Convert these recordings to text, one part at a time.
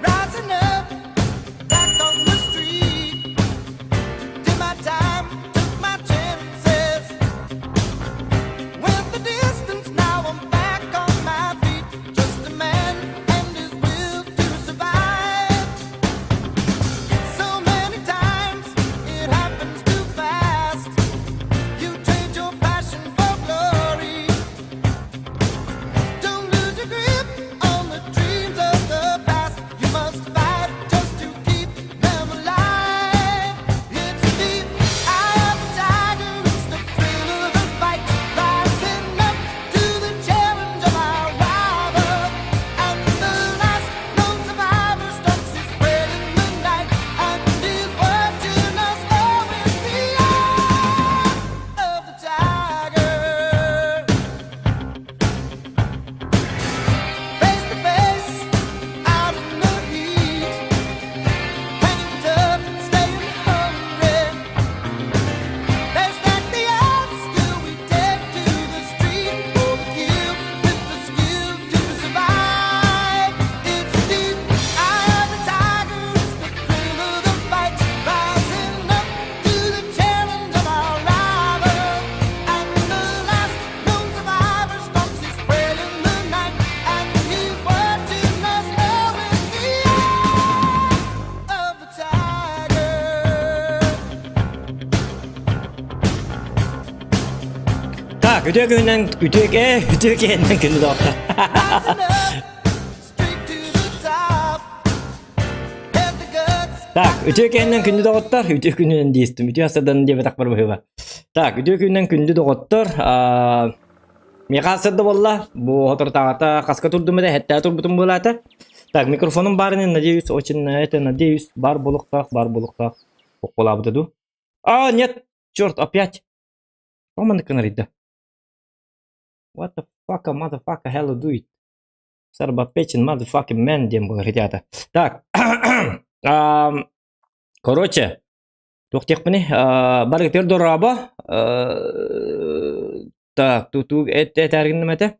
Rising up, back on the street. Did my time, took my chances. Went the distance, now I'm back on my feet. Just a man and his will to survive. So many times it happens too fast. You trade your passion for glory. Don't lose your grip on the dreams of the past. You must fight just to keep them alive. It's the eye of the tiger, it's the thrill of the fight, rising up to the challenge of our rival. And the last known survivor stalks his prey in the night and is watching us all with the eye of the tiger. Face to face, out in the heat, hanging tough, staying hungry. They stack the odds till we take to the street for the kill with the skill to survive. It's the eye of the tiger, it's the thrill of the fight, rising up to the challenge of our rival. And the last known survivor stalks his prey in the night, and he's watching us all with the eye of the tiger. Так, үтүө күнүнэн үтүө үтүө киһинэн күндү доҕоттор. Rising up, straight to the top. Had the guts, Так, got the үтүө киһинэн күндү nerve. доҕоттор, үтүө күнүнэн диэстим. Үтүө сардан диэбэтэх бар быһыыба. Так, үтүө күнүнэн күндү доҕоттор. Аа, миэхэ сырда буолла. Бу соторутааҕыта хаска турдум этэ, хэттээ турбутум буолаата. Так, микрофонум баарынан, надеюсь, очень на это, надеюсь, бар буолуохтаах, бар буолуохтаах. Уккулаабыта дуу? А, нет, черт, опять. Тоҕо маннык гынарый What the fuck, motherfucker, hell do it? Сарбапечин, motherfucking man диэн буолар ребята. Так, короче, туох диэхпиний, барыгытыгар дорообо, так, тутуу этээргинним этэ?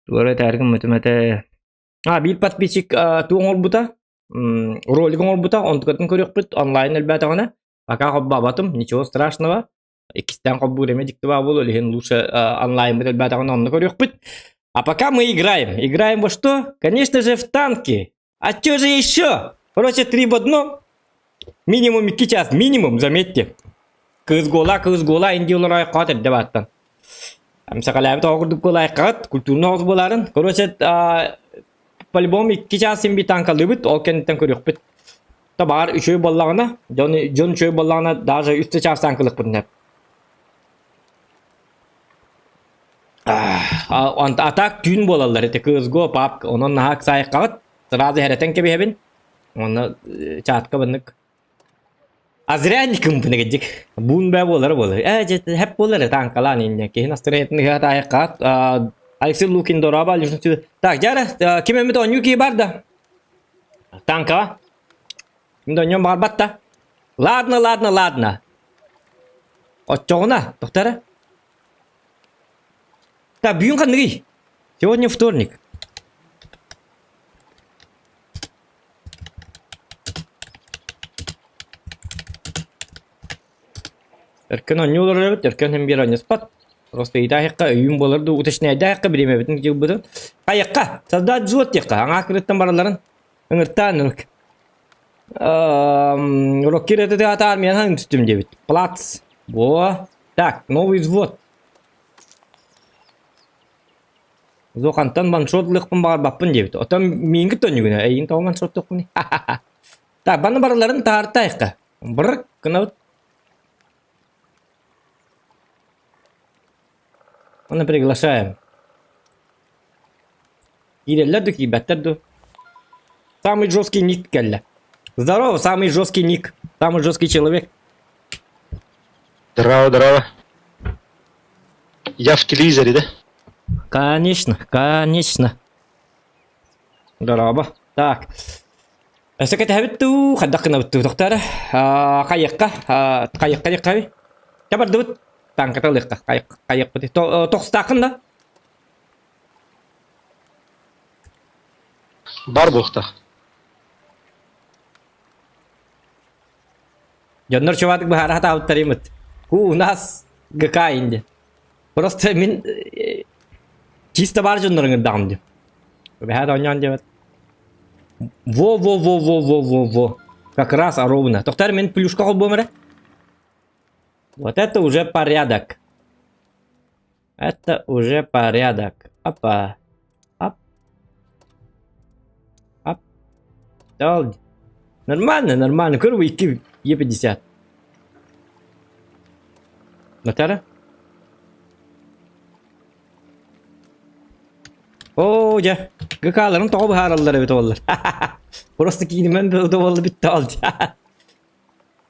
Туора этээргин этим этэ. А, биир подписчик туох оҥорбута, ролик оҥорбута, онтукатын көрүөхпүт онлайн элбээтэҕинэ. Пока холбообатым, ничего страшного. Иккистээн холбуур эмэ дьикти баа буолуо, илиһин лучше онлайн элбээтэҕинэ онно көрүөхпүт. А пока мы играем. Играем во что? Конечно же, в танки. А что же еще? Короче, три в одном. Минимум 2 час. Минимум, заметьте. Кыз гола, кыз гола, инди олорой қат эрдэ бааттан. Эмсэҕэлээбит оҕо курдук буолаайкаҕыт, культурный оҕус буоларын. Короче, по-любому 2 час син танкалыыбыт, ол кэнниттэн көрүөхпүт. Та баҕар үчүгэй буоллаҕына, дьон, дьон үчүгэй буоллаҕына, даже үс да чаастаан кылыкпытын сөп. А так түүн буолаллар ити CS:GO, PUBG, онон наһаа ыксаайыккаҕыт, сразу иһэрэтэн кэбиһэбин. Уонна чатка маннык А зря никым дик. Буун бää буолара буолар. Ээ дьэ хэп буолар танкалаан инньэ. Киһи настроениетын ыһаат Алексей Лукин дороба Так, дьара ким эмит оонньуу киһи бар да? Танкаҕа. Ким да оонньуон баҕарбат да? Ладно, ладно, ладно. Оччоҕуна, тохтара. Так, бүгүн ханныгый? Сегодня вторник. Өркөн оонньуу олорор эбит, Өркөн иһин биир оонньоспот. Просто ыйдаахха өйүүн буолар дуу, уточняйдаахха бириэмэбитин дьылбытын. Хайыахха, создать взвод диэххэ, аҥаа кырыттан баралларын ыҥыртаан ылык. Роккир это ата армияны үстүм диэбит. Плац. Во. Так, новый взвод. Зохантан ваншот ылыахпын баҕарбаппын диэбит. Оттон мииҥҥит тонньугуна эйигин тоҕо ваншоттуохпунуй? Так, баны барыларын таһаартайыахха. Бырык гынабыт. Оны приглашаем. Киирэллэр ду, киирбэттэр ду. Самый жесткий ник кэллэ. Здорово, самый жесткий ник. Самый жесткий человек. Здорово, здорово. Я в телевизоре, да? Конечно, конечно. Дорообо. Так. Өссө кэтэһэбит дуу, хайдах гынабыт дуу, тохтоор. Хайыахха, хайыахха диэххэ Чэ бардыбыт. Тааҥката ылыахха, хайыахпыт. Тохстааххын да? Бар буохтаах. Дьоннор чуватык быһаара сатаабыттар имит. У нас ГК инди. Просто мин чисто баар дьоннор ыҥырдаҕым дии. Бэһээт оонньоон диэбэт. Во-во-во-во-во-во-во. Как раз ровно. Тохтар мин плюшка холбуом эрэ. Вот это уже порядок. Это уже порядок. Опа. Ап. Ап. Дал. Нормально, нормально. Көрбө 2 Е50. Натара? Оо, дьэ, ГК-ларын тоҕо быһаараллар эбит буоллар. Просто киинимэн да буолла бүтте ол.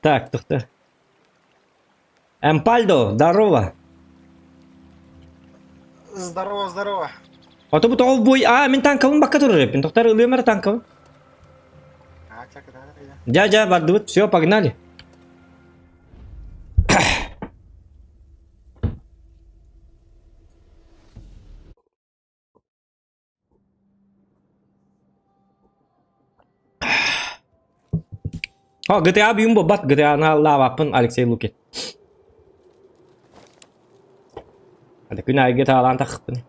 Так, тохто. Эмпальдо, здорово. Здорово, здорово. Ото бу тоҕо буй аа мин танкабын бакка турар эппин. Тохтар ылыам эрэ танкабын. А, чак, да, да. Дьэ, дьэ, бардыбыт. Все, погнали. О, GTA бүйүн буолбат, GTA-ны лаабаппын Алексей Лукин. Ады күн аайы GTA-лаан тахпын.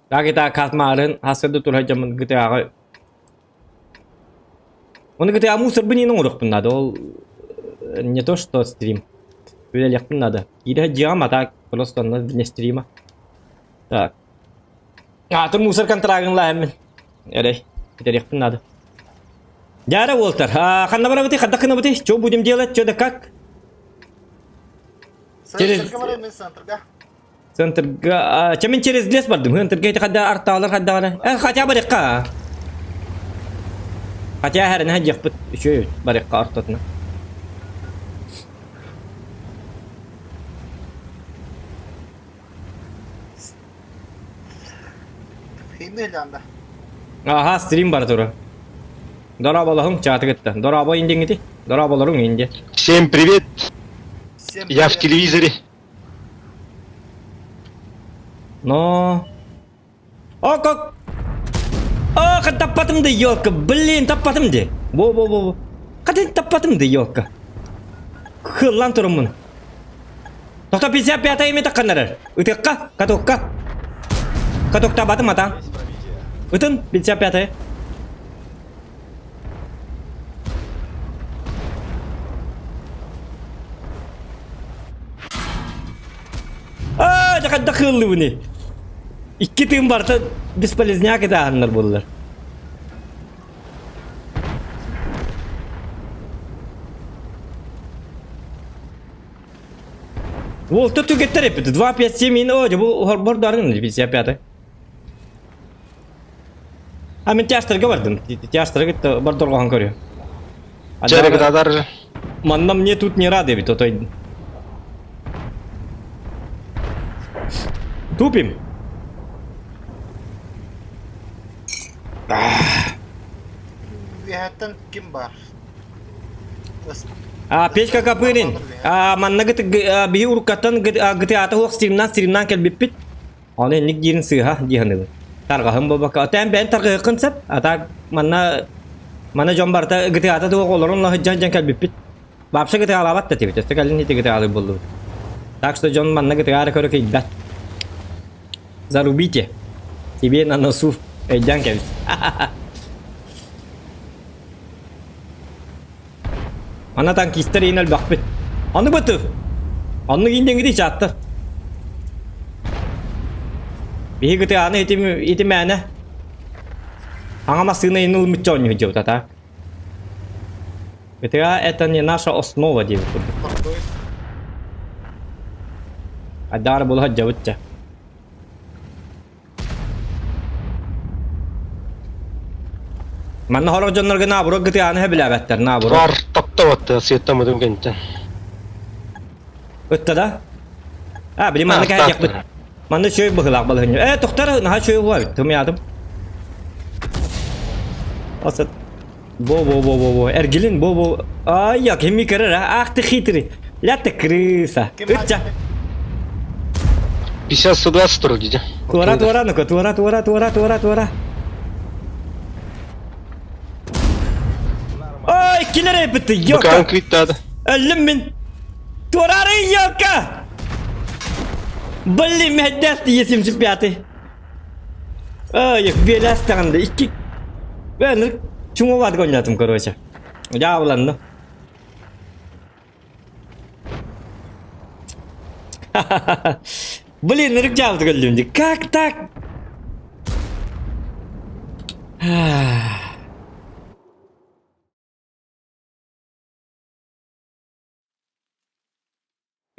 Да GTA катмаарын хасырды турар дьоммун GTA-га Оны GTA мусорбын иин оҥоруохпун наада. Ол не то что стрим. Үлэлиэхпин наада. Киирэ дьиэҕим, а так просто онно вне стрима. Так. Аатын мусор контрагын лаһаммын. Эрэй, итэриэхпин наада. Дяра Уолтер, а, ханна барабыты, хадда гынабыты? Что будем делать, что да как? Через... Центрга. Центрга... Чэ мин через лес бардым. Центрга ити хадда артаалар хаддаҕына. Э, хотя барыахха. Хотя хэрэнэ диэхпит үчүгэй барыахха ортотуна. Аха, стрим бар тура. Дорооболоһуҥ чааты кытта. Дорообо индиҥити. Дорооболоруҥ инди. Всем привет. Всем Я в телевизоре. Но... О, как... О, таппатым да елка. Блин, таппатым де. Во-во-во. Хатын таппатым да елка. Кыллан туруммун. Тохто 55 имя такканнарар. Ытыкка, катокка. Катоктаабатым атаан. Ытын 55 Аа, дьэ хайдах кыыллыбыный? Икки тыын барыта бесполезняк ытааһыннар буоллар. Уолта түгэттэр эппит. 2, 5, 7, о, дьэ бу хорбор дарын 55. А мен тястарга бардым. Тястарга кытта бордорҕоһон көрүө. Чарыгдадар. Манна мне тут не рады ведь, отой. Тупим. Үөһэттэн ким баар? А, Петька Копырин. А, манна биһи уруккаттан GTA суох стримнан стримнан кэлбиппит. Ону инник диирин сыыһа дии саныыбын. Тарҕаһым буолбакка. Оттон бэйэн тарҕаһыаххын сөп. А так манна манна дьон барыта GTA-та туох олорон сылдьан дьон кэлбиппит. Вообще GTA-лаабат да этибит. Өссө кэлин ити GTA-лыыр буоллубут. Так что дьон манна GTA-ры көрө кыйбат. Зарубите. Тебе на носу. Өйдөөн кэбис. Ана танкистар иин элбэхпит. Аны бытыв. Оннук иин диэҥҥитий чааттар. Биһиги ГТА-ны ити ити мээнэ Аҥа массыына ин ылмычча оонньуу сылдьыбыт а GTA это не наша основа диэбит курдук. Айдаары була сылдьабыт дьэ. Манна сорох дьоннорго наоборот GTA-ны сөбүлээбэттэр наоборот. Бар таптабатты сыаттаммытым кэнниттэн. Ытта да? А, били манна кэһэтиэхпит. Манна үчүгэй быһыылаах балаһынньа. Э, тохтор, наһаа үчүгэй буолар. Тымыйаатым. Асат. Бо бо бо бо бо. Эргилин бо бо. Ай, я кими көрөр, ах ты хитрый. Ля ты крыса. Ытча. 50-120 вроде, да? Туора, туора, ну-ка, туора, туора, туора, туора, туора. Ай, килер эппитти, ёка. Бакан криттады. Өллүм мин. Туорары, ёка! Блин, мэһэйдээх тиийэ 75-й. Ай, биэлээс даҕаны икки... Бэн, чуҥулаат гоннятым, короче. Дьаабыланна. Блин, ырык дьаабыты көрдүм дии. Как так?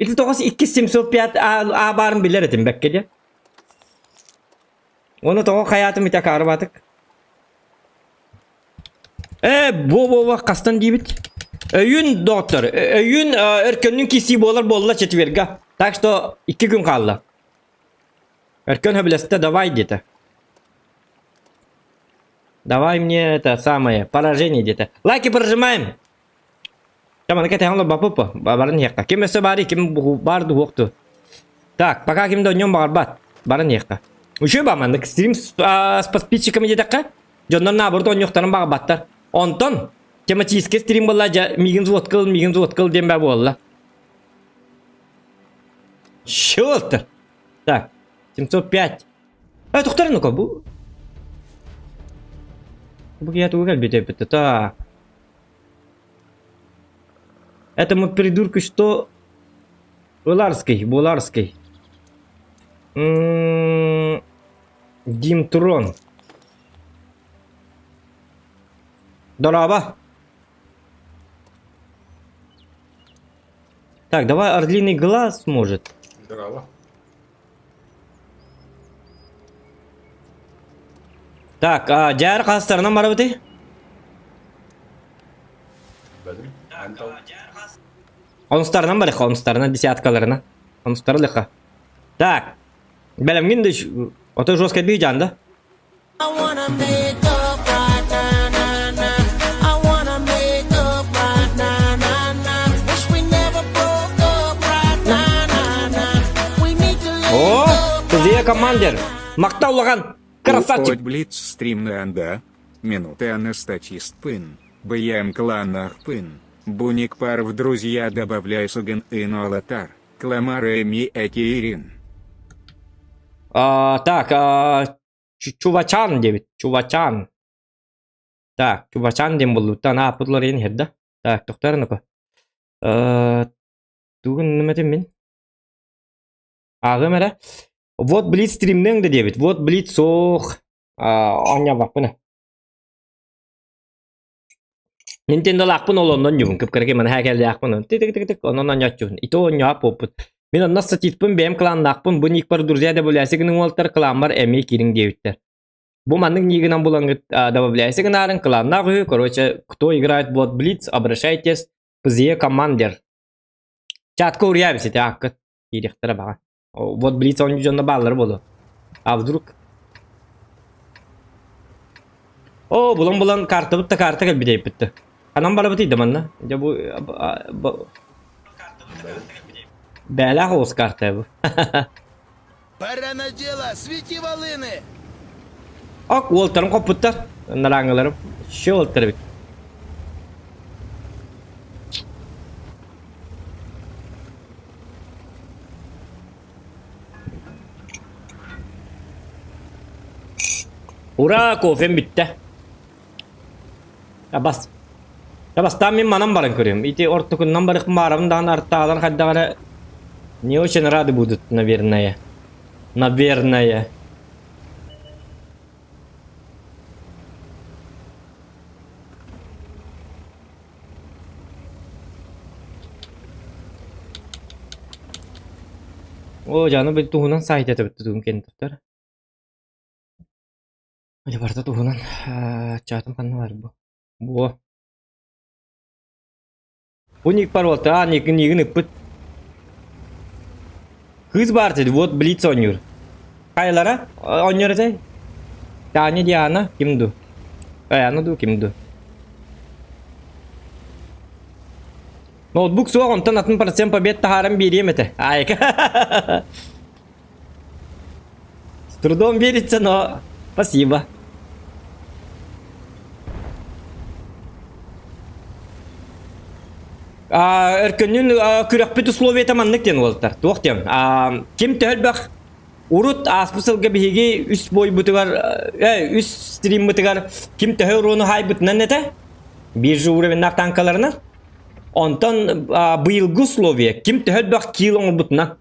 Ити тоҕус иккис 705 А баарын билэр этим бэккэ диэн. Уонна тоҕо хайаатым ити акаарыбатык. Э, бу-бу-бу хастан диибит? Өйүн, доктор, өйүн өркөннүн киирсии буолар буолла четверга. Так что икки күн хаалла. Өркөн хөбүлэстэ давай диэтэ. Давай мне это самое, поражение где-то. Лайки прожимаем. Таманы кэтэһэн олорбаппыт баран иһиэххэ. Ким өссө баарый, ким баар дуһуохту. Так, пока ким да онньон баҕарбат. Баран иһиэххэ. Үчүгэй ба маннык стрим с, с подписчиками диэтэххэ, дьоннор наоборот оонньуохтарын баҕарбаттар. Онтон тематический стрим буолла дьэ миигин взводкал, миигин взводкал диэн баа буолла. Чё Так, 705. Э, тохтор ну-ка, бу... Бу я тугу кэлбит эбит, так. Этому придурку что? Буларский, Буларский. М-м-м, Димтрон. Дороба. Так, давай орлиный глаз, может. Здорово. Так, а, дьээр хастарынан барабытый? Бәдим. Антал. Онустарынан барыха, онустарынан, десяткаларына. Онустары лыха. Так, бэлэмҥин да ото жестко бийдьаан да? О, Кызыя командир! Мактау улахан! Красавчик! Блиц стрим анда. Минуты анастатист пын. Бьем кланах пын. Буник пар в друзья добавляй суган инолатар. Кламар эми экирин. А, так, а, Чувачан диэбит. Чувачан. Так, Чувачан диэн буоллуттан ааппытлар иһин иһэр да. Так, тохтоор ну-ка. Тугун нөмөтүм мин? Ааҕыам эрэ. Вот блиц стримнеҥ да диэбит. Вот блиц суох. Оонньообоппун. Nintendo-лаахпын ол оннон ньубун кып-кыракый манаһаа кэллээхпин тик-тик-тик онон оонньооччубун ити оонньоох буолбут. Мин онно статистпын бэйэм кланнаахпын бу никпар друзья добавляйся гыныҥ уолтар кламмар эмиэ киириҥ диэбиттэр. Бу маннык нигынан булаҥҥыт добавляйся гынаарын кланнаах үһү короче кто играет вот блиц обращайтесь ПЗЕ командир. Чатка уруйа ити ааккыт киириэхтэрэ баҕа. Вот блиц оонньуу дьонно бааллара буолуо. А вдруг О, булан-булан картабыт да карта кэлбит эйпитте. Ханан барабытый да манна? Дьэ бу Бээлээх оҕус карта бу. Пора на дело, свети волыны! Ок, уолтарым хоппуттар. Нарааҥыларым. Еще уолтар эбит. Ура, кофем бүттэ. Бас. Бастаан мин манан баран көрүөм. Ити ортокуннан барыхпын баарабын даҕаны артаалар хайдах эрэ не очень рады будут, наверное. Наверное. Оо, дьэ аны били туһунан сайт этэ тугун кэнниттэр. Дьэ барыта туһунан чаатым ханна баар бу? Буо. Бу ник бар буолта, аа ник нигин ыппыт. Кыыс баар дии, вот Блиц оонньуур. Хайалара оонньуур этэй? Таня Диана ким ду? Аяна ду ким ду? Ноутбук суох, онтон атын процент побед таһааран биэриэм этэ. Айка. С трудом верится, но спасибо. Өркөннүн күрэхпит условията маннык диэн уолаттар. Туох диэн? Ким төһөлбөх урут ааспыт сылга биһиги үс бойбутугар, үс стриммытыгар ким төһө уруону хаайбытынан этэ? Биржа уровеннаах танкаларынан. Онтон быйылгы условия ким төһө элбэх киил оҥорбутунан.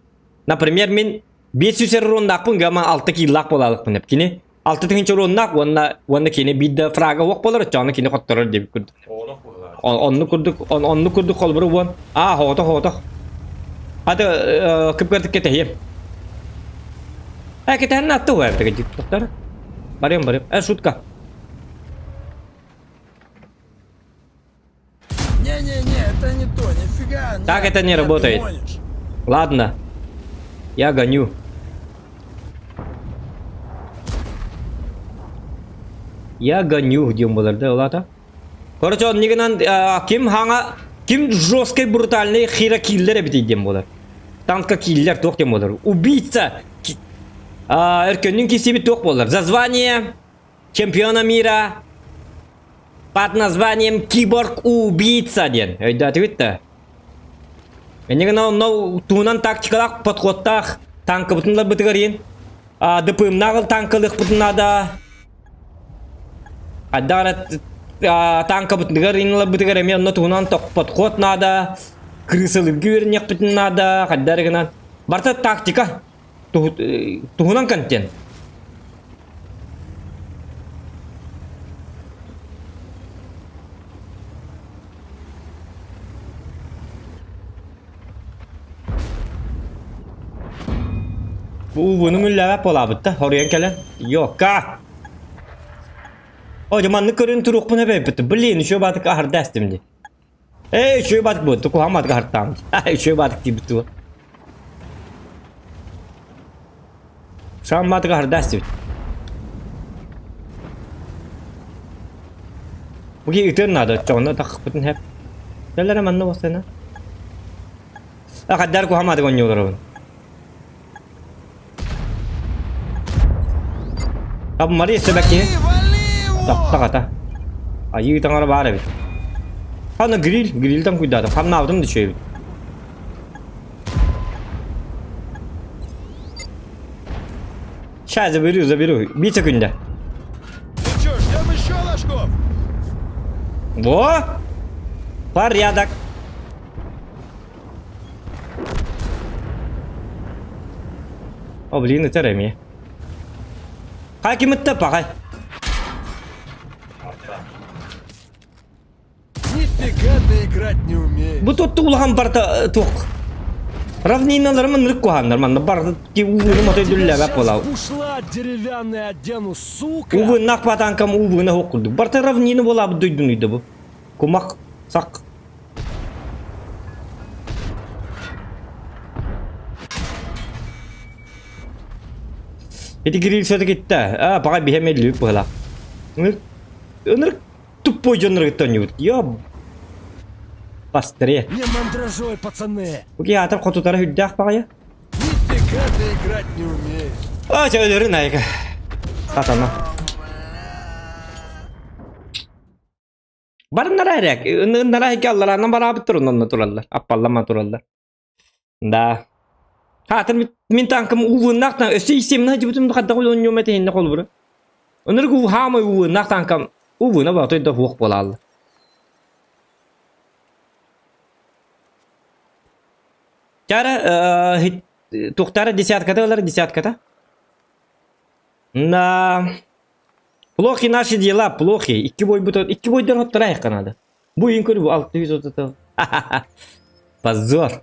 Например, мин 500 уруоннаахпын гама 6 кииллаах буолаалыкпын деп. Кини 6 тыһыынча уруоннаах уонна уонна кини биир да фрага уох буолар, оччоҕуна кини хотторор диэбит курдук. Оннук курдук оннук курдук холобура уон аа хоҕотох хоҕотох. Аты кып-кырдык кэтэһиэм. Э кэтэһэн атты уһаабытыга дьиктохтор. Барыам барыам. Э шутка. Не-не-не, это не то, нифига. Нет, Так это не нет, ты работает. гонишь. Ладно. Я гоню. Я гоню, диэн буолар да, улаата. Короче, оннигынан ким хаҥа, ким жесткий брутальный хира киллер эбитий диэн буолар. Танка киллер туох диэн буолар. Убийца! Өркөннүн кисибит туох буолар. За звание чемпиона мира под названием Киборг-убийца диэн. Өйдөөтүгүт да? Инньэ гынан онно туһунан тактикалаах подходтаах танкабытын ыларбытыгар иин ДПМнаах танкалыахпытын наада. Хайдах эрэ танкабытыгар иин ыларбытыгар эмиэ онно туһунан подход наада. Крысалыырга үөрэниэхпитин наада. Хайдах эрэ гынан. Барыта тактика. Туһунан контент. Бу ууну мүллээбэт буолаабыт да, хоруйан кэлэн. Йокка! О, дьэ маннык көрөн туруохпун эбэйбит. Блин, еще баатык аһарда эстим дии. Ээ, үчүгэй баатык буолту, куһаҕан баатык аһартаам. Үчүгэй баатык диэбит туга. Саам баатык аһарда эстибит. Бу киһи ытыан наада, оччоҕуна тахпытын хэп. Кэллэрэ манна буолсана. А хаддар куһаҕан баатык оонньууларабын. Таб Мария сөбэкки. Таптаҕата. Айыы таҥара баар эбит. Хана гриль, грильтан куйдаатым. Хамнаабытым да үчүгэй эбит. Сейчас заберу, заберу. Биир секунда. Ну чё, ждем еще ложков? Во! Порядок. О, блин, это Реми. Хакимытта пахай. Нифига ты играть не умеешь. Бу тут улахан барта туох. Равниналарым ынырык куһааннар манна барда ки ууну мотой дүллэбэп буолаа. Ушла деревянная одену, сука! Увыннах батанкам увына хоқ курдук. Барта равнина буолаабыт дойдунуйда бу. Кумах сак. Ити гриль все-таки та. А, пока биһэм эллүүп быһылаах. Ынырык ынырык тупой дьонноргуттан оонньуубут. Ё Бастыры. Не мандражой, пацаны! Бу киһи аатар хотутара үрдээх баҕайы. Нифига ты играть не умеешь. А, чэ өлөрүн айка. Сатана. Барыннара эрэ, ыннара иһиккэ аллараанан бараабыт турун онно тураллар, аппаллама тураллар. Да. Хаатын мин танкым уугуннаах таҥ өссө исиэмнэ сылдьыбытым хайдах оонньуом этэ иннэ холобура. Ынырык уу хаамай уугуннаах танкам уугуна баҕатай да суох буолаалла. Чара туохтара десятката ылар десятката. Да. Плохи наши дела, плохи. Икки бойбут, икки бойдар хоттора айыққа надо. Бу иин көрү бу 630 Позор.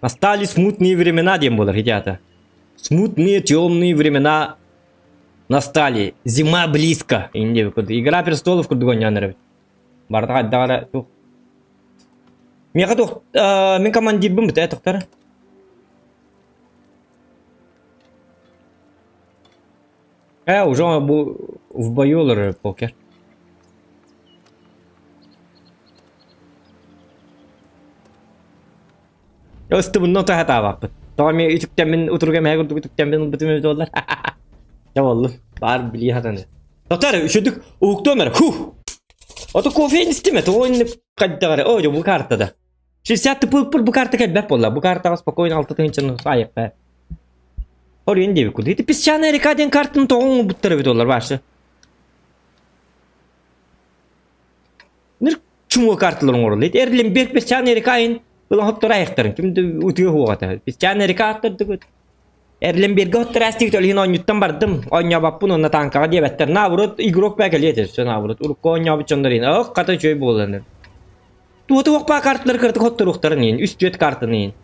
Настали смутные времена диэн буолар ити Смутные темные времена настали. Зима близко. Игра престолов курдук оонньоон эрэбит. Барыта хайдах эрэ туох. Миэхэ туох мин командирбын бүтэ тохтор. Уже бу в бою олорор покер. Ыстыбынна утаһатаабаппыт. Тоҕо эмиэ үтүктэммин утуруга мэһэ курдук үтүктэммин ылбытым эбит буоллар. Дьэ буоллун. Баар билии хатаны. Доктор, үчүдүк уһуктуом эрэ. Хух! Ото кофе истиме, тоҕо инник хайдах эрэ. О, бу картада. 60 пыл бу карта кэлбэт буолла. Бу картаҕа спокойно алта тыһыынчаны айыппа. Оройун диэбит курдук. Ити песчаная река диэн картаны тоҕо оҥорбуттар эбит олар башы. Ныр чуҥуо карталар оҥороллор. Ити Эрлинберг песчаная река айын ылан хоттор айахтарын. Ким да утуйа хуоҕата. Песчаная река аттардыгыт. Эрлинберге хоттор астыгыт ол иһин оонньуттан бардым. Оонньообоппун уонна танкаҕа диэбэттэр. Наоборот, игрок баа кэлиэ этэ. Наоборот, урукку оонньообут дьоннор иһин. Ох, хата үчүгэй буолан. Туота уохпаа карталары кыратык хотторуохтарын иһин. Үс-түөрт картаны иһин.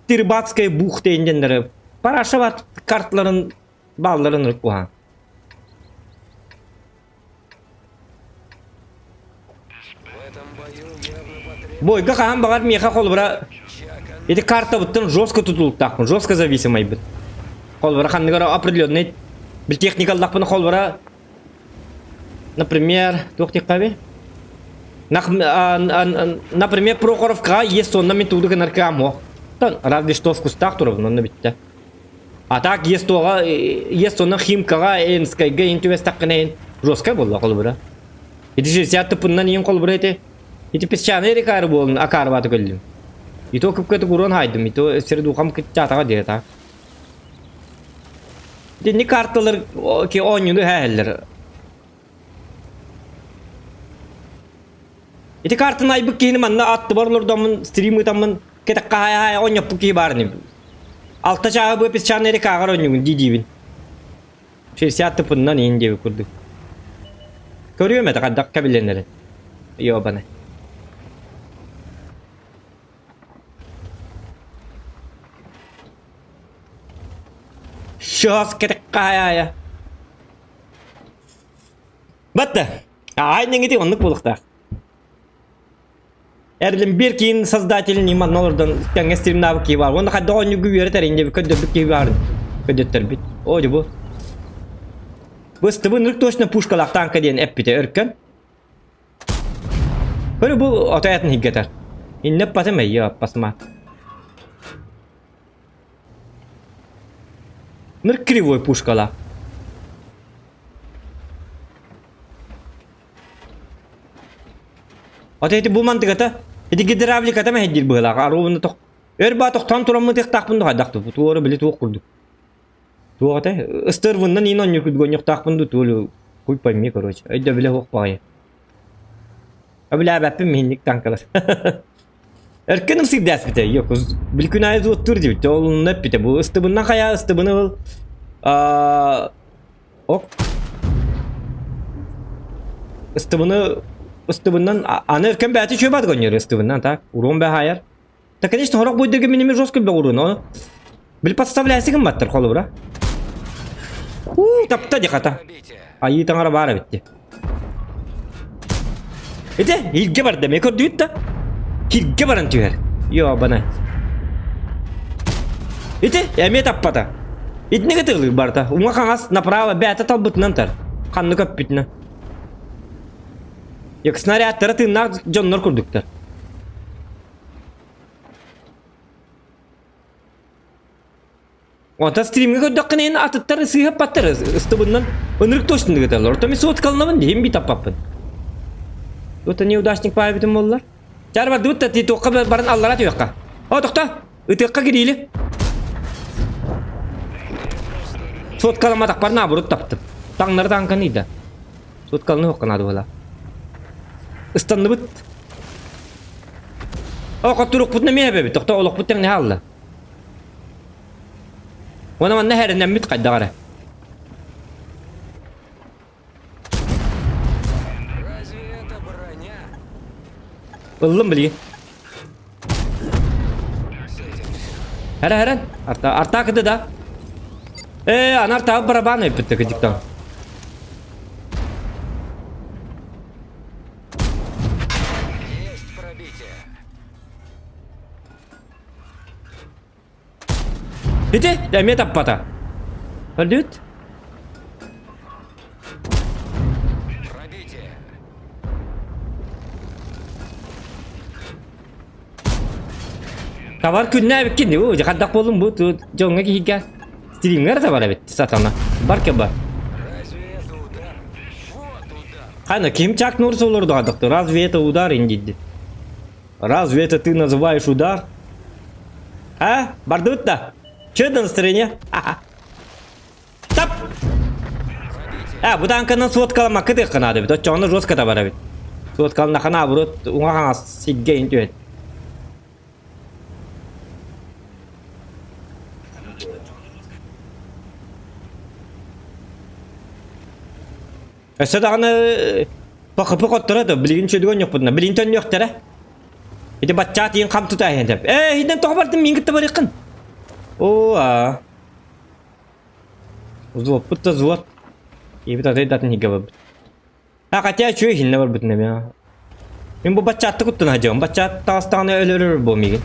Тирбатская бухта иһин Параша карталарын балларын ырык куһаан. Бойга хаһан баҕар миэхэ холобура ити картабыттан жестко тутулуктаахпын, жестко зависимайбын. Холобура ханныгар определенный бил техника ыллахпына холобура например, туох диэххэ Например, Прохоровкаҕа есть онно мин тууду гынар кыам суох. Разве что вкустаах турабын, онно бүттэ. А так ЕСТО-ҕа, ЕСТО-на Химкаҕа, Энскайга иһин түбэстэххинэ иһин жесткай буолла холобура. Ити 60 тыппыннан иһин холобура ити. Ити песчаный рекары буолун акаарбаты көллүм. И то кыпкаты курон хайдым, и то средухам кытчаатаҕа диэ так. Итинник карталар ки оонньууну хэһэллэр. Ити картаны айбыт киһини манна аттыбар олордоммун стрим ыытаммын кэтэххэ хаайа оонньоппут киһи баар ини. Алта чааһы быа песчаный рекаҕар оонньуугун дии-диибин. 60 тыпыннан иһин диэбит курдук. Көрүөм этэ хайдах кэбилэнэрин. Ёбаны. Сейчас кэтэххэ хаайа. Батта. Аайнеҥити оннук буолуохтаах. Эрлинбер киин создатель Ниман олордон тэҥҥэ стримнаабыт киһи баар. Уонна хайдах оонньууга үөрэтэр инде көрдөрбүт киһи баарын көрдөттөрбүт. Оо дьэ бу. Быстыбын ырык точно пушкалаах танка диэн эппитэ өркөн. Көрү бу отоятын хиггэтэр. Инне патым эйе пасма. Ныр кривой пушкалаах. Ата ити бу мантыгата ити гидравликата мэһэйдиир быһыылаах аруубуна тох өр баа тохтоон тураммыт ыахтаахпын да хайдах тупу туора били туох курдук туох этэ ыстырвыннан иин онньукут гонньуктаахпын ду туолу хуй пойми короче өйдөбүлэ суох баҕайы Өбүлээбэппин миһинник танкалар Эркен ымсыырдааспыта yok били күн аайы туоттуур диэбит ол онно эппитэ бу ыстыбыннан хайаа ыстыбыны ыл ок ыстыбыны ыстыбыннан аны өркөн бэйэтэ үчүгэй баат гонньор ыстыбыннан так урон бэһаайар да конечно сорох буйдарга миними жестко бөҕүрүн ону били подставляйся гымматтар холобура уу тапта ди хата айыы таҥара баар эбит ди ити илгэ барда ме көрдүгүт да киргэ баран түһэр ёбана ити эмиэ таппата итинник ытыгылыыр барыта уҥа хаҥас направо бэйэтэ талбытынан тар ханна көппүтүнэн Як снарядтара тыыннаах дьоннор курдуктар. Онтон стримҥэ көрдөххүнэ эн атыттар сыыһаппаттар ыстыбыннан ынырык точно ыыталлар. Оттон мин соткаланабын диһим би таппаппын. Вот неудачник паайбытым буоллар. Чаар бардыбыт да туохха баран аллара түһүөххэ. О, тохто! Ытыахха кириили. Соткаламматахпар наоборот таптым. Таҥнары таҥкан ыйда. Соткаланы хуохха наада буола. Ыстанныбыт. О, хотурукпутун эмиэ эбэбит. Тохто олохпут тэҥнэһэ алла. Уонна манна хэринэммит хайдах эрэ. Ыллым билигин. Хара харан. Арта арта кыды да. Э, анар таа барабан өйпүттэ кыдьыктан. Есть пробитие. Ити, эмиэ таппата. Өлүт. Пробитие. Табар күннээбиккин уу хардах буоллум бу дьоҥҥо киһигэ стримҥэр табар эбит сатана бар кеба. Разве это удар? Вот удар. Хана ким Чак Норрис олорду хадахты разве это удар индидди. Разве это ты называешь удар? А? Бардыбыт да? Че это настроение? Тап! А, бу танканан суоткаламакка тыахха наада эбит. Оччоҕуна жестко табар эбит. Суоткаланнахына наоборот уҥа хаҥас сиргэ иһин түһэт. Өссө даҕаны ПХП хотторо да билигин чөдүгэн онньохпутуна билигин төннүөхтэрэ. Ити баччаа тиийэн хам тута иһэн деп. Ээ, иһинэн тоҕо бардым миин кытта барыаххын. Оо, аа. Взводпут да взвод. Ийэбит атай датын иһгэ барбыт. А хотя үчүгэй иһиннэ барбытын эмиэ. Мин бу баччаатты куттана сылдьабын. Баччаат таҕыстаҕына өлөрөр буо миигин.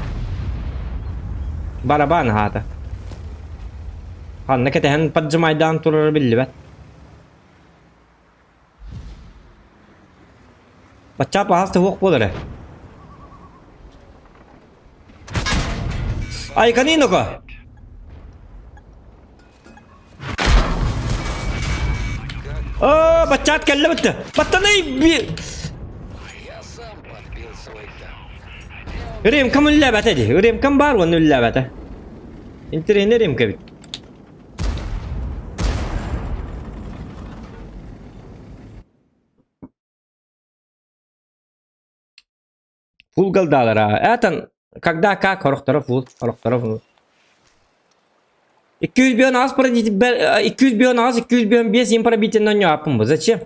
Барабан аһаата. Ханна кэтэһэн поджимайдаан турара биллибэт. Баччаат аһас да суох буолар ээ. Айканыы ноко! Оо, баччаат кэллэ бытты. Баттанай би... Я сам подбил свой танк. Ремкам үллээбэтэ дии. Ремкам баар уонна үллээбэтэ. Интэриэһинэй ремка эбит. Фул галдаалара. Этан, когда как орохторо фул, орохторо фул. 200 200 205 им пробитие на нього бу. Зачем?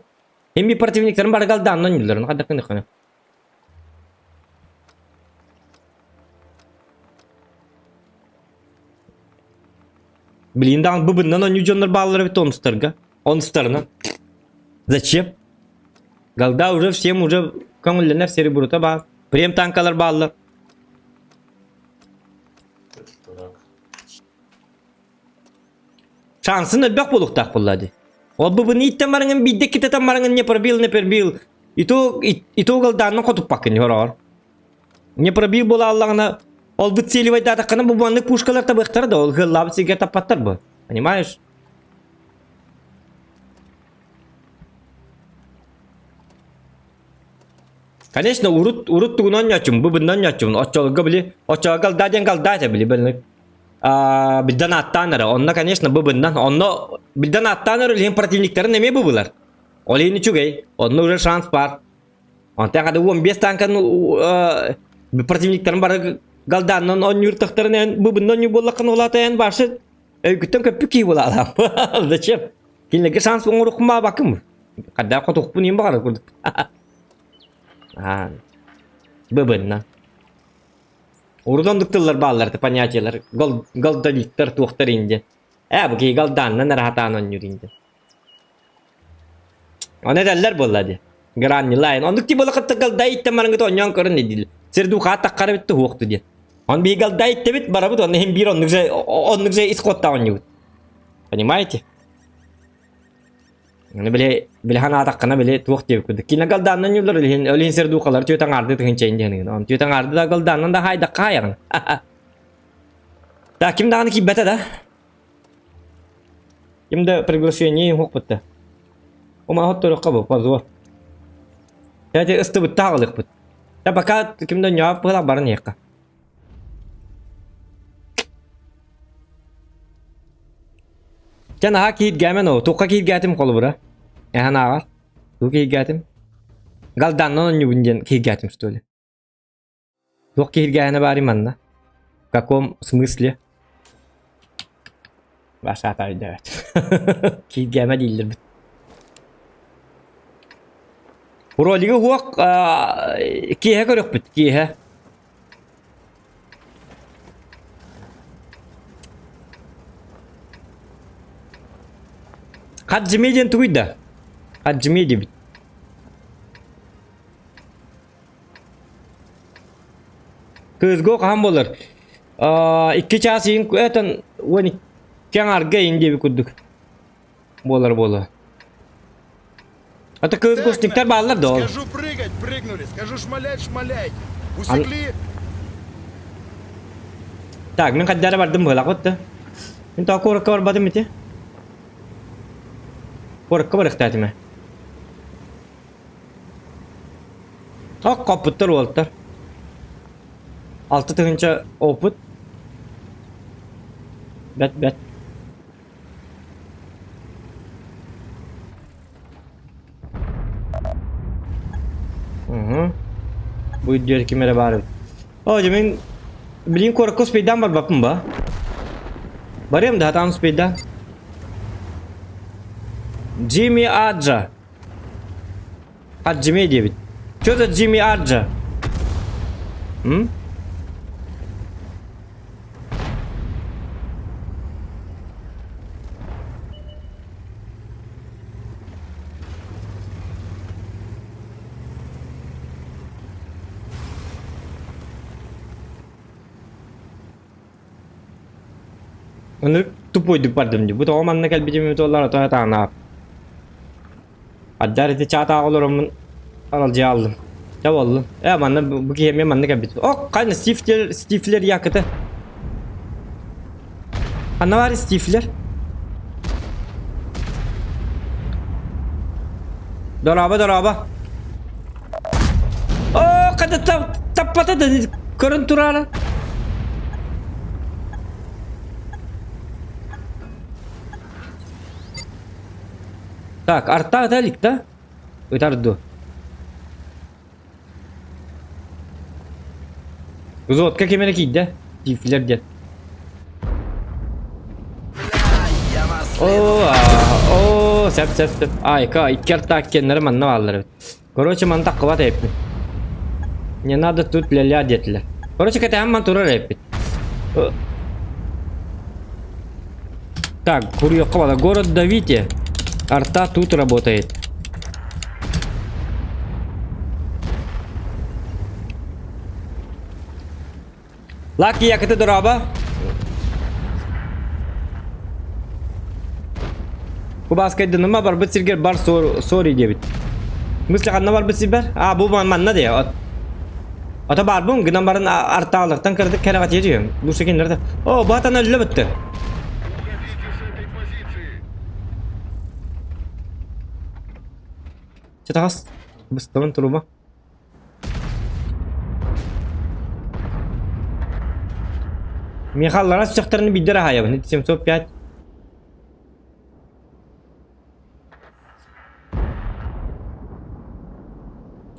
Эми противниктарын бар галдааннан юлларын. Хадакын хана. Блин, даҕан быбыннан онньуу дьоннор бааллар эбит онустарга. Онустарынан. Зачем? Голда уже всем уже көҥүллэнэр сири бурута баар. Прем танкалар бааллар. Дурак. Шансын элбэх буолуохтаах буолла дии. Ол быбыны иттэн бараҥын биирдэ китэтэн бараҥын не пробил, не пробил. И то, и то голдааннан хотуппаккын хороҕор. Не пробил буола аллаҕына ол выцеливайдаатаххына бу маннык пушкалар табыахтара да ол ыаллаабыт сиргэ таппаттар бу. Понимаешь? Конечно, урут урут тугунан оонньооччум, бу бынна оонньооччубун. Оччолорго били, оччолорго голда диэн голда этэ били били. Аа, билден ааттаан эрэ. Онно, конечно, бу быннан. Онно билден ааттаан эрэ илин противниктарын эмиэ бубулар. Ол иһин үчүгэй. Онно уже шанс бар. Онтон хады 15 танканы противниктарын бары голданнан оонньуур тахтарын эн бу бынна оонньуу буоллаххына улаата эн башы өйгүттэн көппүт киһи буолаалаам. Зачем? Кинилэргэ шанс оҥоруохпун баҕарбаккын Хадда хотуохпун иһин баҕарар курдук. Аа, быбынна. Урут оннук тыллар бааллар это понятиелар. Гол голдовиктар туохтар инде. Ээ, бу киһи голдааннан эрэ сатаан оонньуур инде. Ону этэллэр буолла дии. Гранни лайн. Оннук тип буолла голдай иттэн бараҥҥыт оонньоон көрөн дииллэр. Сир духаа таххара битте уохту диэн. Он биһи голдай иттэбит барабыт онно иһин биир оннук же оннук же ис куоттаах оонньуубут. Понимаете? Аны били били ханаатаххына били туох диэбит курдук. Киинэ голдааннан ньуллар илиһин олиһин сир дуукалар түөт аҥаарды тыһынчайын диэн Он түөт аҥаарды да голдааннан да хаайдахха хаайаҕын. Да ким даҕаны киирбэтэ да. Ким да приглашение уһукпутта. Ома хотторуохха бу позор. Эти ыстыбытта аҕалыахпыт. Да пока ким да ньоап быһалаах баран иһиэххэ. Дьэ наһаа кииргээмэн оо, туохха кииргээтим холобура? Эһэн ааҕар. Тугу кииргээтим? Галданнан онньубун диэн кииргээтим что ли? Туох киһиргээһинэ баарый манна? В каком смысле? Ваша өйдөөбөт. Кииргээмэ дииллэр бит. Ролигы уох киэһэ көрүөхпүт, киэһэ. Хаджими диэн тугуй да? Хаджими диэбит. Кыызго хаһан буолар? 2 чаас иин этэн 12 аҥаарга иин диэбит курдук буолар буолуо. А то кыыс кустиктар бааллар да ол. Скажу прыгать, прыгнули. Скажу шмалять, шмаляйте. Усекли? Так, мин хайдара бардым быһалаах да. Мин тоҕо куоракка барбатым ити. Куоракка барыахтаатым ээ. Ок, хоппуттар уолтар. 6000 опыт. Бэт бэт. Угу. Бу үрдүөр ким эрэ баар эбит. Оо, дьэ мин билигин куоракка успейдаан барбаппын ба? Барыам да хатаан успейдаан. Джимми Аджа. Аджими диэбит. Что за Джимми Аджа? М? Ынырык тупойдук бардым дии. Бу тоҕо манна кэлбитим эбит буоллар ото таҥнаап. Аддар ити чаатааҕы олороммун аралдьыйа алдым. Чэ буоллун. Э манна бу киһи эмиэ манна кэлбит. Ок, хайна Стифлер, Стифлер якыты. Ханна баар Стифлер? Дорообо, дорообо. Оо, хата таппата да көрөн тураара. Так, арта ыта илик да? Ытар дуо? Взводка ким эрэ киирдэ? Тифлер диэн. Оо, оо, сөп, сөп, сөп. Айка, икки арта кеннere манна бааллар эбит. Короче, манна таххыбат эбиппин. Не надо тут ля-ля диэтилэр. Короче, кэтэһэн ман турар эбиппит. Так, куруйахха бала. Город давите. Арта тут работает. Лаки якыты дороба. Кубааскайдыныма барбыт сиргэр бар сори диэбит. Мысли ханна барбыт сирбэр? А, бу манна дии. Ата барбын гынан баран артаалартан кырдык кэрэҕэ тиэрийэм. Бу секиннер О, баатан өллө бытты. Чатаҕас. Быстабын турума. Миэхэ аллараа сүрэхтэрин биирдэ эрэ аһаайабын. 705.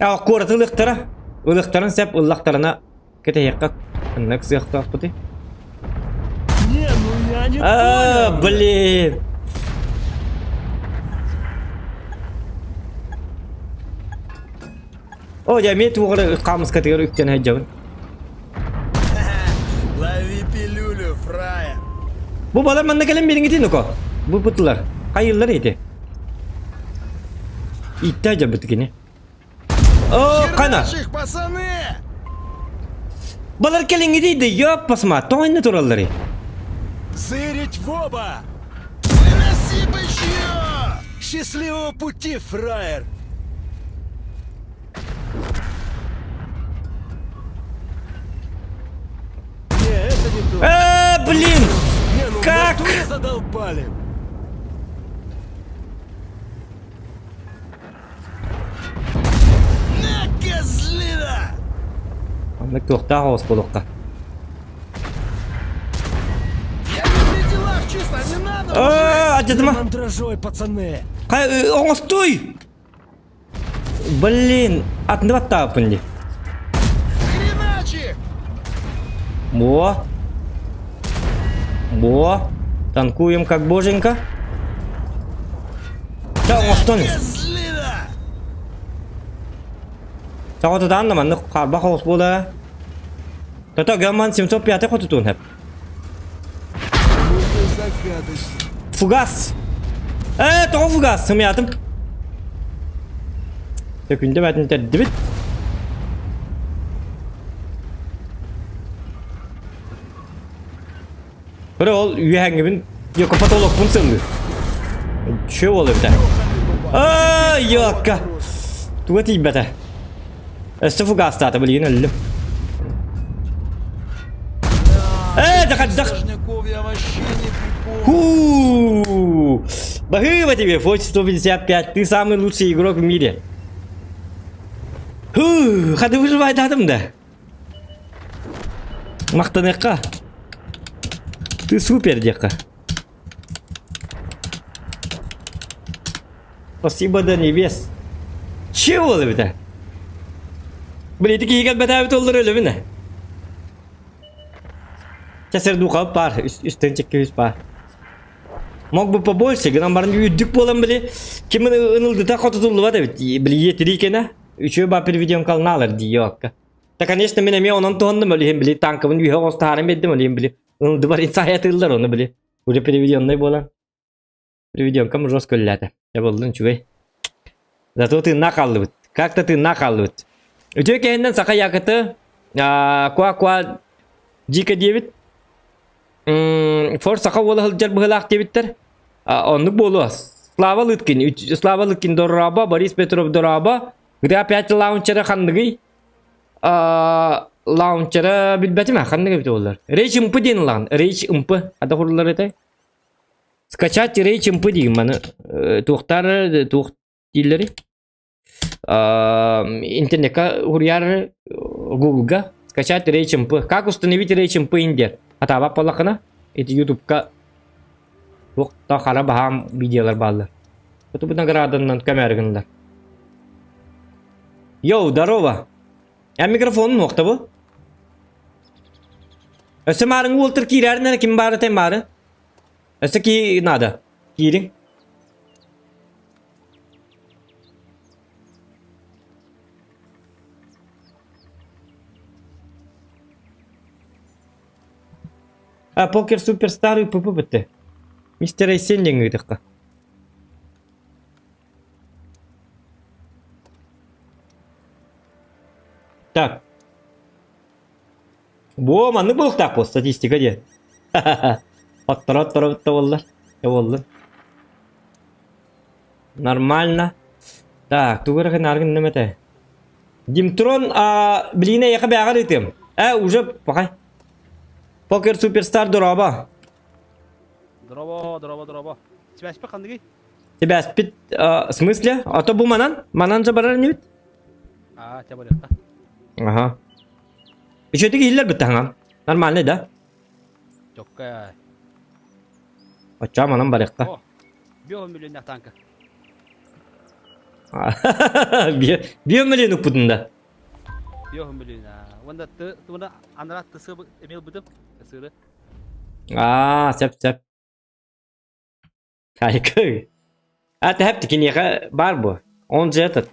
Аа, куораты ылыахтара. Ылыахтарын сөп, ыллахтарына кэтэһиэххэ ханнык сыахтаахпытый? Не, ну я не А, понял. блин! О, я эмиэ туох эрэ хаамыскатыгар үктэн сылдьабын. Лови пилюлю, фраер. Бу балар манна кэлэн биэриҥитин око. Бу бутылар. Хайыллар ити. Иттэ дьабыт кини. О, кана. Херачь их, пацаны! Балар кэлиҥҥитий да ёппасма, тоҕо туралларый? Зырить в оба! Выноси бычье! Счастливого пути, фраер! Не, это не то. Э, блин! Не, ну в Как? натуре задолбали! На, козлина! Маннык туохтаах оҕус буолуохха. Я не при делах, честно, не надо Э, уже! алдьатыма. Мандражой, пацаны! Хай, оҥостуй! Блин, атны баттааппын дии. Хреначи! Во. Во. Танкуем как боженька. Чэ, оҥостон. Козлина! Тоҕо тутаан да маннык харбах оҕус буола. Тото гамман 705 хотутуун хэп. Ну ты загадочный. Фугас! Ээ, тоҕо фугас, сымыйаатым. Сөкүндэ бээтин тэрдибит. Көрө ол үөһэҥҥибин Йоко потолокпун сыллыы. Чё ол эбитэ? Аа, йокка. Туга тиийбэтэ. Өссө фугастаата билигин өллүм. Э, дахаддах. Ху! Бахыба тебе, Фоч 155, ты самый лучший игрок в мире. Ху, хады выживайдадым да. Махтаныахха. Ты супер диэххэ. Спасибо до небес. Чего эбитэ? Блин, ити киһи кэлбэтээбит оллар өлөбүн ээ. Чэ сердухап баар, үстэн чекке үс баар. Мог бы побольше, гынан баран үрдүк буолан били ким ынылдыта хотутуллубат эбит. Били иэтирии кэнэ. Үчүгэй баа переведем калнаалар дии акка. Да, конечно, мин эмиэ онон туһанным, ол иһин били танкабын үһэ оҕус таһааран биэрдим, ол иһин били ылдыбар инсайатыыллар ону били уже переведенный буолан переведенкам жестко үллээтэ. Дьэ буоллун үчүгэй. Зато тыыннаах хааллыбыт. Как-то тыыннаах хааллыбыт. Үтүө кэһиннэн саха якыты куа-куа дьиикэ диэбит. Фор саха уола сылдьар быһыылаах диэбиттэр. Оннук буолуо. Слава Лыткин, Слава Лыткин дорообо, Борис Петров дорообо. GTA 5 лаунчера ханныгый? Лаунчера билбэтим а ханнык эбит буоллар. Rage ымпы диэн ылаҕын. Rage ымпы. Ада хурулар этэй. Скачать Rage ымпы диигин маны. Туохтар туох дииллэри? Интернетка уруйар Гуглга скачать Rage ымпы. Как установить Rage ымпы индер? Атаабап буоллаххына ити Ютубка туох та хара баһаам видеолар бааллар. Бу награданнан көмөр гыннар. Йоу, здорово. Я микрофонун уохта бу. Өссө маарыҥ уолтар киирээрин ким баары тэн баары. Өссө ки надо. Киириҥ. А покер суперстар ПП бітті. Мистер Айсен диэн ыытыахха. Так. Бу маннык буолуохтаах буо статистика диэн. Отторо-отторо буоллар. Буоллун. Нормально. Так, тугу эрэ гынааргын нэмэтэ. Димтрон а, билигин эйиэхэ бээҕэр ыытыам. Э, уже пахай. Покер Суперстар дорообо. Дорообо, дорообо, дорообо. Сибээспит ханныгый? Сибээспит, в смысле? А то бу манан? Манан же барар инибит? Аа, чэ барыахха. Ага. Үчүгэй иһиллэр быттаһаҥам. Нормальный, да? Чокка. Оччоҕо манан барыахха. О, био миллионных танка. Био миллион укпутун да. Био миллион. Уонна ты туна анара тысы эмил бытым. Сыры. Аа, сөп сөп. Айкы. А тэп киниэхэ баар буо. Он же этот.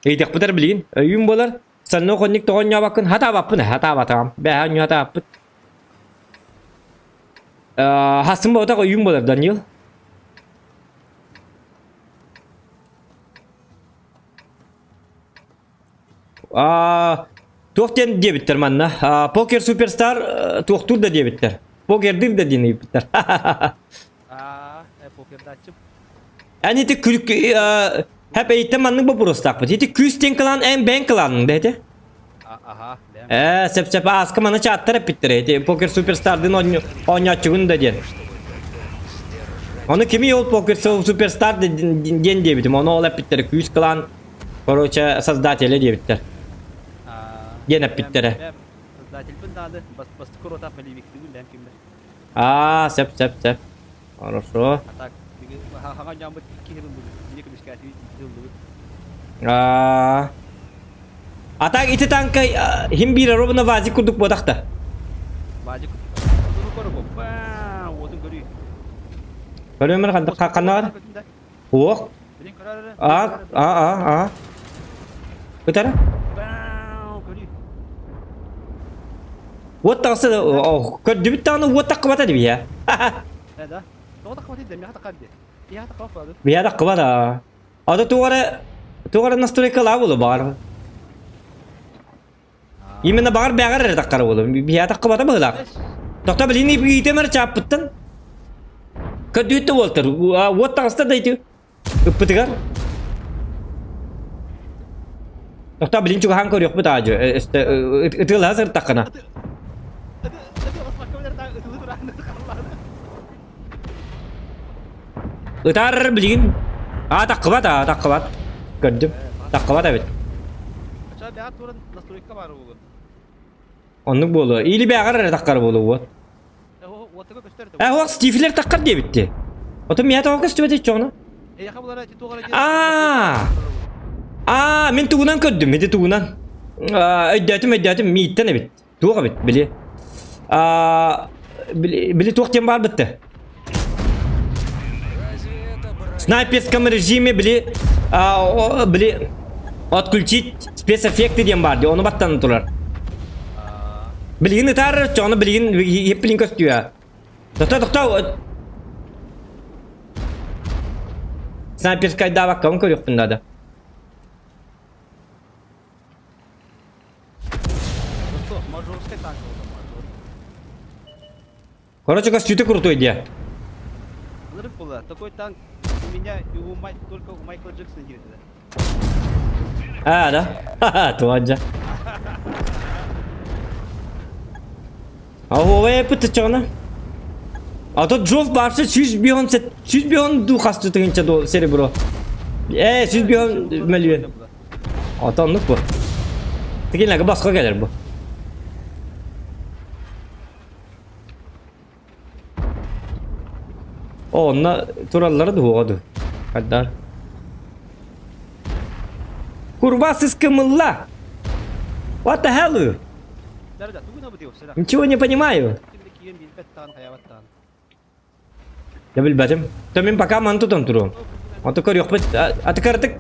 Ыйдахпытар билигин өйүүн буолар. Санно хонник тоҕонньообоккун хатаабаппын хатаабатаҕым. Бэһэ онньу хатааппыт. Хасын буотах өйүүн буолар Данил. Аа, туох диэн диэбиттэр манна? Аа, Покер Суперстар туохтуур да диэбиттэр. Покердыыр да диэн ыйыппыттар. Аа, покердааччым. Эн ити күлүк хэп эйиттэн маннык боппуруостаахпыт. Ити күүс диэн кылаан эн бэйэҥ кылааныҥ да ити? Аха, бэйэм. Ээ, сөп-сөп ааска маны чааттар эппиттэр ити Покер Суперстардын оонньооччугун да диэн. Ону кими ол Покер Суперстар диэн диэбитим, ону ол эппиттэр күүс кылаан Короче, создателя диэбиттэр. Диэн эппиттэрэ. Создательбын дааны бастакы ротаах мэлиибиктибин бэм киммер. Аа, сөп, сөп, сөп. Хорошо. А так, хаҥа дьаммыт киһи ыллыбыт, били көмүскээтибит, ыллыбыт. Аа. А так ити танка хим биир ровно вазик курдук буотахта. Вазик курдук уотун көрүй. Көрөмөр ханна бар? Уох. А, а, а, а. Ытара? Уот таҕыста көрдүбүт даҕаны уот таххыбата дии биһиэ. Э да. Тоҕо таххыбата дии, миэхэ таххар дии. Киһиэхэ таххыбат буолла. Биһиэ таххыбата. Ата туох эрэ туох эрэ настройкалаа буолуо баҕар. Именно баҕар бэҕэр эрэ таххара буолуо. Биһиэ таххыбата быһыылаах. Тохто билин иитем эрэ чааппыттан. Көрдүүт да буолтар. Уот таҕыста да ити Ыппытыгар Тохтоо билин чугаһаан көрүөхпүт аадьы ытыалаһа сырыттаххына. Ытаар билигин аа таххыбат аа таххыбат көрдүм таххыбат эбит. Оннук буолуо. Или бээҕэр эрэ таххар буолуо уот. Э, уох Стифлер таххар диэбитти. Отон миэхэ тоҕо көстүбэт иччоҕуна? Аа! Аа, мин тугунан көрдүм, ити тугунан. Өйдөөтүм, өйдөөтүм, мииттэн эбит. Туох эбит, били. Аа, били, били туох диэн баар бытты. В снайперском режиме били, а, били, отключить спецэффекты диэн баар дии, ону баттанан турар. Билигин ытаар оччоҕуна билигин иһиппилин көстүө. Тохтоо тохтоо. Снайперскайдаабаккабын көрүөхпүн наада. Короче, көстүүтэ крутой диэ. Ынырык буолла. Такой танк у меня и у Май... только у Майкла Джексона диэбит этэ. А, да? Ха-ха, туаджа. А оой эппит чоҕуна. А то Джофф барса 100 100 ду хасты тыгынча до серебро. Э, 100 миллион. Ата оннук бу. Тигинлерге басқа келер бу. Онно тураллара дуоҕа дуу? Хайдаар. Курва сыскымылла! What the hell you? Ничего не понимаю. Я билбэтим. То мин пока маны тутан туруом. Аты көрүөхпүт. Аты кыратык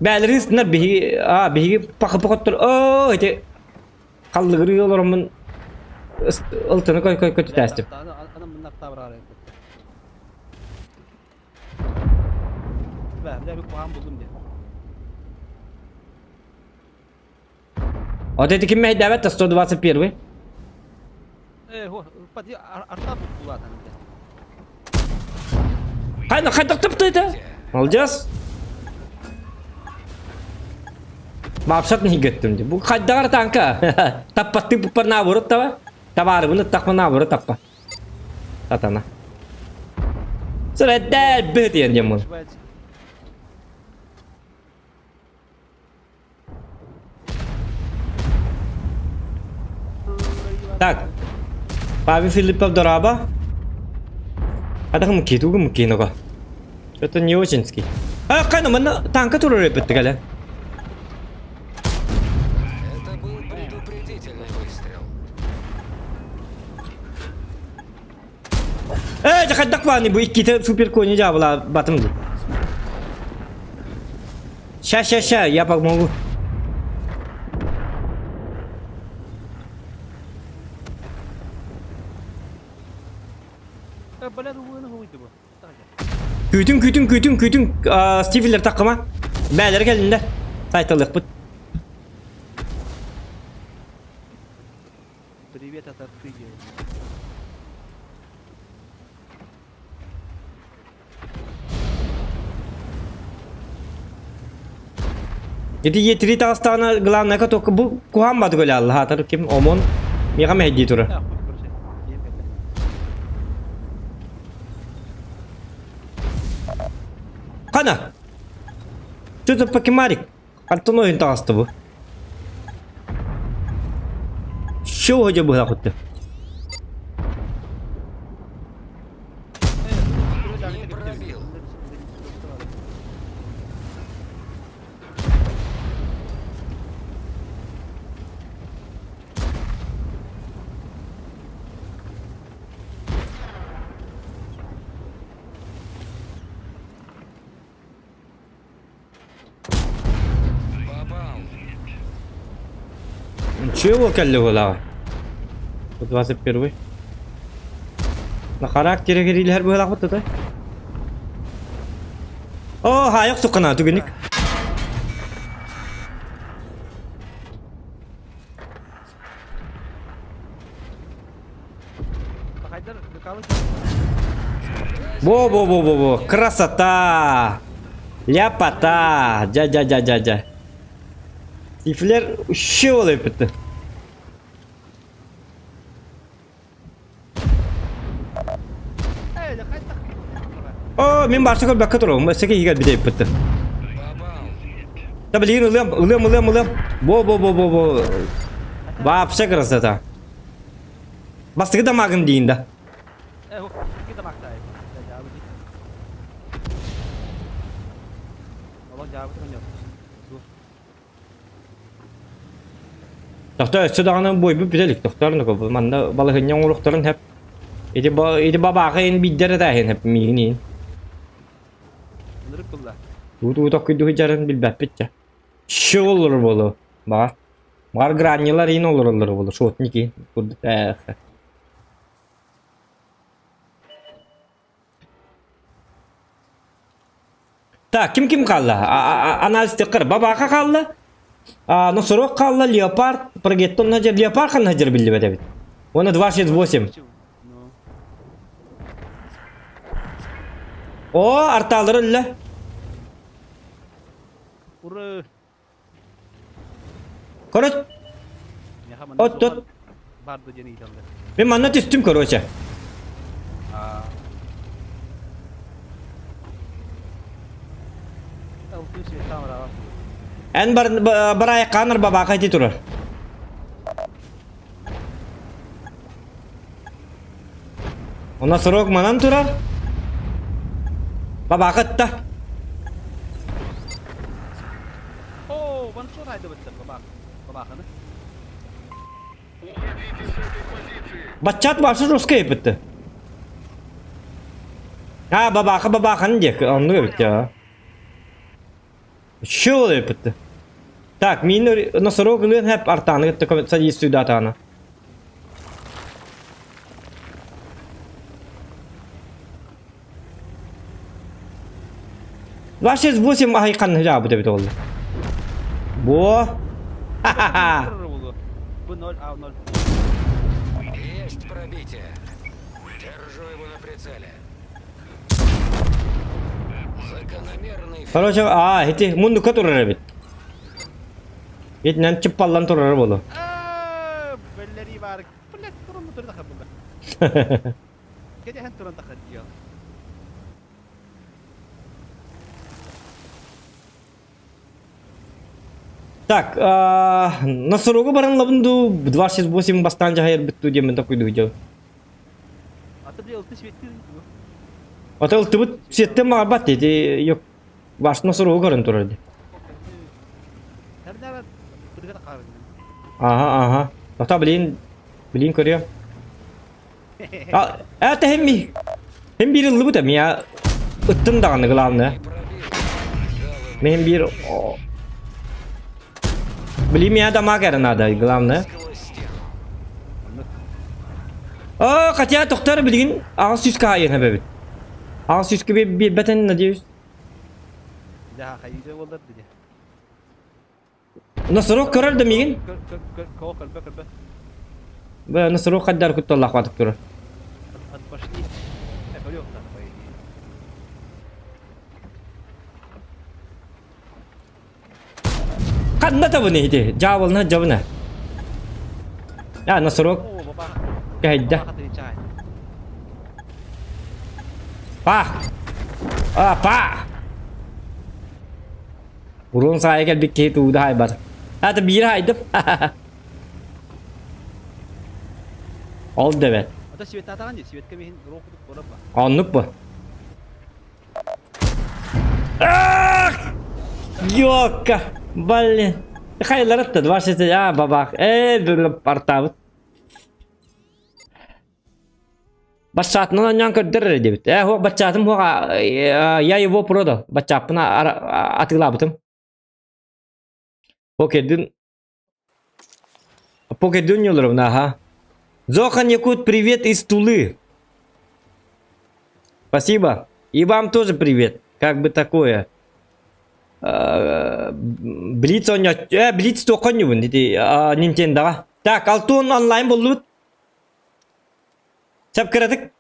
бээлэрин сынар биһиги аа биһиги пахы похоттор оо ити Халлыгырыы олороммун ылтыны көтүтээстим. Вот это ким мэйдээбэт 121 Хайна хайдах тыптыйда? Молодец. Бапсат нигеттим ди. Бу хайдагар танка. Таппатты буппар наоборот таба. Табарыбын ыттахпын наоборот таппа. Сатана. Сырэддэр быт диэн диэн Так. Павел Филиппов дорообо. Хата муки, тугу муки нога. Это не очень-ский. А, кайна, манна танка турар эппит кэлэ. Это был предупредительный выстрел. Э, хайдах бааны бу иккитэ супер кони дьаабыла батым ди. Ща, ща, ща, я помогу. Күүтүҥ, күүтүҥ, күүтүҥ, күүтүҥ, Стивилер таккыма. Бээлэр кэллиннэр. Сайталыахпыт. Привет от Артыги. Ити етири таҕыстаҕына главное только бу куһаан бады көлө аллаһаатар ким ОМОН миэхэ мэһэйдии турар. Хана! Что за покемарик? Антон ойун таҕыста бу. Що хотя бы хотя. Не пробил. Попал. Чего кэллэ буолаҕа? 121. На характере кирилэр быһалаах тута. О, хайок суккана түгүнүк. Во-во-во-во-во, красота! Ляпота! Дя-дя-дя-дя-дя. Тифлер еще олайпыты. О, мин барса көрбөккө турабын. Өссө киһигэ бүтэйиппит. Да билигин ылыам, ылыам, ылыам, ылыам. Бо бо бо бо бо. Вообще красота. Бастыгы дамагын дейін да. Тохтоо өссө даҕаны буойбут бүтэ илик тохтоор нуку манна балаһыанньа оҥоруохтарын сөп. Ити ба ити бабааҕа иһин биирдэ эрэ тааһын сөп миигин иһин. Ынырык булла. Уу токкуйду сылдьарын билбэппит дьэ. Чы олорор буолуо баҕар. Баҕар граннилар иһин олороллор буолуо шотник иһин курдук ээх. Так, ким ким хаалла? Анализ тыккар. Бабаха хаалла. Носорог хаалла, Леопард, Прогеттон наджар. Леопард ханна хаджар биллибэт эбит. Уонна 268. О, артаалар өллө. Ура! Короче, от Мен манна түстүм, короче. Эн бар барай канар бабака ити турар. Она срок манан турар. Бабакытта. О, ваншот айдыбыттар бабах. Бабаханы. Баччат барсы русская эпитти. А, бабаха бабаханы диэк, оннук эбит я. Чё эпитти. Так, мин носорог ылыан хэп артааны кытта садиистуйдаатаҕына. 268 аһай ханна дьаабыт эбит ол. Бо. Ха-ха-ха. Бу 0 А 0. Есть пробитие. Держу его на прицеле. Закономерный Короче, а, ити мундукка турар эбит. Итинэн чыппаллан турар буолу. Бэллэрии баар. Блядь, туран турда хабылла. Кэтэһэн туран тахадьыал. Так, носорогу баран лабын дуу, 28 бастаан дьаһайарбыт дуу диэммин токуйдуу Аты бile ылты светти Ата ылтыбыт сиэттэн баҕарбат ити yok баш носорогу көрөн турар ди. Ага, ага. Ата блин, блин көрүөм. А, это hem bir hem bir ыллыбыт эмиэ ыттым даҕаны главное. Мен bir Блин, меня дамаг надо, главное. О, хотя тохтар билигин аҕыс сүүскэ хаайыан эбэбит. Аҕыс сүүскэ биэрбэтэн, надеюсь. Носорог көрөр да миигин. Б носорог хаддар кутталлаах батып турар. Ханна табыны ити? Дьаабылына дьабына. А, носорог кэһэйдэ. Па! А, па! Урун саайа кэлбит киһи тугу да хаайбат. Ата биир хаайдым. Ол да бэт. Ата светатаҕын дии, светка миһин рокутук барар Оннук бу. Ах! Ёка! Блин. Хайларытта 26 а бабах. Э, артабыт. Баччаатынан анньан көрдөр эрэ диэбит. Ээ, һуох баччаатым һуох я его продал. Баччааппын атыылаабытым. Покердин Покердин ньолоробун аха. Зохан Якут, привет из Тулы. Спасибо. И вам тоже привет. Как бы такое. Блиц оонньо... Э, Блиц туохха оонньуубун ити Нинтендаҕа. Так, Алтон онлайн буллубут. Сап кыратык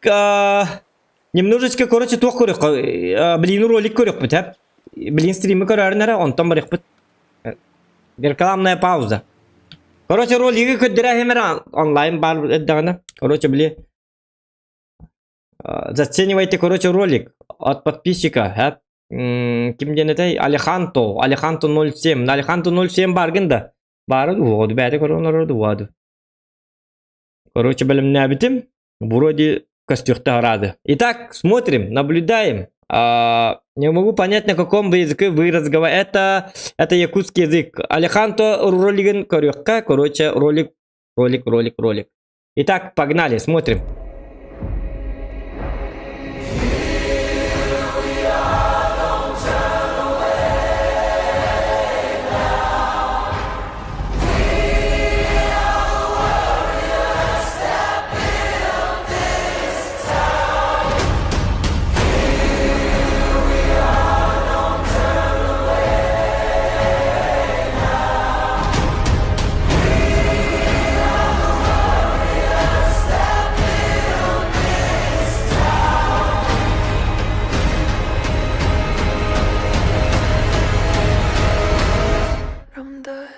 немножечко, короче, туох көрүөххэ, блин ролик көрүөхпүт, һэп. Блин стримы көрөөрүн эрэ, онтон барыахпыт. Рекламная пауза. Короче, ролиги көрдөрө эрэ онлайн бар эрдэҕинэ. Короче, били заценивайте, короче, ролик от подписчика, һэп. Ким диэн этэй? Алеханто, Алеханто 07. Алеханто 07 баргын да. Баары дуо, бэйэтэ көрөн олорор дуо. Короче, бэлэмнээбитим. Вроде костюхта рады. Итак, смотрим, наблюдаем. А, не могу понять, на каком вы языке вы разговариваете. Это, это якутский язык. Алеханто ролигин көрүөххэ. Короче, ролик, ролик, ролик, ролик. Итак, погнали, смотрим. From dust.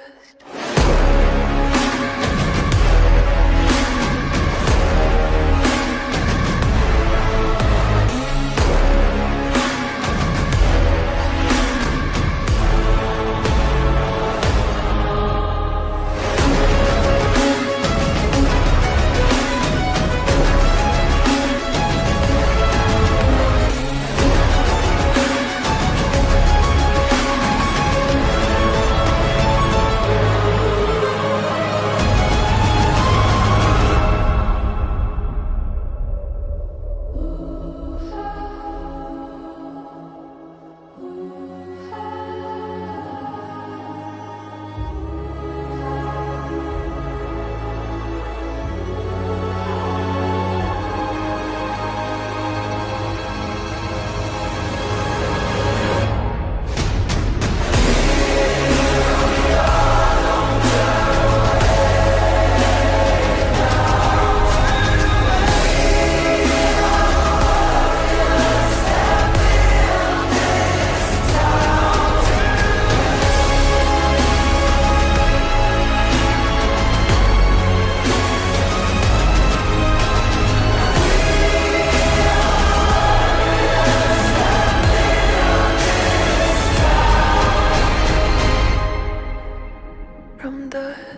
From dust.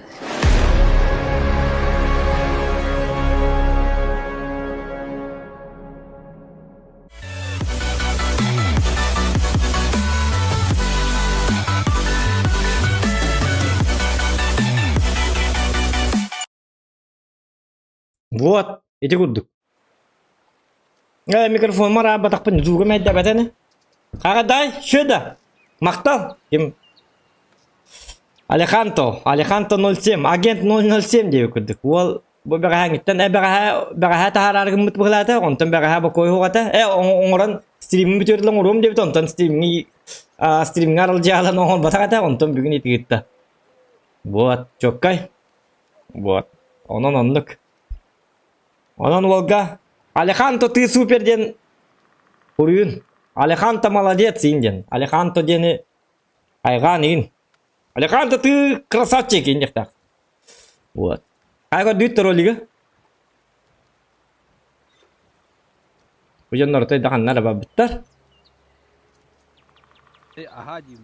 Вот, ити курдук. Э, микрофон араабатахпын звуга мэйдэбэтэн. Хагадай, шөда. Махтал. Ким? Алеханто, Алеханто 07, агент 007 диэби курдук. Уол бу бэҕэһээҥҥиттэн э бэҕэһээ бэҕэһээ таһаарар гыммыт быһылаата, онтон бэҕэһээ бокуой уһуҕата. Э оҥорон стримин бүтүөрдүлэн оҥоруом диэбит, онтон стримҥи стримҥа аралдьаалан оҥорботох этэ, онтон бүгүн итигитта. Вот, чоккай. Вот. Онон оннук. Онон уолга Алеханто ты супер диэн уруйун. Алеханто молодец иин диэн. Алеханто диэни хайҕаан иин. Алеханто ты красавчик иин диэхтээх. Вот. Хайга дүүт ролига. Бу дьоннор тойдаханна эрэ барбыттар. Аһаа диим.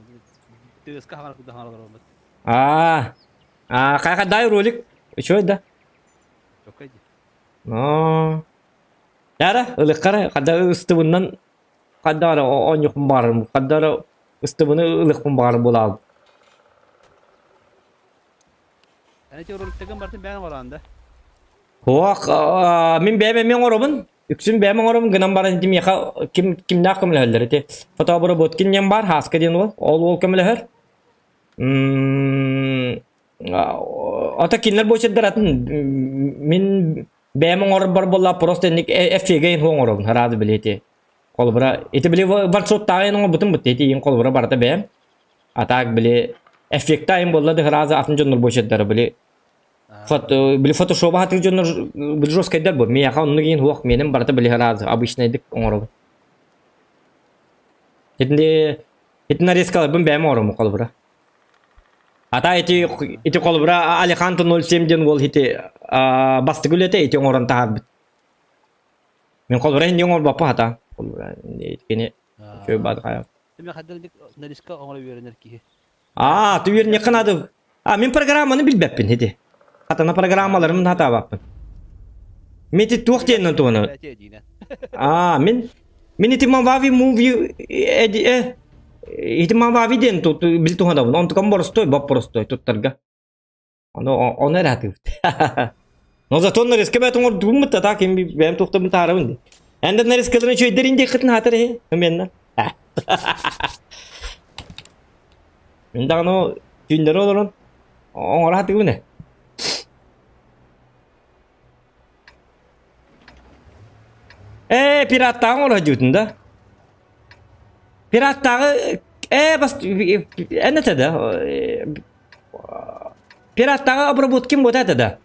Тыаска хаҥар курдук хаҥар олоробут. Аа, аа, хайа дай ролик. Үчүгэй да. Чоккай дии. Аа. Яра, ылыххара, хада ыстыбыннан хада эрэ оонньуохпун баҕарарым, хада эрэ ыстыбыны ылыахпын баҕарар буолаабыт. Эн ити роликтаргын барытын бэйэҥ оҥороон да? Суох, мин бэйэм эмиэ оҥоробун. Үксүн бэйэм оҥоробун гынан баран ити миэхэ ким кимнээх көмөлөһөллөр ити фотообработкин диэн баар, Һааска диэн уол, ол уол көмөлөһөр. Ата кинилэр буочардар атын мин бэйэм оҥорор буолла просто инник эффегэ ин оҥоробун хараады билети. Холобура ити били ваншоттааҕы ин оҥорбутум бут ити ин холобура барыта бэйэм. А так били эффекта ин буолла да хараазы атын дьоннор буочардара били фото били фотошоба хатыр дьоннор били жесткайдар бу. Миэхэ оннук ин хуох меним барыта били хараазы обычнайдык оҥоробун. Итини ити нарезкаларбын бэйэм оҥоробун холобура. Ата ити ити холобура Алехандро 07 диэн уол ити бастакы үлэтэ ити оҥорон таһаарбыт. Мин холобура инни оҥорбоппун хата. Холобура кини үчүгэй баатахайа. Эми хаддырдык нарезка оҥоро үөрэнэр киһи. Аа, ты үөрэниэххэ наада. А, мин программаны билбэппин ити. Хатана программаларын хатаабаппын. Мин ити туох диэннэн туһана. Аа, мин Мин ити Мавави Movie э ити Мавави диэн бил туһанабын. Онтукам боростой, боп боростой туттарга. Ону ону эрэ атыыбыт. Но зато нарезка бэт оҥордугум та так им бэйэм туохтабын таарабын ди. Энден нарезкаларын үчүгэйдэрин диэххитин хаатар иһи. Менна. Мин даҕаны түүннэри олорон оҥоро хатыыбын э. Ээ, пираттааҕы оҥоро сылдьыбытым да. Пираттааҕы ээ бас эн этэ да пираттааҕы обработкин буота этэ да.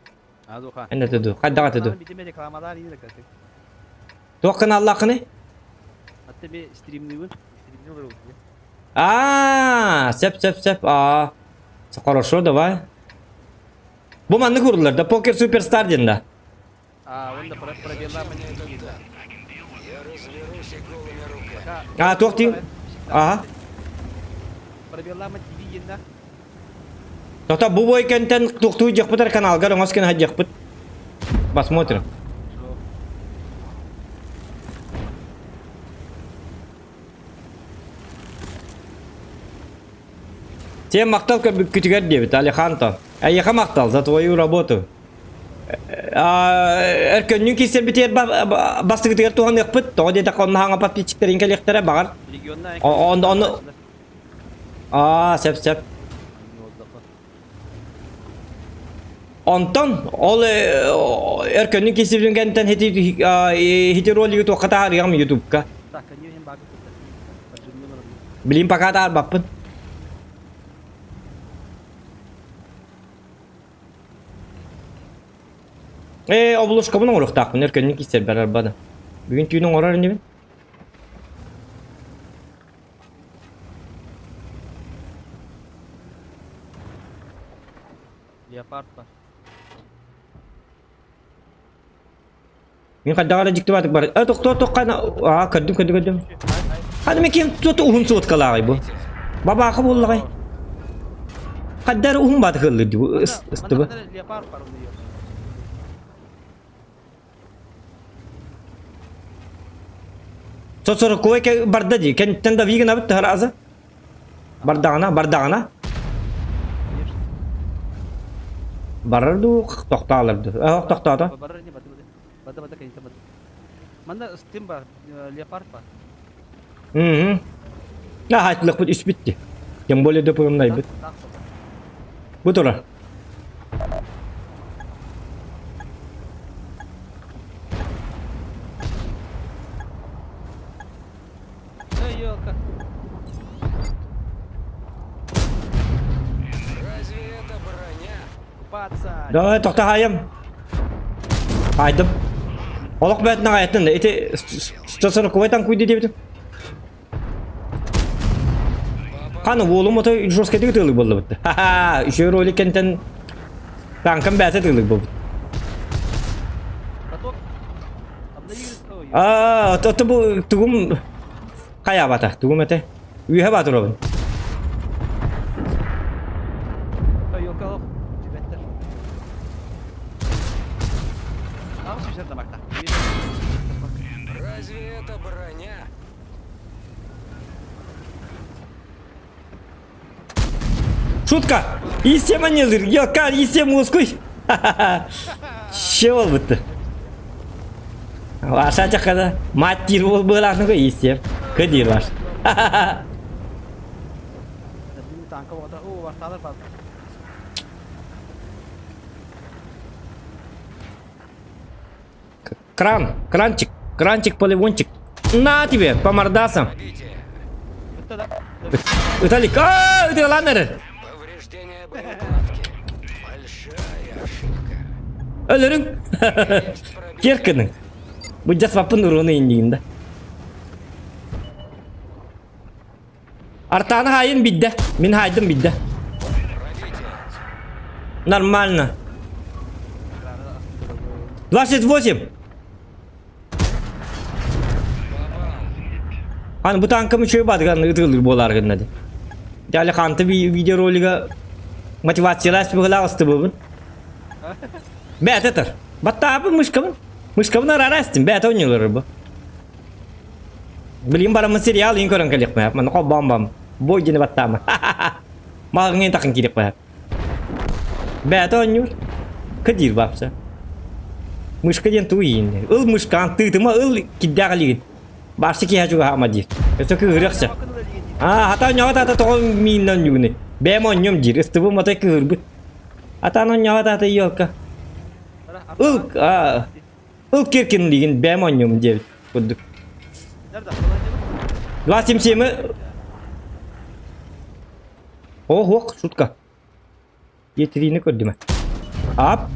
Эн этэ ду, хайдах этэ ду. Туох каналлааххыный? Аа, сөп сөп сөп. Аа. Хорошо, давай. Бу маннык ууруллар да Покер Суперстар диэн да. А, туох диин? Аха. Тота бу бой кэнтэн туохтуу дьахпытар каналгар оҥос кэн хадьахпыт. Посмотрим. Сен махтал көрбүккүтүгэр диэбит Алехандро. Эйиэхэ махтал за твою работу. Өркөннүүн киирсэрбитигэр бастыгытыгар туһаныахпыт. Тоҕо диэтэххэ онно хаҥа подписчиктэрин кэлиэхтэрэ баҕар. Онно Аа, сөп сөп. Онтон ол өркөннүүн киирсибитин кэнниттэн хити ролигы туохха таһаарыаҕым ютубка. Билим пока таарбаппын. Ээ, оболушкабын оҥоруохтаахпын, өркөннүк киирсэрбэр арбада. Бүгүн түүн оҥорор инибин. Леопард бар. Мин хайдах эрэ дьиктибатык бар. Э, тохтоо, тоххана. Аа, көрдүм, көрдүм, көрдүм. Ханы мен ким тут уһун суоткалааҕый бу? Бабаахы буоллаҕай. Хайда эрэ уһун баатык ыллыр дии бу ыстыбы. Сосорокуой барда дии. Кэнниттэн да виган абыт тахар Бардаҕына, бардаҕына. Барар дуу, тохтоолор дуу. Оһох тохтоото. Барар не баты баты. Баты баты кэнитэ баты. Манна стим бар, леопард бар. Мм. Аһаачылыкпыт үспүт Тем более дөпөмнайбыт. Бу турар. Давай, тохтаһаайым. Айдым. Олох бэт наҕайаттын да ити 140 танкуйды диэбитим. Ханы уолум ото жесткайдык тыылык буоллубут. Ха-ха, үчүгэй ролик кэнтэн танкам бээтэ тыылык буолбут. Аа, то бу тугум хайаабата, тугум этэ? Үөһэ баатыробун. Разве это броня? Шутка! Истем анелыр, я истем уоскуй! Ще болбутты. Аша чакада мать диир бол быылаахны истем. Кы диир бар. Кран, кранчик, кранчик, поливончик. На тебе, по мордасам. Ыталик, а, ытыалаан эрэр. Повреждение боекладки. Большая ошибка. Өлөрүҥ. Киркінің. Бу жаспаппын уруну иннигин да. Артааны хаайын бидде. Мин хаайдым бидде. Нормально. 28. Аны бу танкам үчүгэй баадыган ытыылыр буолаар гынна ди. Дали ханты видеоролига мотивациялаас быһылаах ыстыбыбын. Бэт этер. Баттаабын мышкабын. Мышкабын арарастым. Бэт ойнуулар бу. Билин барамын сериал ин көрөн кэлиэхпин. Маны холбоон бам. Бой дини баттаама. Маҕаҥҥын тахын киириэхпин. Бэт оонньуур. Кыдиир бапса. Мышка диэн туу ииннэ. Ыл мышкаан тыытыма ыл кирдээх илигин. Барсы киһи чугаһаама диир. Өссө кыыһырыахча. Аа, хата оонньоҕо таата тоҕо мииннэ оонньуугунуй? Бэйэм оонньуом диир. Ыстыбым матай кыыһырбыт. Атаан оонньоҕо таата елка. Ыл, аа, ыл киркин лигин бэйэм оонньуом диэбит курдук. 27 Ох, шутка. Етерини көрдүм. Ап.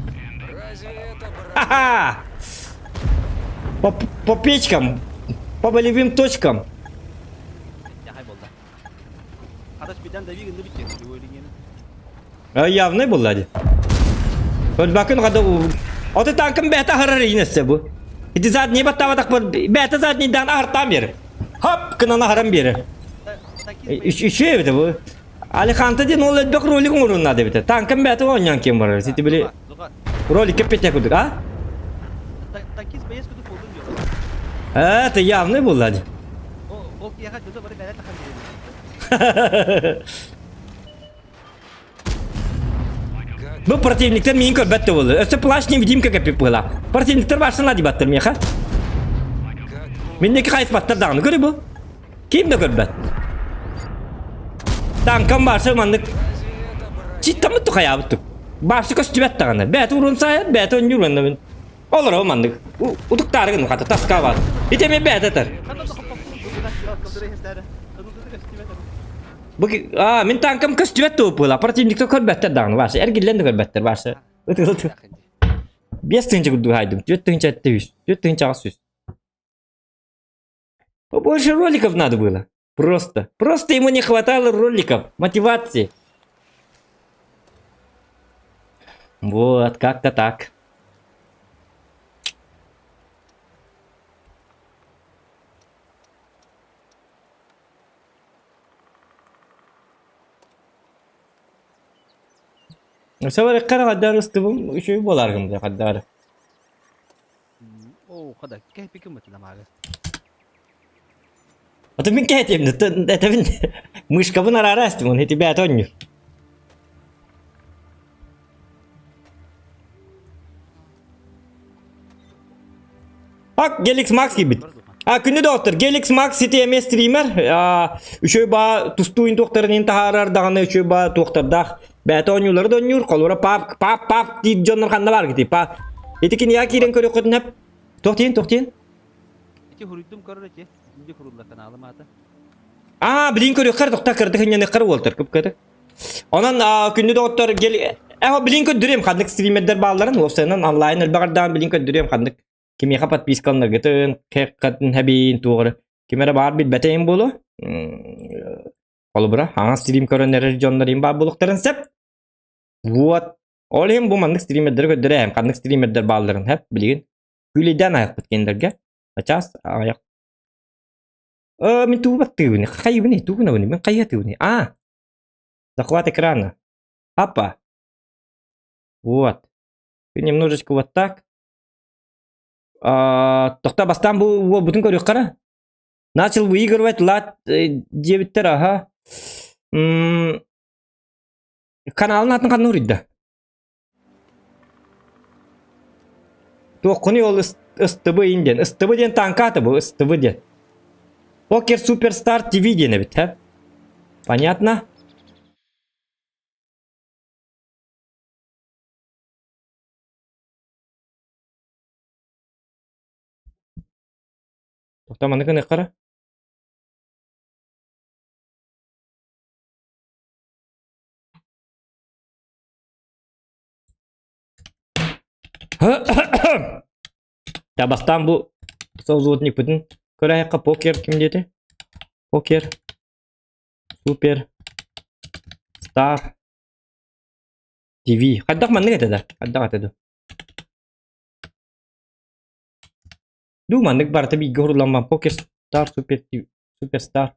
Ха-ха! По, по печкам, по болевым точкам. Явный буолла дии. Өлбакын хада Оты танкым бэта харар инессе бу. Ити задний баттабатах бэта заднийдан ахартаан биэр. Хоп кынан ахаран биэрэр. Үчүгэй эбитэ бу. Алиханта диэн ол элбэх ролик оҥоруон наада эбитэ. Танкам бэйэтэ оонньоон киэн барар. Сити били ролик кэппэтэ курдук, а? Танкист боец курдук буоллун диyor. Это явный буолла дии. Ол киһиэхэ дьоно бары бэйэ тахан Бу противниктар миин көрбөт да буолла. Өссө плащ невидимка кэппит буола. Противниктар барсына дибаттар миэхэ. Минники хайыспаттар даҕаны көрү бу. Ким да көрбөт. Танкам барса маннык читтамыт тухайаабыт Барсы көстүбэт даҕаны. Бэйэтэ урун саайар, бэйэтэ онньуур онно Олоро маннык. Утуктаарыгын хата таска бар. Ити эмиэ бэйэтэ этэр. Бу а мин танкам көстүбэт тууппула. Противниктар көрбөттөр даҕаны барсы. Эргиллэн да көрбөттөр барсы. Ытылыт. 5 тыһыынча курдук хайдым. 4 тыһыынча 700. 4 тыһыынча 800. Побольше роликов надо было. Просто. Просто ему не хватало роликов, мотивации. Вот, как-то так. Сабар хаддар ыстыбым үчүгэй буолааргым да хаддар. Оо, хада, кэһиппиккин бытыламаары. Ото мин кэһэтиэм этэбин мышкабын араара астым он ити бэйэтэ оонньуур. Ак Геликс Макс киирбит. А күнү доктор Геликс Макс сити эмиэ стример. Үчүгэй баа тустуу туохтарын таһаарар даҕаны үчүгэй баа туохтардаах бэйэтэ оонньуулары да оонньуур холура пап пап пап диир дьоннор ханна баар гити па ити кинигэ киирэн көрүөххүтүн сөп туох диэн туох диэн Ити хуруйдум көрөр ити. Инди курулла каналым аата. Аа, билин көрүөххэр тохта кырдык хынньаныххар уолтар кып-кыты. Онон күндү доҕоттор гел э билин көрдүрүөм ханнык стримердер баалларын уопсайынан онлайн элбэҕэрдээн билин көрдүрүөм ханнык кимиэхэ подпискаланаргытын кэккатын хэбиин туоҕары ким эрэ баар билбэтэйим буолуо холобура аҥа стрим көрөн эрэр дьоннор им баар буолуохтарын сөп вот ол иһин бу маннык стримердери көрдөрөөм ханнык стримердер баалларын хэп билигин күлэйдээн аһыахпыт кинилэргэ начаас аҕыйах мин тугу баттыыбыный хайыбыный тугунабыный мин хайыатыыбыный а захват экрана апа вот немножечко вот так тохто бастаан бу уолбутун көрүөххэ начал выигрывать лат диэбиттэр аха каналын атын ханна уруйда Туоххунуй ол СТБ ин диэн. СТБ диэн тааҥка аата бу, СТБ диэн. Покер Суперстар ТВ диэн эбит, һэ? Понятно? Тоқта маннык гыныаххара. Та бастаан бу созвотникпытын көрайыққа покер ким диэтэ? Покер супер стар ТВ. Хайдах маннык этэ да? Хайдах этэ ду? Ду маннык барыта бииргэ уһуруламман Покер Стар Супер Суперстар.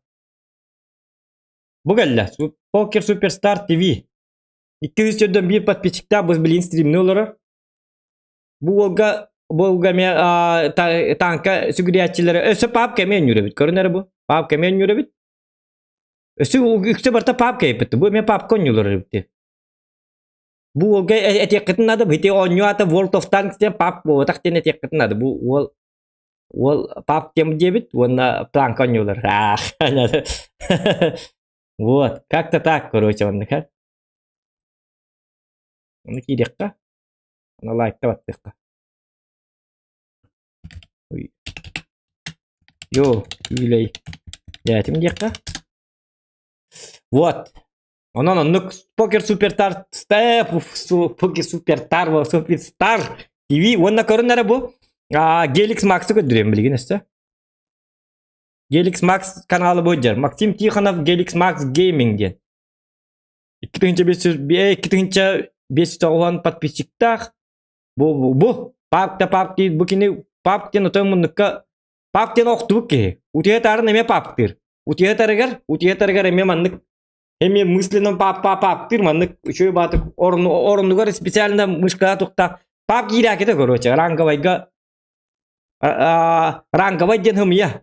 Бу кэллэ. Покер Суперстар ТВ. 241 подписчиктаах бу билигин стримни олорор. Бу уолга бу уолга эмиэ танка сүгүрүйээччилэрэ өссө папка эмиэ өнньүүр эбит. Көрүн эрэ бу. Папка эмиэ өнньүүр эбит. Өссө үксэ барыта папка эбит. Бу эмиэ папка онньуулар эбит. Бу уолга этиэххитин наада, ити оонньуу аата World of Tanks диэн пап буолбатах диэн этиэххитин наада. Бу уол уол пап диэн диэбит уонна планка оонньуулар. Вот, как-то так, короче, оннук. Ону киириэххэ. Аны лайкта баттыахха. Ой. Йо, күүлэй. Дьээтим диэххэ. Вот. Онон оннук Покер Супертар Покер Супертар Суперстар ТВ уонна көрүн эрэ бу Геликс Максы көрдөрүөм билигин өссө. Геликс Макс каналы буолдьар. Максим Тихонов Геликс Макс Гейминг диэн. 2590 подписчиктаах. Бу бу бу пап да пап диир бу кини пап диэн отой муннукка пап диэн охтубут киһи. Утуйа таарын эмиэ паптыыр. Утуйа тарыгар, утуйа тарыгар эмиэ маннык эмиэ мысленно пап пап паптыыр маннык үчүгэй баатык орунугар специально мышкаҕа тухта пап киирээкитэ короче ранговайга ранговай диэн хымыйа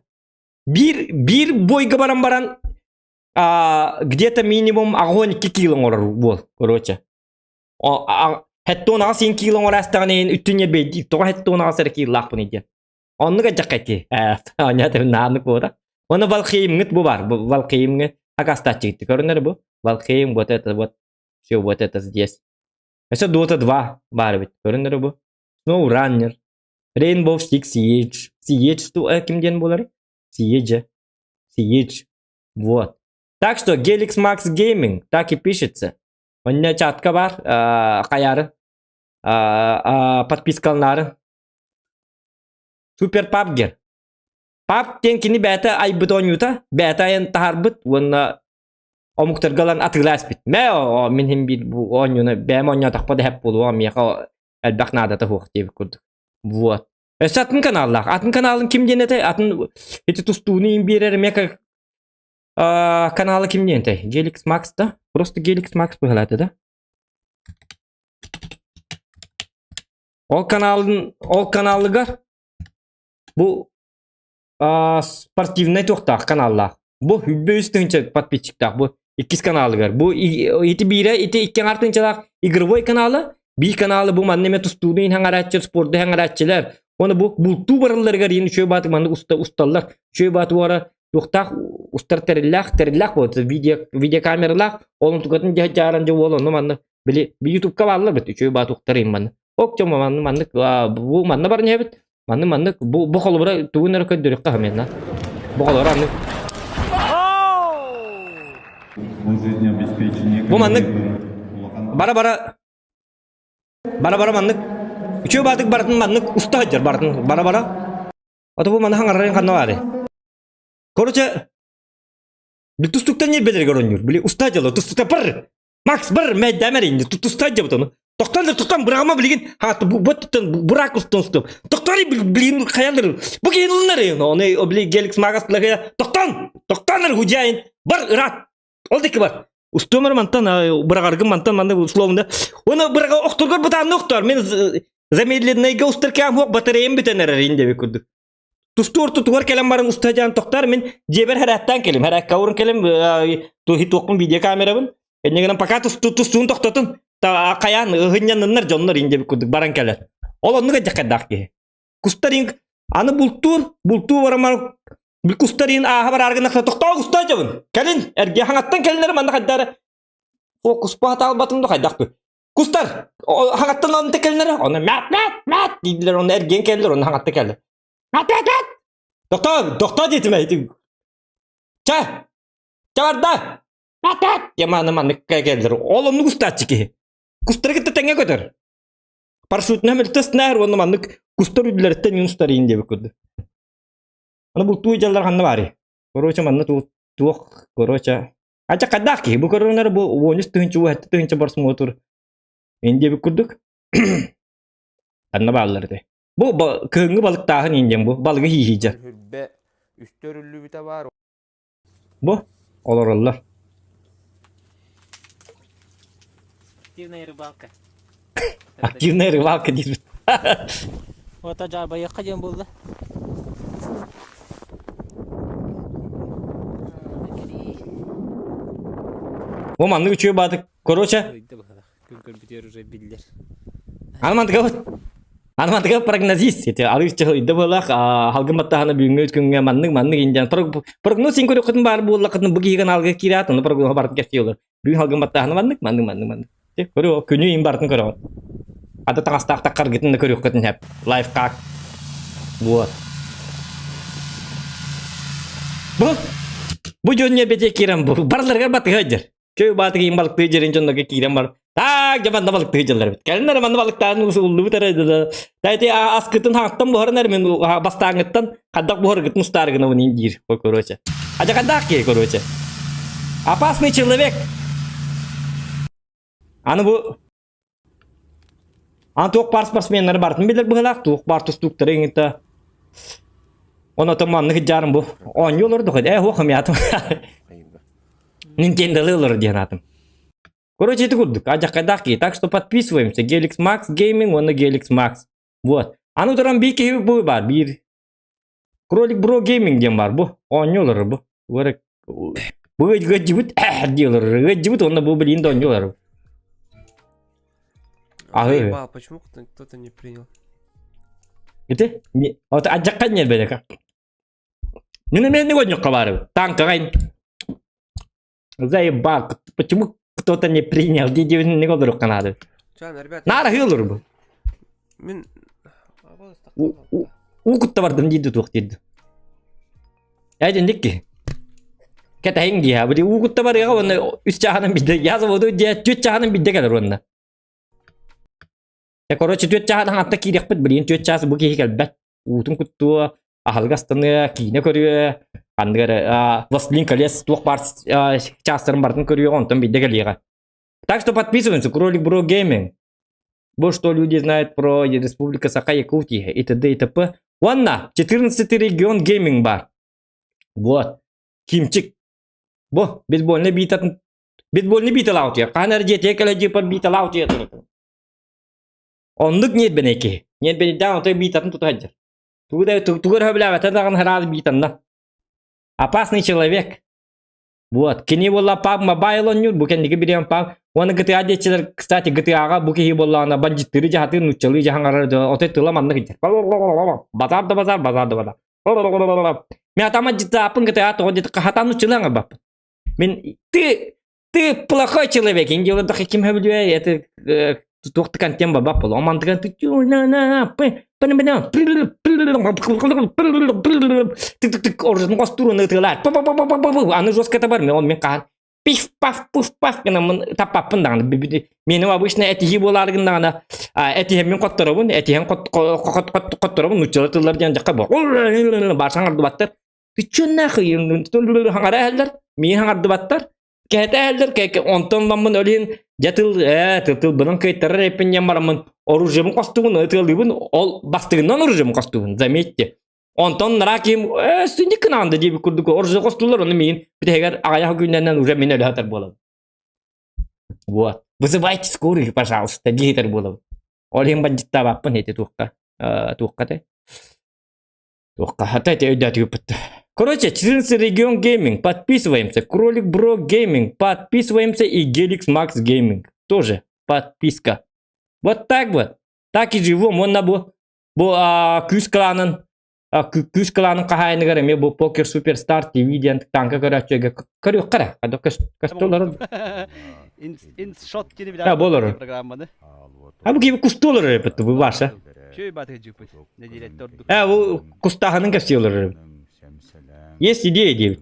биир биир бойга баран баран где-то минимум 82 кило оҥорор буол короче хеттон аҕыс кило оҥораастаҕына иһин үттүнньэ бэйдии тоҕо хеттон аҕыс эрэ кииллаахпыный диэн Оннук эдьэххэ ити. Онньо нааннык буота. Оны Валхеймҥыт бу бар. Бу Валхеймҥы акастааччыгытты көрүнэр бу. Валхейм вот это вот. Все вот это здесь. Өссө Dota 2 баар эбит. Көрүнэр бу. Snow Runner. Rainbow Six Siege. Siege ту ким диэн буолар? Siege. Siege. Вот. Так что Gelix Max Gaming так и пишется. Онно чатка бар, хайары подпискалнары Супер Пабгер. Паб диэн кини бэйэтэ айбыт оонньуута, бэйэтэ айан таһаарбыт уонна омуктарга ылан атыыласпыт. Мэ мин иһин биир бу оонньууну бэйэм оонньоотохпо да сөп буолуо, миэхэ элбэх наадата суох диэбит курдук. Вот. Өссө атын каналлаах. Атын каналын ким диэн этэй? Атын ити тустууну иин биэрэр эмиэ каналы ким диэн этэй? Геликс Макс да? Просто Геликс Макс быһалаата да? Ол каналын ол каналыгар бу спортивнай туохтаах каналлаах. Бу 100 тыһыынча подписчиктаах бу иккис каналыгар. Бу ити биирэ ити икки аҥаар тыһыынчалаах игровой каналы, биир каналы бу манна эмэ тустууну иһин хаҥарааччылар, спорду хаҥарааччылар. Оны бу бултуу баралларыгар иһин үчүгэй бааты маннык уста усталлар. Үчүгэй бааты уора туохтаах устар тэриллээх, тэриллээх буолар. Видео видеокамералаах, ол тугатын дьааран дьэ уол онно манна били ютубка бааллар бит үчүгэй бааты уктар манна. Ок дьон манны маннык бу манна баран иһэбит. Манны маннык бу бу холобура тугун эрэ көрдөрүөххэ хамыйна. Бу холобура аннык. Бу маннык бара бара бара бара маннык үчүгэй баатык барытын маннык уста сылдьар барытын бара бара. Ото бу манна хаҥарарын ханна баары. Короче, тустуктан ньирбэлэригэр оонньуур. Били уста дьоло тустукта пыр Макс бар мэйдээмэр инни тустаа дьабыт ону. Тохтон да тохтон быраҕыма билигин хаата бу боттон бурак устун устум. Тохтон билигин хайалыр. Бу киһин ылынар оны били геликс магас лахая тохтон тохтон худяин бар ыраат. Ол дики бар. Устумар мантан быраҕаргын мантан манна условно. Оны быраҕа охторгор бытаанны охтор. Мен замедленныйга устар кэм хуох батареям бүтэн эрэр инде курдук. Тустуу ортотугар кэлэн баран устадьаан тохтар мин дьиэбэр хэрээттэн кэлим. Хэрээккэ урун кэлим туохпун видеокамерабын. Инньэ гынан пока тустуун тохтотун хайаан ыһынньанныннар дьоннор инде курдук баран кэлэр. Ол оннук эдьэххэрдээх киһи. Кустар аны бултуур, бултуу барамар кустар ааһа бараар гынахта тохтоо кустаа дьабын. Кэлин эргэ хаҥаттан кэлинэр манна хайдары фокус албатым да хайдах Кустар хаҥаттан онно кэлинэр, онно мят мят мят дииллэр, онно эргиэн кэллэр, онно хаҥатта кэллэр. Мят мят мят. Тохтоо, тохтоо диэтим ээ. Чэ, чэ барда. Яманы маннык кэллэр. Ол оннук устааччы киһи. Кустары кытта тэҥҥэ көтөр. Парашютынан мөлтөс наар уонна маннык кустар үрдүлэриттэн юн устар иин диэбит курдук. Аны бултуу дьаллар ханна баарый? Короче, манна туох, короче, Ача хайдах киһи бу көрүҥнэр бу 13 тыһыынча 17 тыһыынча просмотр ин диэбит курдук. Ханна бааллар ити? Бу кыһыҥҥы балыктааһын ин диэн бу балыгы хииһиидьэ. Хүрбэ үстэ өрүллүбүтэ баар. Бу олороллор. Активная рыбалка. Активная рыбалка диирбит. Ото дьаарбайыахха диэн буолла. Бу маннык үчүгэй баатык. Короче. Күн көрбүтүгэр уже биллэр. Аны мантыга Аны мантыга прогнозист. Ити алыс чыһыйда буолах, халгын баттаһана бүгүҥҥү күҥҥэ маннык маннык индиан прогноз син көрүөххүтүн баар буоллаххытын бу киһигэн алга киирээт, ону прогноһа бартын кэпсии олор. Бүгүн халгын баттаһана маннык маннык маннык маннык. Көрү күнү им бартын көрөҕүн. Ата таҥастаах таххаргытын да көрүөххүтүн сөп. Лайфхак. Вот. Бу бу дьон бете киирэн бу барларыгар батыһа дьэр. Көй баатыгы им балыктыы дьэрин дьоннорго киирэн бар. Так, дьэ манна балыктыы дьаллар эбит. Кэлин эрэ манна балыктаан усуллубут эрэ да. Тайти аскытын хаҥаттан буһаран эрэ мин бастааҥыттан хаддах буһаргытын устаары гынабын ин диир. Короче. Адьа хаддаах киһи короче. Опасный человек. Аны бу Аны туох баар спортсменнары барытын билэр быһыылаах, туох баар тустууктары иҥитэ. Онотон маннык дьаарым бу. Оонньуу олордук ээ хуох ымятым. Nintendo олорор диэн аатым. Короче, это курдук. Адьаккайдаах киһи. Так что подписываемся. Gelix Max Gaming уонна Gelix Max. Вот. Аны туран биир киһи бу бар. Биир Кролик Bro Gaming диэн бар бу. Оонньуу олорор бу. Бу ыдьыбыт дии олорор. Ыдьыбыт уонна бу билигин да оонньуу олорор. Аһы. Почему кто-то не принял? Ити? Вот адьакка не бэлэка. Мин эмиэ не гонньукка баарыбыт. Танкаҕа Заебал. Почему кто-то не принял? Дии не олорук надо. Чан, ребята. Наар аһыы бу. Мин Уу кутта бардым диidi туох диidi. Эдинник ки. Кэтэһиҥ дии били уу кутта барыаҕа уонна үс чааһынан бидде я заводу дии түөрт чааһынан бидде кэлэр уонна. Короче, түөрт чааһынан атта киириэхпит билигин түөрт чаас бу киһи кэлбэт. Уутун куттуо, аһылык астаныа, киинэ көрүө, ханнык эрэ «Властелин колец» туох баар чаастарын барытын көрүөҕэ, онтон биирдэ кэлиэҕэ. Так что подписываемся, Кролик Бро Гейминг. Вот что люди знают про Республика Саха, Якутия и т.д. и т.п. Уонна 14 регион гейминг бар. Вот. Кимчик. Бу, бейсбольный биитатын бейсбольный бииталаутуйар. Хаһан эрэ дьиэтигэр кэлэ дьиэпэр бииталаутуйар. Оннук ньиэрбэнэй киһи. Ньиэрбэнэйдээх отой биитатын тута сылдьар. Тугу да тугу эрэ сөбүлээбэтэ даҕаны ыраас биитанна. Опасный человек. Вот. Кини буолла PUBG Mobile оонньуур, бу кэнники билиэн PUBG. Уонна GTA диэччилэр, кстати, GTA-ҕа бу киһи буоллаҕына бандьыттыыры дьаһатыыр, нууччалыы дьаһаҥарар, отой тыла маннык илдьэр. Базар да базар, базар да базар. Мен атама GTA-пын GTA тоҕо диэтэххэ хатаан нууччалыы аҥарбаппын. Мин ты ты плохой человек, индиялар ким сөбүлүө, это туох да контент бабап буолуо. Мантыган тык-тык оружын хостуур ытыалаат аны жестко бар мен мен хаһан пиф-паф пуф-паф гынаммын таппаппын даҕаны меним обычно этиһии буолаары гыннаҕына этиһэммин хотторобун этиһэн хотторобун нууччалар тыллар диэн дьахха баар саҥардыбаттар ты чё нахуй хаҥара эһэллэр миин хаҥардыбаттар Кэһэтэ кэ онтон ламмын өлүн дьэ тыл ээ тыл тылбынан кыайтарар эппин диэн бараммын оружиебын хостугун ытыалыыбын ол бастыгынан оружиебын хостугун заметьте онтон нара ким ээ сүнньүк кынаанда диэбит курдук оружие хостуулар ону миин бүтэһигэр аҕыйах күннэнэн уже мин өлө сытар буолабын вот вызывайте скорую пожалуйста дии сытар буолабын ол иһин бандьыттаабаппын ити туохха туохха те Туохха эти өйдөөтүгүппүт. Короче, 14 регион гейминг, подписываемся. Кролик Бро Гейминг, подписываемся. И Геликс Макс Гейминг, тоже подписка. Вот так вот. Так и живем. Уонна бу бу күүс кланын күүс кланын хаһаайыныгар эмиэ бу Покер Суперстар ТВ диэн танка көрөөччүгэ көрүөххэ эрэ. Көстө Иншот диэн А, болор. программаны. А бу киһи кустуу олорор эбит бу ваша. Чөй баты жыпыт. Неделеттер ордук. Э, бу кустааһынын кэпсии олорор эбит. Есть идея диэбит.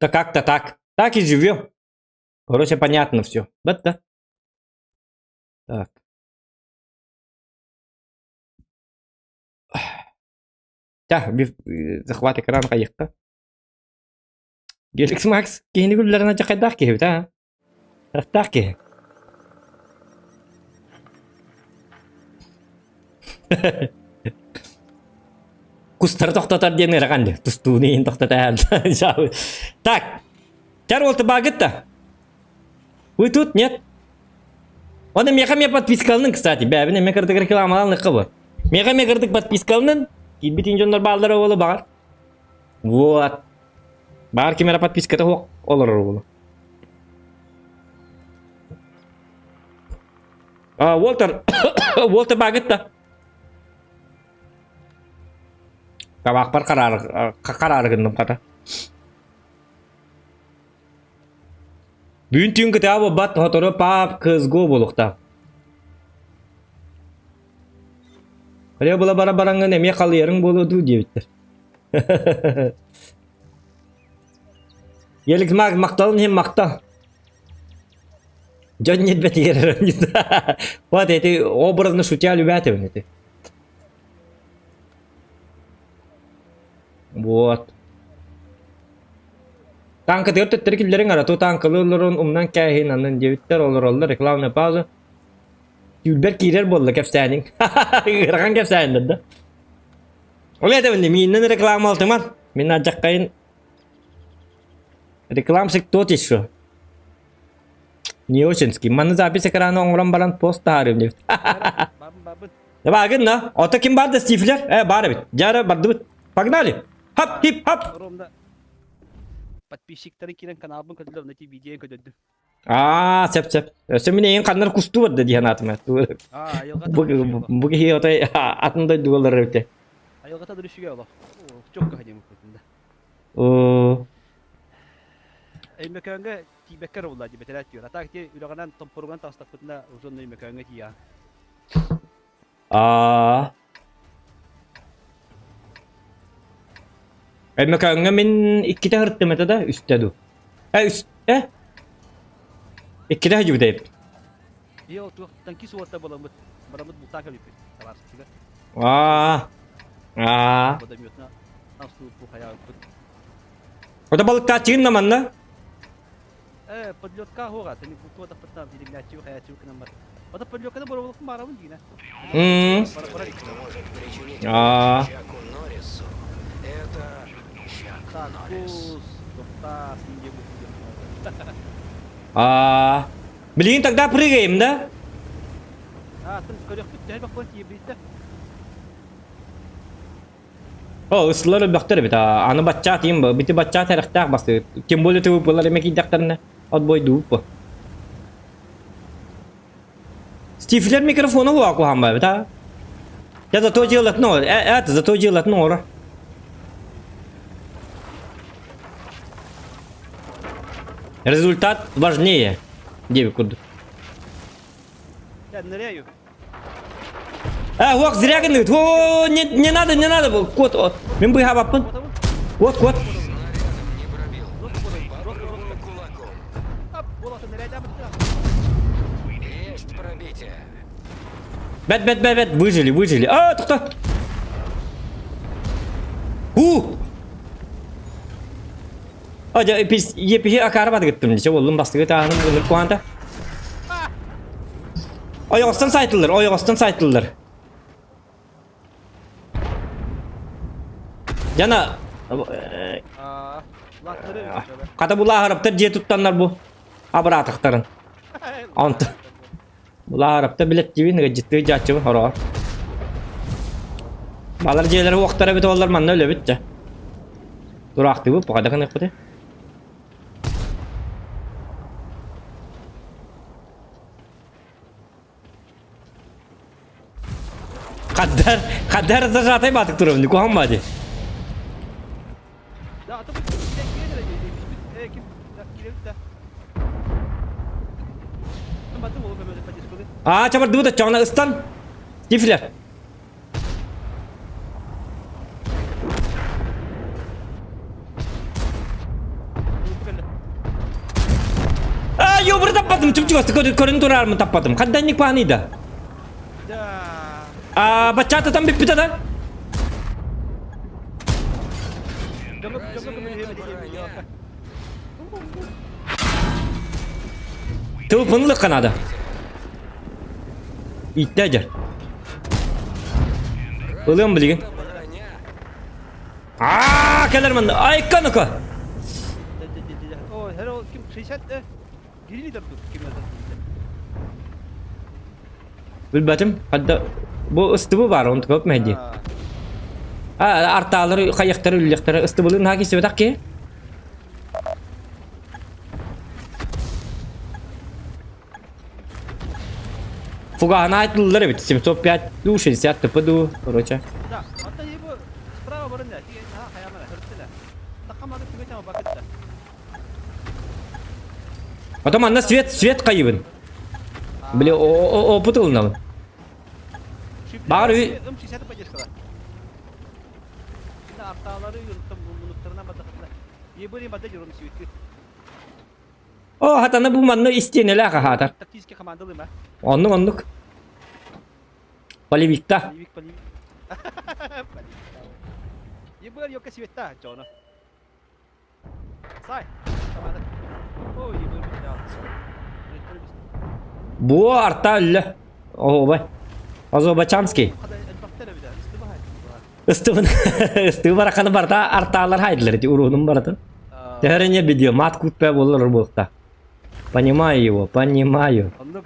Да как-то так. Так и живем. Короче, понятно все. Вот да. Так. Да, захват экран хайыққа. Геликс Макс киһини күллэрин адьахайдаах киһибит аа. Рахтаах киһи. Кустары тохтотор диэн ыарахан дии. Тустууну иһин тохтотор. Так, Чар уолта баагыт да? Вы тут, нет? Оны меха ме подпискалының, кстати. Бәбин эме кырдык рекламалан бу. Меха ме кырдык подпискалының. Кийбит дьоннор бааллара буолу баҕар. Вот. Баар ким эрэ подписката суох олорор буолу. А, Уолтер, Уолтер баагыт да. Табаахпар хараары хараары гынным хата. Бүгүн түүн кытаа буолбат, сотору паап КСГО буолуохтаах. Хайа була бара бараҥҥын эмиэ халыйарыҥ буолуо дуу диэбиттэр. Елик маг махталын иһин махтал. Дьон ньирбэтигэр Вот эти образно шутя любят эти. Вот. Танкатыгар төттөрү киллэриҥ ара, ту танкалыы олорон умнан кээһин аннын диэбиттэр олороллор рекламная пауза. Түүлбэр киирэр буолла кэпсээниҥ. Ыарахан кэпсээннэр да. Ол этэбин мииннэн реклама алтыман. Мин алдьаххайын рекламщик тот еще. Не очень-ский. Манна запись экрана оҥорон баран пост таһаарыам диэбит. Баагын на. Ото ким бар да Стифлер? Э, бар эбит. Дьара бардыбыт. Погнали! Хап, хип, хап! Ромда подписчиктары киирэн каналбын көрдүлэр, онно видео көрдөрдүм. Аа, сөп сөп. Өссө мин эйин ханнар кустуу барда диэн аатым. Аа, айылҕата Бу бу киһи отой атын дойдугалар эбите. Айылҕата дөрүшүгэ олох. Чокка хадим да. Оо. Өймөкөөҥҥө тиийбэккэ эрэ булла дии бэтэрээт түөр. А так ти үрэҕинэн томпоруган таҕыстахпытына уже Өймөкөөҥҥө тиийэҕин. Аа. Өймөкөөҥҥө мин иккитэ сырыттым этэ да, үстэ дуу. Э, үс э? Иккитэ сылдьыбыт эбит. Ийэ туохтан кис уота буоламмыт бараммыт бултаан кэлбиппит табаарыстыгар. Аа. Аа. Водометна астууппу хайаабыппыт. Ота балыктааччыгын да манна? Э, подлетка хоға, ты не куту атаппыттан диригняччы хаяччы кынан бар. Ота подлетканы бороболукпун баарабын дигинэ. М. Кто может причинить Аа. вред Чаку Норрису, это Чак Норрис. Кус, топтас, не будет. Аа. Блин, тогда прыгаем, да? А, тым көрөхпүт төһө бакпын тиийбиттэ. О, ысылар өлбөхтөр эбит. Аны баччаат им бити баччаат эрэхтээх бастыы. Тем более ты выпылар эме кийдэхтэринэ отбой дуу Стифлер микрофона хуа куһаан бит а. Я зато делать ну, это зато делать ну, Результат важнее. Диэбит курдук. Я ныряю. А, уох, зря гынныгыт. О, не, не надо, не надо. Кот, о. Мин быһаабаппын. Кот, кот. Снарядом не пробил. Попробую кулаком. Есть пробитие. Бэт, бэт, бэт, бэт, выжили, выжили. А, тохто. У! А, дьэ, епиһи акаары батыгыттым. Дьэ, буоллум бастыгы тааһыным ыныр куһаанта. Ойоҕостон сайтыллар, ойоҕостон сайтыллар. Жана, хата булааһараптар дьиэ туттаннар бу абыраатахтарын. Онто булааһараптар билэттиибин, ыгдьыттыы дьааччыбын хороҕор. Балар дьиэлэри уохтара эбит оллар манна өлөбүт дьэ. Тураахтыыбыт, пока гыныахпыт. Хаддар, хаддар зажатай батык турабын, куһаҕан бади. Аа, чабардыбыт оччоҕуна ыстан. Тифлер. А, ёбры таппатым, чуп-чугас көрүн турармын таппатым. Хадданник паныйда. А, бачата там бүппүтэ да? Тылпынлык канада. Иттэ дьэр. Ылыам билигин. Аа, кэлэр манна. Айка ну-ка. О, hello, ким 60 гирили дордук ким Билбэтим. Хадда бу ыстыбы бар, он көп мәди. А, арталары, хайяктары, үллэхтары ыстыбылын хаки себетак ки? Фугаһына айтыллар эбит. 705 ду, 60 тп ду, короче. Да, ата его справа барында, тиге хаямана, хөрттеле. Такамады түгәтә бакытта. Потом манна свет, свет кайыбын. Били, опыт ылынабын. Баар үй... О, хатана бу манна истиэнэлээх аһаатар. Тактический командалыма. Оннук, оннук. Полевикта. Полевик, полевик. Ебыр, ёка светта, Джона. Сай. Ой, ебыр, Бу арта үллэ. Оһуобай. Азобачанский. Ыстыбын ыстыбы бараханы барта артаалар хайдылар ити уруунун баратын. Тэһэрэне видео мат кутпэ болар буолта. Понимаю его, понимаю. Оннук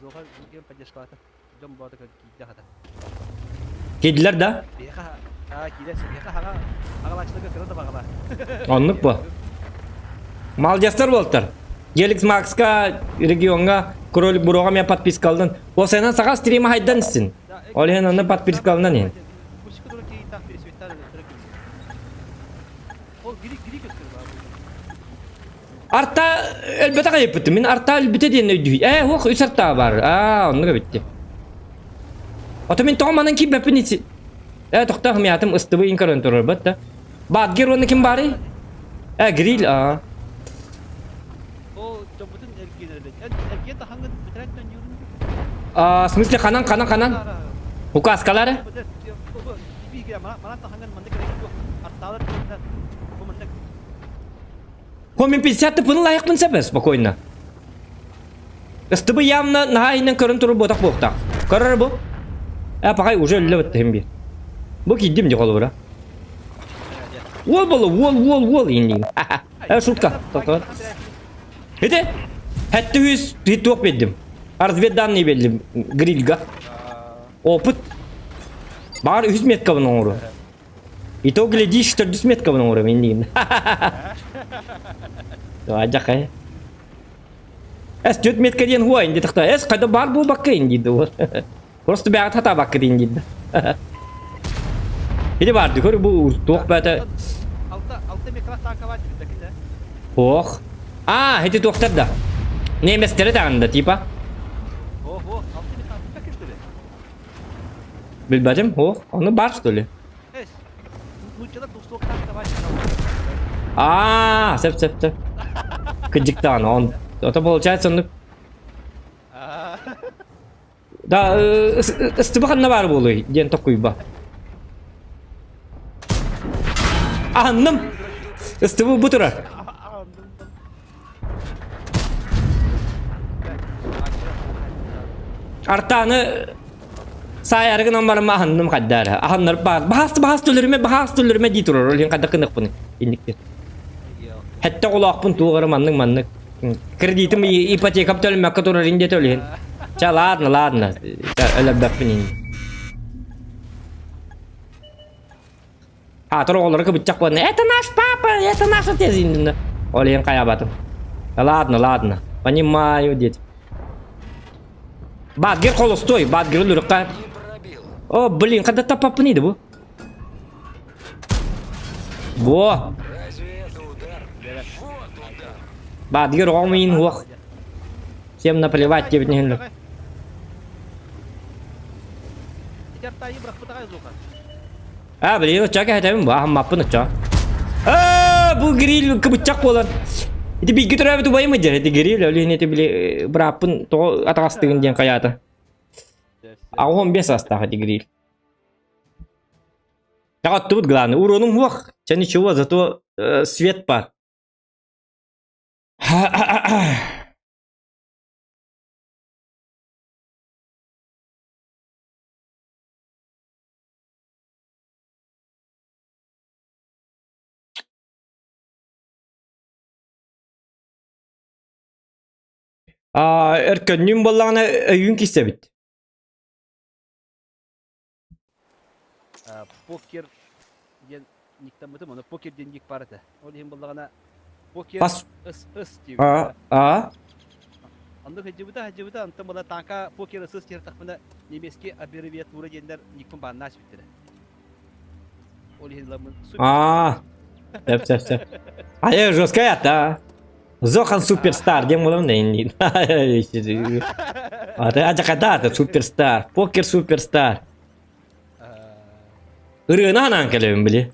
зоха поддержкалата. Дьон боото киирдэ хата. Киирдилэр да? Биһиэхэ аа киирэ биһиэхэ хаҥа хаҥалааччыларга кыра да баҕала. Оннук бу. Молодецтар буолтар. Геликс Макска региоҥҥа кролик буруоҕа мен подпискалдын. Ол сенен саха стрима хайдан истин. Ол иһин онно подпискалынан иһин. Арта өлбөтөх айыппытым. Мин арта өлбүтэ диэн өйдүү. Ээ, уох, үс арта бар. Аа, оннук эбитти. Ото мин тоҕо манан киирбэппин ити. Ээ, тохтоох миятым ыстыбы ин көрөн турар бат да. Баатгер уонна ким баарый? Ээ, гриль, аа. Ол дьоммутун эргиэн эргиэн тахангын бүтэрэн юрун. Аа, в смысле ханан, ханан, ханан? Указкалары? Хо мин 50 тыпын лайықпын сәбе спокойно. СТБ явно наһаа иһинэн көрөн турар буотах буолтаах. Көрөр бу. Э, пахай уже өллө баттыһым би. Бу киирдим ди холобура. Уол болу, уол, уол, уол индин. Э, шутка. Тоқтат. Ити, хәтті үз туох бердим. Разведданные бердим грильга. Опыт. Бар үс меткабын оҥору. И то глядишь, төрдүс меткабын оҥору мен деймін. Ажақай. Эс төрт метка диэн хуа инди тахта. Эс қайда бар бу бакка инди ди. Просто бәҕат хата бакка диэн диди. Или барды көр бу туох бәтэ. Алта алта микро танковать бит Ох. А, эти туохтар да. Немецтере тағында типа. Ох, ох, алта микро как что ли? Билбэтим, ох, ону бар что ли? Эс. Нуччалар тустуок танковать. А, сөп сөп сөп. Кыдьыктаан, он. Это получается, он Да, ыстыба ханна баар буолуй диэн токуйба. Аһынным. Ыстыбы бу турар. Артааны саайары гынан баран аһынным хаддаара. Аһыннар баар. Баһаас баһаас төлөрүмэ баһаас төлөрүмэ дии турар. Ол иһин хайдах гыныахпыный инниктен. Хэтте оҕолоохпун туох эрэ маннык маннык. Кредитим ипотекам төлөммөккө турар инде төлөһүн. Ча ладно ладно. Өлөрбөппүн ини. Аатыр оҕолоро кыбыччах буолна. Это наш папа, это наш отец иннинэ. Ол иһин хайаабатым. Ладно, ладно. Понимаю, дети. Бадгер холостой, Бадгер өлөрүккэ. О, блин, когда тапаппын иди бу. Во! Бадгер оҕом иин уох. Всем наплевать диэбит иһин. Ити артайы бырахпытаҕай Зоха. А, блин, оччо кэһэтэбин бу, аһыммаппын оччо. Аа, бу гриль кыбыччах буолан. Ити бииргэ төрөөбүт убайым дьэ, ити гриль, ол иһин ити били бырааппын тоҕо атаҕастыгын диэн хайаата. 85 саастаах ити гриль. Таҕаттыбыт главное, уронум хуох, чэ ничего, зато свет бар. Өркөннүүн буоллаҕына өйүүн киирсэбит. Покер диэн никтаммытым, ону покер диэн ник баар этэ. Ол иһин буоллаҕына покер Пас. ыс ыс диэбит. А а Оннук сылдьыбыта, сылдьыбыта, онтон была танка покер ыс ыс диэтэхпинэ немецкий аббревиатура диэннэр никпин бааннаа сүппүттэрэ. Ол иһин ыламмын супер. А. Сөп сөп сөп. Айа жесткая ата. Зохан суперстар диэн буолан да инни. Ата ажаката суперстар, покер суперстар. Ырыаны анаан кэлэбин били.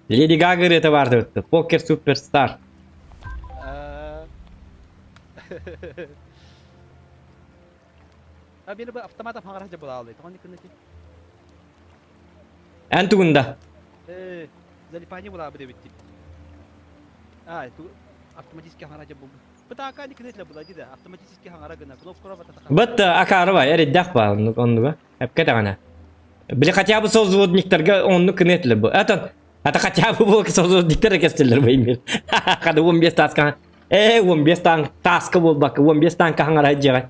Леди Гага ырыата баар дебитти. Покер суперстар. А били автоматом хаҥара дьабылаалый. Тоҕо кыннати? Эн тугунда? Э, залипание была бы дебитти. А, автоматически хаҥара дьабыл. Бытаака никнетле была дида. Автоматически хаҥара гына. Кнопка Бат акаарыба эриддэх ба оннуга. Эпке даҕаны. Били хотя бы созводниктарга оннук кынетилер бу. Это это хотя бы бу созводниктар кестелер бу имир. Хады 15 таска. Э 15 таң таска болбакка 15 таң кахаңара жега.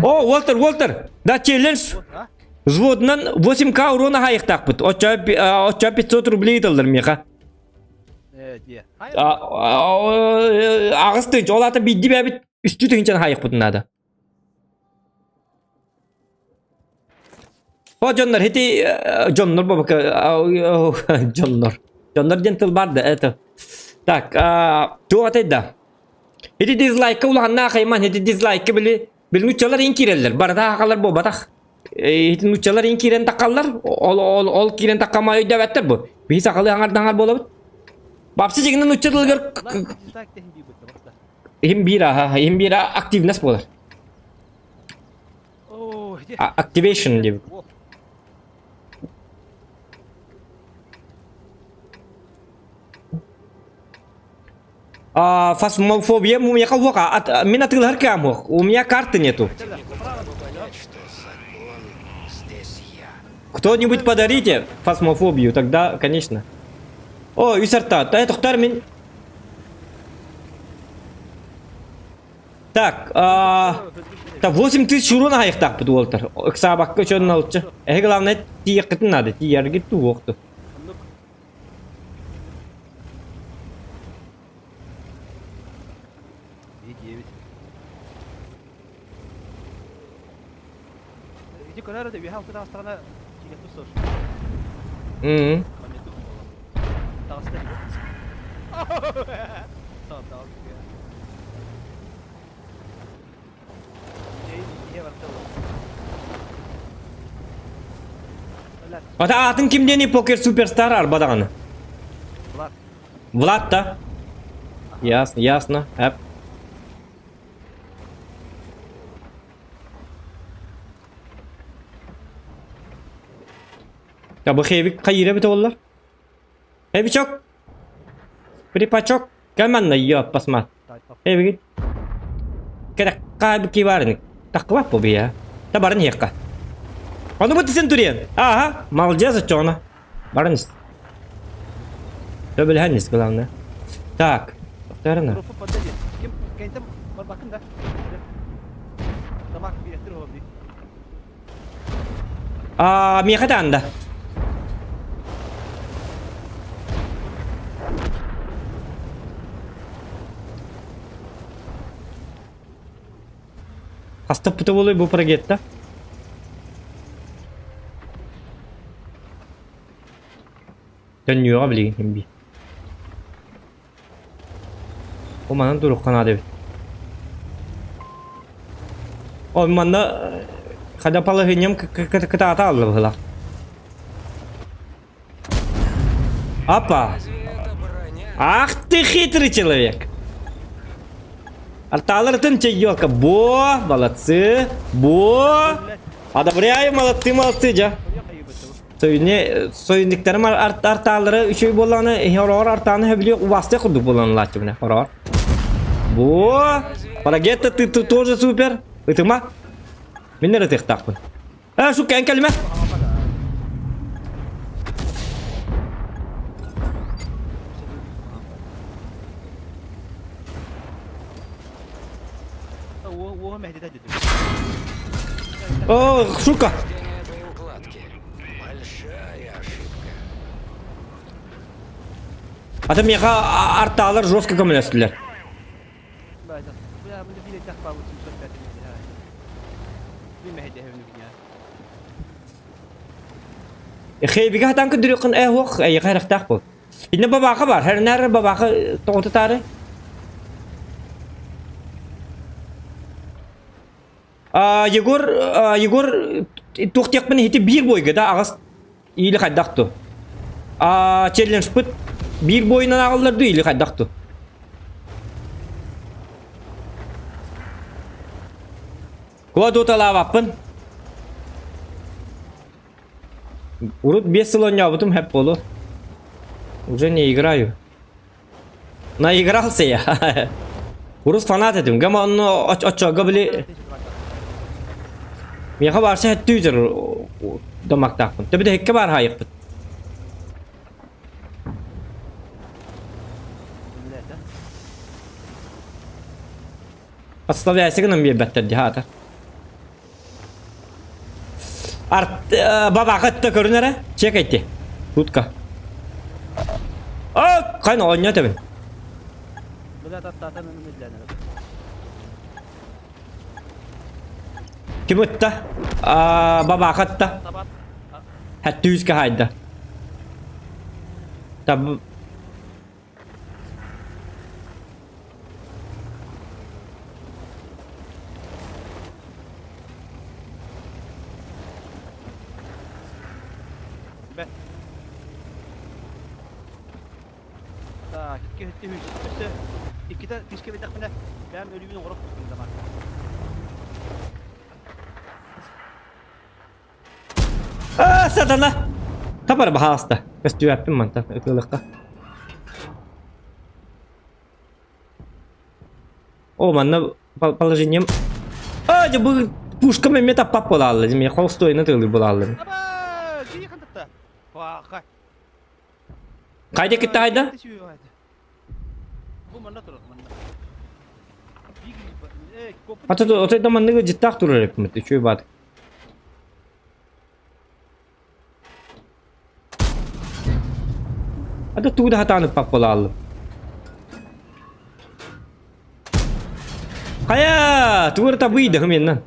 О, Уолтер, Уолтер! Да, челлендж! Взводунан 8К урона хайыктаахпыт. Оччо 500 рублей ыталлар миэхэ. Аҕыс тыһыынча, ол аата биирдии бэйэбит үстүү тыһыынчаны хайыхпытын наада. О, дьоннор, ити дьоннор бабака дьоннор. Дьоннор диэн тыл бар да, это. Так, туох атай да. Ити дизлайкка улаханнаах айман, ити дизлайкка били били нуччалар ин киирэллэр, барыта хахалар буолбатах. Ити нуччалар ин киирэн таххаллар, ол ол ол киирэн таххама өйдөөбөттөр бу. Биһи сахалыы аҥардаҥар буолабыт. Бапсы дьиҥинэн нучча тылыгар иһин биир аха, иһин биир активность буолар. Activation диэбит. А, фасмофобия у меня кого? Мин атыылаһар кыам У меня карты нету. Кто-нибудь подарите фасмофобию, тогда, конечно. О, үс арта. Та тохтар мин. Так, а, так 8000 урона хайыктаахпыт уолтар. Ыксаабакка чонун алчы. Эһи главное тиийэххитин надо, тиийэргит туохту. И9. Иди көрөр да үһэ алтыдаах страна киирэ тустар. Мм. Таҕыста Таҕыста. Ата аатын ким диэний покер суперстар арба даҕаны. Влад. Влад да? Ясно, ясно. Эп. Я бу хевик хайыра бит оллар. Хевичок. Припачок. Кэманна ёп посмотри. Эбигит. Кэрэ хаабыки баарыны. Тахкыбат бу бия. Та барын иһиэххэ. Ону бу тисен туриен. Ага, молодец оччоҕуна. Барын ис. Төбөлөһөн ис главное. Так. Тохтоорона. А, миэхэ таанда. Хастаппыта буолуой бу прогетта? Төннүөҕэ билигин ким бии. О манан турукка наада эбит. О манна хада положением кытаата алла быһылаах. Апа! Ах ты хитрый человек! Арталар чайёка. Бо, молодцы. Бо. Одобряю, молодцы, молодцы, дьэ. Союзниктарым артаалары үчүгэй буоллаҕына, хороҕор артааны сөбүлүөх убаастыах курдук буолан ылааччыбына, хороҕор. Бо, Парагетта, ты, ты тоже супер. Ытыма. Мин эрэ ытыахтаахпын. Э, сука, эн кэлимэ. О, сука! А то миэхэ артаалар жестко көмөлөстүлэр. Хейбигэ хатан көрдөрүөххүн э уох эйиэхэ эрэхтээх буол. Инне бабаха бар, хэрнээр бабаха тоҕутутаары. А, Егор, а, Егор туох диэхпин ити биир бойга да аҕас или хайдах ту. А, челленджпыт биир бойунан аҕаллар ду или хайдах ту. Куа дуоталаабаппын. Урут 5 сыл оонньообутум хэп буолуо. Уже не играю. Наигрался я. Урут фанат этим. Гама онно оччоҕо били Миэхэ барса хэттүүзер домактаахпын. Төбүдэ хекке бар хаайыкпыт. Подставляйся гынан биэрбэттэр дии хаата. Арт бабаҕа көрүн эрэ. Чекайте. Тутка. О, кайн оонньоо тэбин. Ким ытта? Бабаха ытта. Хэттүүскэ хайда. Таб Бэт. Так, икки өттө үс. Өссө иккитэ күүскэ биэрдэхпинэ, бэйэм өлүүбүн оҥоро охсубутум да баар. А, сатана! Тапар баһааста. Көстүбэппин мантан ытыалыкка. О, манна положением... А, дьэ бу пушкам эмиэ таппат буолаалла. Дьэ, холстойна тыалыр буолаалла. Аба, кии хантатта. Паха. Хайда кытта хайда? Бу манна турар, манна. Ата отой да манныгы дьыттаах турар эппит, үчүгэй баат. Ата тугу да хатаан ыппат буолааллым. Хайа, тугу эрэ табыйда хымиэннэн.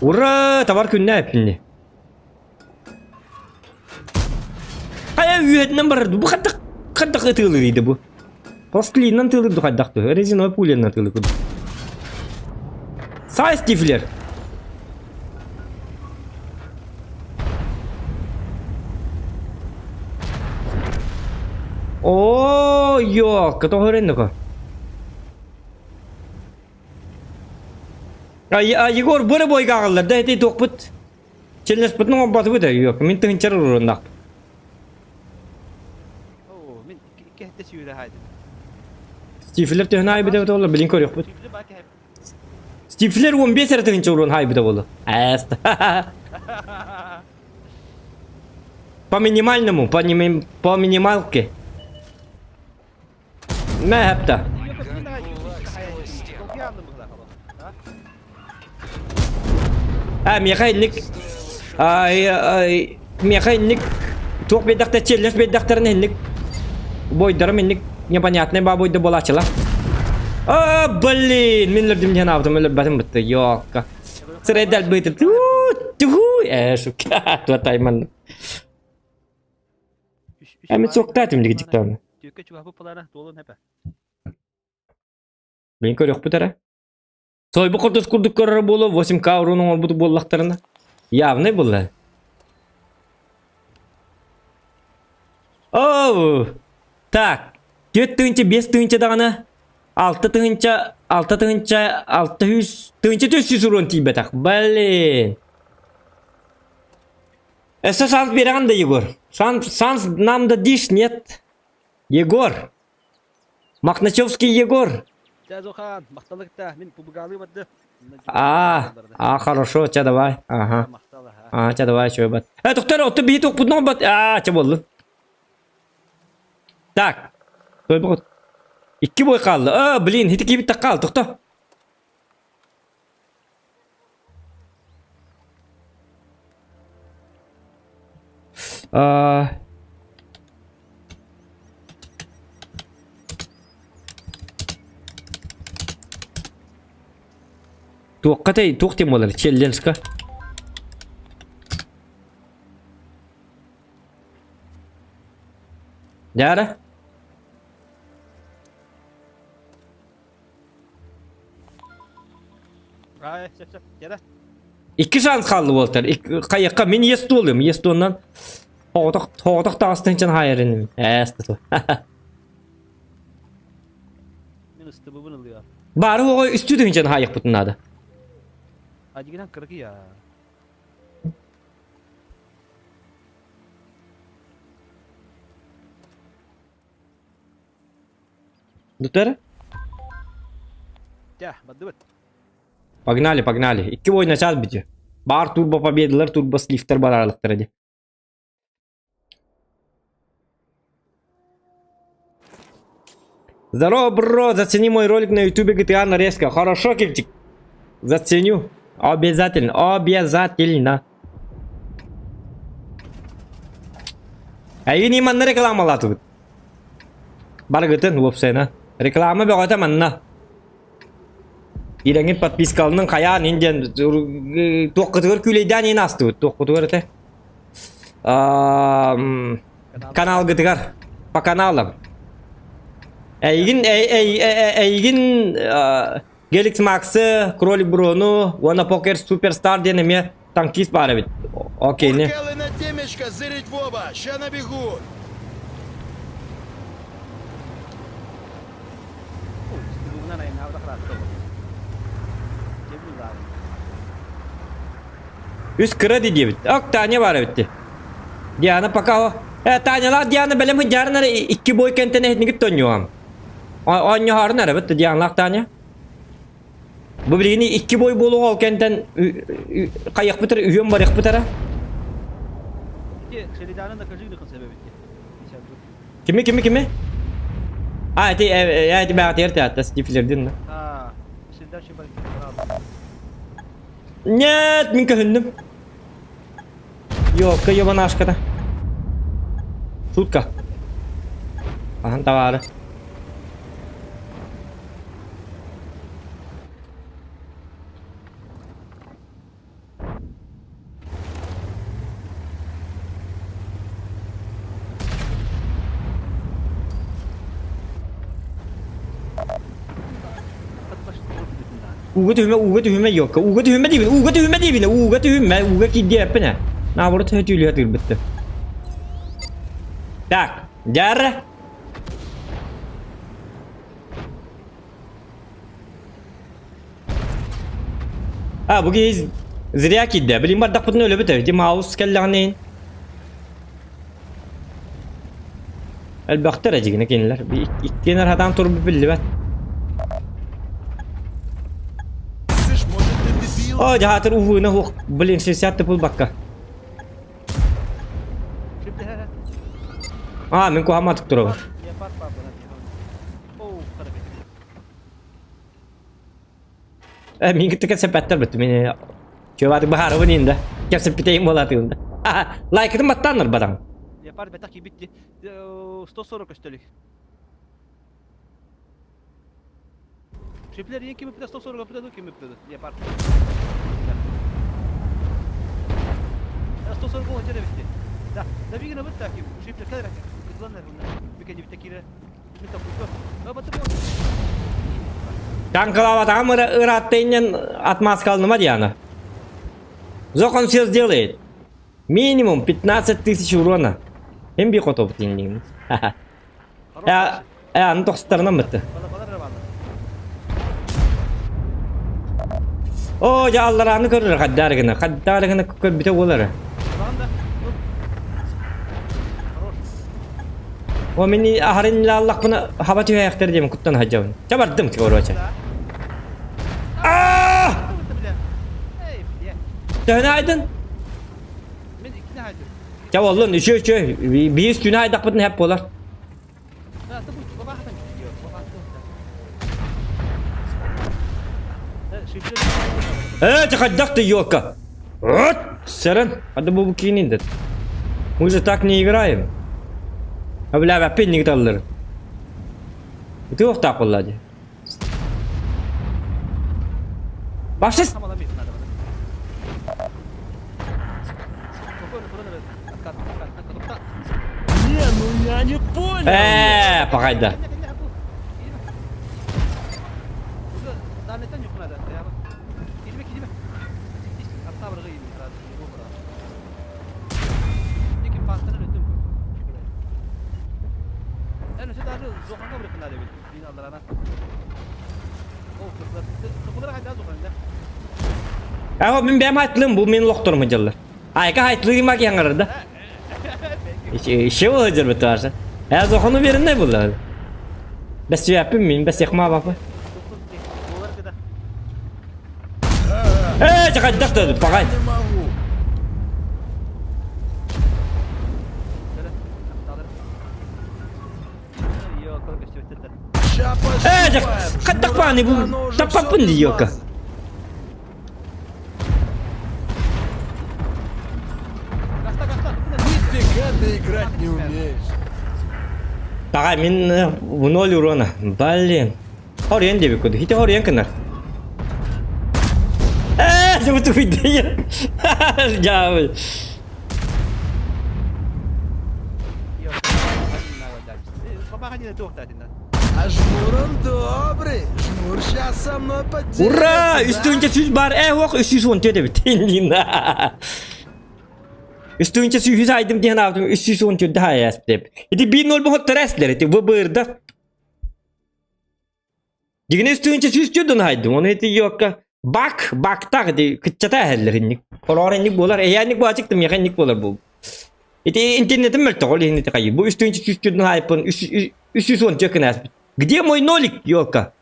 Ура, табар күннэ эппинни. Хайа үөһэтинэн барар бу хаттах хаттах ытыылыр бу. Пластилиннан тыылыр хайдах ту. Резиновый пуленнан тыылыр куду. Сай стифлер. О, ёлка, тоҕо А, Егор бу бойга аҕаллар да ити туохпут челлеспытын оҥорботубут yok мин тыһынчар уруннах Оо, мин икки сүүрэ хаайдым. Стифлер төһөн аайбыта буолла билин көрүөхпүт. Стифлер 15 эрэ тыһынча урун хаайбыта буолла. Эст. По минимальному, по, по минималке. Мэхэптэ. А, миэхэ инник миэхэ инник туох биэрдэхтэ челлендж биэрдэхтэрин инник бойдарым инник непонятный баа бойда буолааччылар. А, блин, мин өлөрдүм диэн аабытым өлөрбөтүм бытты, ёлка. Сирэйдэл быытыр. Туу, э, сука, туотайман. Эмит суохтаатым дигитиктааны. Түөккэ чугаһаппыт балаана туолун эпэ. Мин көрүөхпүт эрэ. Сойбу курдус курдук көрөр буолуо 8К урун оҥорбут буоллахтарына. Явный буолла. Оу! Так, 4 тыһыынча 5 тыһыынча даҕаны 6 тыһыынча 6 тыһыынча 600 тыһыынча 400 урун тиийбэтэх. Блин. Өссө шанс биэрэҕин да, Егор? Шанс, шанс нам дадишь, нет? Егор! Мохначевский Егор! Чэ, Зохан, махталыкта, мин пубугаалыы барды. А, а, хорошо, чэ, давай. Ага. А, чэ, давай, чё, бат. Э, доктор, отто биһи тохпутун бат. А, чэ боллун. Так. Той бу. Икки бой хаалла. А, блин, хити кибит таккал, тохто. А... Туохха тэй, туох диэн буолар? Челленджка. Дьаара? Икки шанс хаалла уолтар. Хайыкка мин ес туолуом. Ес туоннан хоҕотох хоҕотох таҕыстын чан хаайарыным. Ээс туту. Мин ыстыбыбын ылыа. Бары оҕо үстүү тыһынчан хаайыхпытын наада. Адигинан кыргыйа. Дутер? Погнали, погнали. Икки бой начал бити. Бар турбо победалар, турбо сливтер барарлыктар ди. Здорово, бро! Зацени мой ролик на ютубе GTA нарезка. Хорошо, Кимчик? Заценю. Обязательно, обязательно. Эйигин манна рекламалаатыбыт. Барыгытын уопсайына. Реклама бөҕөтө манна. Ирэҥин подпискалының хайаан ин диэн туоххутугар күүлэйдээн иин аастыбыт. Туоххутугар этэ. Каналгытыгар. По каналам. Эйигин эйигин Геликс Максы, Кролик Брону, уонна Покер Суперстар диэн эмиэ танкист баар эбит. Окей, не. Уркалы на темечко, зырить в оба, ща набегут. Үс кыра ди диэбит. Ок, Таня баар эбит ди. Диана пока о. Э, Танялаах Диана бэлэм сылдьарын эрэ икки бой кэнтэн эһитинигит тонньуам. Оонньоһоорун эрэ бит Дианалаах Таня. Бу билигини икки бой буолуоҕа ол кэнтэн хайыахпыт эрэ үһүөн барыахпыт эрэ. Ити Шелиданы накажи дыхын себебити. Кими кими кими? А, эти эти бэҕэтигэр театр Стифлердин. А, Шелидан Нет, мин көһүннүм. Ёпка ебанашката. Шутка. Ахан товары. Ууга түһүмэ, ууга түһүмэ, ёпка, ууга түһүмэ диибин, ууга түһүмэ диибин, ууга түһүмэ, ууга киирдиэппин ээ. Наоборот түүлүө тыырбытты. Так, дьара. А, бу киһи зря киирдэ. Билин бардахпытына өлөбүт эбит. Маус кэллэҕинэ иһин. Элбэхтэр эдьигинэ кинилэр. Иккиэнэр хатаан турбут биллибэт. Слышь, может ты дебил? О, дьаһаатыр уһуна хух. Блин, 60 тыпыл бакка. А, мин куһаматык турабын. Э, мин кытта кэпсэппэттэр бит. Мин чуобаатык баһаарабын инде. Кэпсэппитейим буолаатыгында. Лайкытын баттааннар бадаҥ. Леопард бэтэх киирбит 140 көстөлүк. Шиплер ең ким үпті 140 үпті, ну ким үпті Леопард. 140 ол жере битти. Да, да бигин өбүт ким. Шиплер кәдер. Танкалаабатаҕым ыраатта иннин отмазкаланыма Диана. Зок он все сделает. Минимум 15 тысяч урона. Им би хотобут иннин. Э, аны тохстарынан бытты. О, дьаалларааны көрөр хаддаар гына. Хаддаар гына көрбүтэ буолар. О, мин аһарын лааллахпына хаба түһээхтэр диэм куттан хаджабын. Чабардым, короче. Аа! Төһөнө айдын? Ча боллун, үчү үчү. Биир түнэ айдахпытын хэп болар. Э, хайдах ты, елка? Вот, сэрэн, а бу киинин Мы же так не играем. А бля, опять не гиталлар. Ты охтаах буолла дии. Вообще... Не, ну я не понял. Ээ, пахайда. Аҕа мин бэйэм хайтлыым бу мин олохторум сылдьаллар. Айка хайтлыыма киһи да. Еще сылдьар бытаарса. Ээ зохону бериннэй булла. Бэс сүөппүн мин бэс яхма бапы. Ээ, хайдах да пагай. Ээ, хайдах бааны бу таппаппын дии ёлка. Нифига ты играть не умеешь. Таҕай мин в ноль урона. Блин. Хоруйан диэбит курдук. Ити хоруйан кынар. Ээ, дьэ бу тугуйдайа. Дьаабы. А жмур он добрый. Жмур сейчас со мной поделится, Ура! да? Үстүнчэ сүүс бар. Ээ, ох, 314 эбит. Үстүнчэ сүүс айдым диэн аабытым 314 хайаас деп. Ити 1-0 бохот тәрәслер. Ити выбырда. Дигине үстүнчэ 104 хайдым. Оны ити йокка бак, бактах ити кытчата әһәллер инник. Хороор инник болар. Эйәник бу ачыктым, яханник болар бу. Ити интернетим мөлтөх ол иһин ити хайы. Бу үстүнчэ 104 хайпын 314 кынаас. Где мой нолик, ёлка?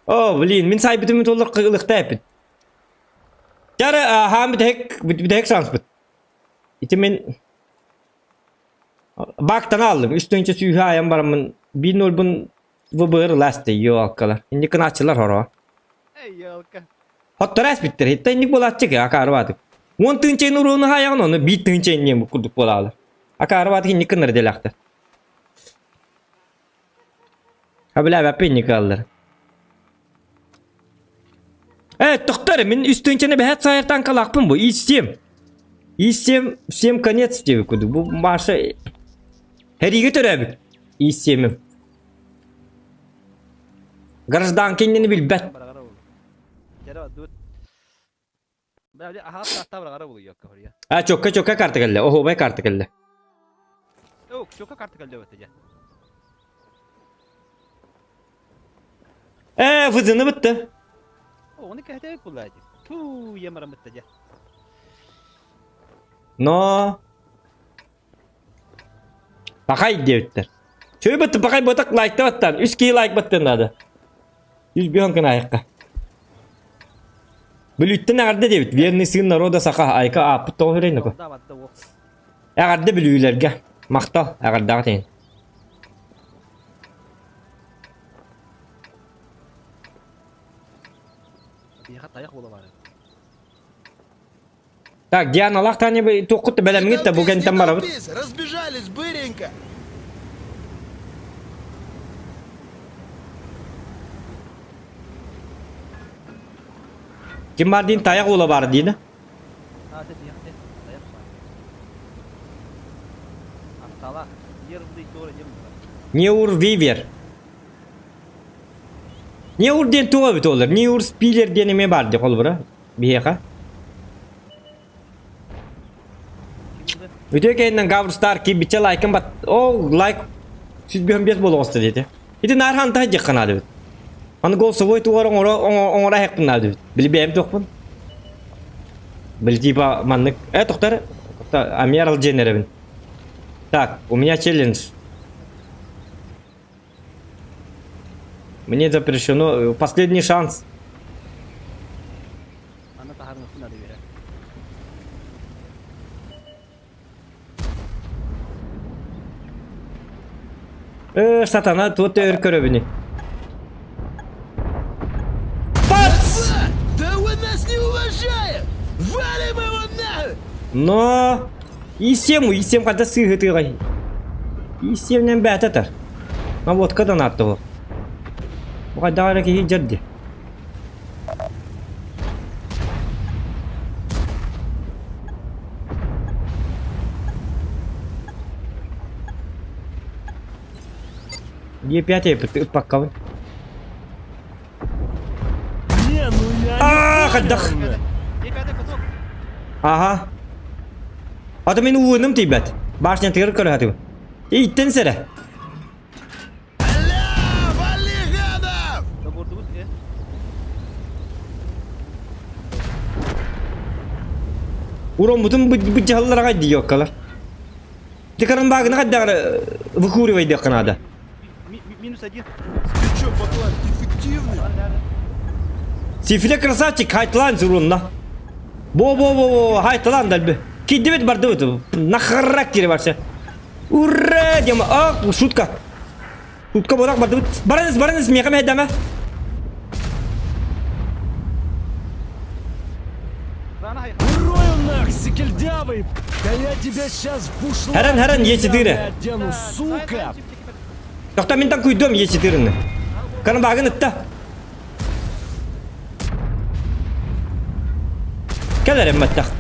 О, блин, мин сайбытым толлар кылыкта эпит. Жары хаам бүтэһик бүтэһик шанспыт. Ити мин бактан алдым. Үстүнчэ сүүһэ айан бараммын биир нольбун ВБР ласты ёлкалар. Инник кынааччылар хоро. Хоттор эспиттер. Хитта инник буолааччы акаарбаатык. Уон тыынчайын уруону хаайаҕын ону биир тыынчайын диэн курдук буолаалар. Акаарбаатык инник кыннар делэхтэр. Абилээбэппин инник ыаллар. Э, тохтор, мин үс тыынчаны бэһэт сайар танкалаахпын бу. И7. И7, всем конец диэбит курдук. Бу Маша Хэриигэ төрөөбүт. И7-им. Гражданка иннини билбэт. А, чокка чокка карта кэллэ. Оһуобай карта кэллэ. Ээ, фызыны бытты. Но Пахай диэбиттэр. Чөй бытты пахай ботак лайкта баттан. Үс киһи лайк баттан надо. Үс бион гына айыққа. Бүлүүттэн эҕэрдэ диэбит. Верный сын народа саха айка ааппыт тоҕо хүрэй нөкө. Эҕэрдэ бүлүүлэргэ. Махтал эҕэрдэҕэ тиһин. Так, Диана Лахтани туоххут бэлэмҥит да бу Не кэнтэн барабыт. толпись, разбежались быренько. Ким бар диин тайах уола бар диин. Сала. Нервный туора дем. Неур Вивер. Неур диэн туох эбит олар? Неур Спилер диэн эмиэ баар дии холобура биһиэхэ. Үтүө кэннинэн Гавр Стар киирбиччэ лайкын бат... О, лайк 105 буола оҕуста диэтэ. Ити наар хантаһа диэххэ наада эбит. Аны голосовой тугар оҥоро оҥоро иһэхпин наада эбит. Били бэйэм туохпун. Били типа маннык... Э, тохтор, тохтор, Амер алжен эрэбин. Так, у меня челлендж. Мне запрещено... Последний шанс. Аны таһаарыахпын наада үөрэ. Э, сатана туот өр көрөбүнү. Пац! Да вы нас не уважаем! Валим его нахуй! Но... Исем, исем хата сыһытыгай. Исемнен бээтэтэр. А водка да нааттого. Хайдах эрэ киһи дьэрди. Е5 ыппаккабын. Не, ну я А, хайдах. Аха. Ата мин ууным тиийбэт. Башня тыгыр көрөһөтүм. Ииттен сэрэ. Бля, вали гадов! Добурдубут э. Уроммутун быдьаһаллар аҕай диоккалар. Тикарын багына хайдагары выкуривай диэххэ наада. Минус один. Ты чё, баклан, дефективный? Сифиле красавчик хайтылаан сурунна. Бо-бо-бо-бо хайтылаан дальбы. Киддибит бардыбыт. На характере вообще. Ура! Дима, а, шутка. Шутка болак бардыбыт. Бараныс, бараныс, меха мэйдама. Урою нах, сикельдявый! Да я тебя сейчас в бушлат Харан, харан, Е4. одену, сука! Тохто мин күйдüm Е4-ні. Карын багын ытта. Кэлэрим баттах.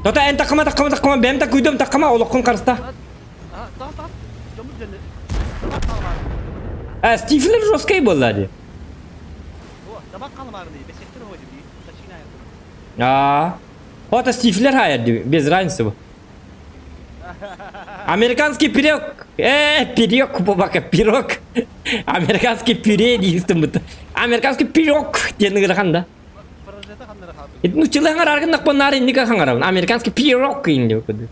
Тота эн таккама таккама таккама бэм та күйдüm таккама олоххун карста. А Стифлер жесткий буолла дии. А, вот Стифлер хайар дии, без разницы. Американский пирог. Пирог, бабака, пирог. Американский пюре диистим бут. Американский пирог диэн ыарахан да. Ну, чылы хаҥараргын нахпаннаар инника хаҥарабын. Американский пирог инди куду.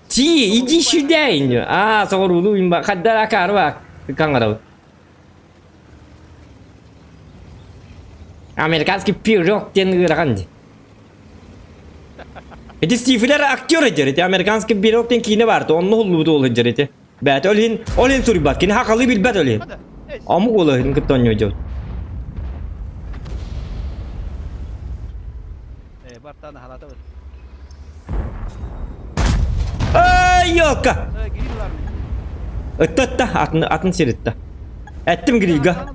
Ти, иди сюда инди. А, соҕуруулуу имба хаддара акаарба хаҥарабын. Американский пирог диэн ыарахан дии. Ити Стивлер актер этэр, ити американский пирог диэн киинэ баар, онно уһуллубут уол сылдьар ити. Бэйэтэ ол иһин, ол иһин суруйбат, кини хахалыы билбэт ол иһин. Омук уола иһин кытта оонньуу дьон. Ай, елка! Ытта ытта, атын, атын сир ытта. Эттим Грильга.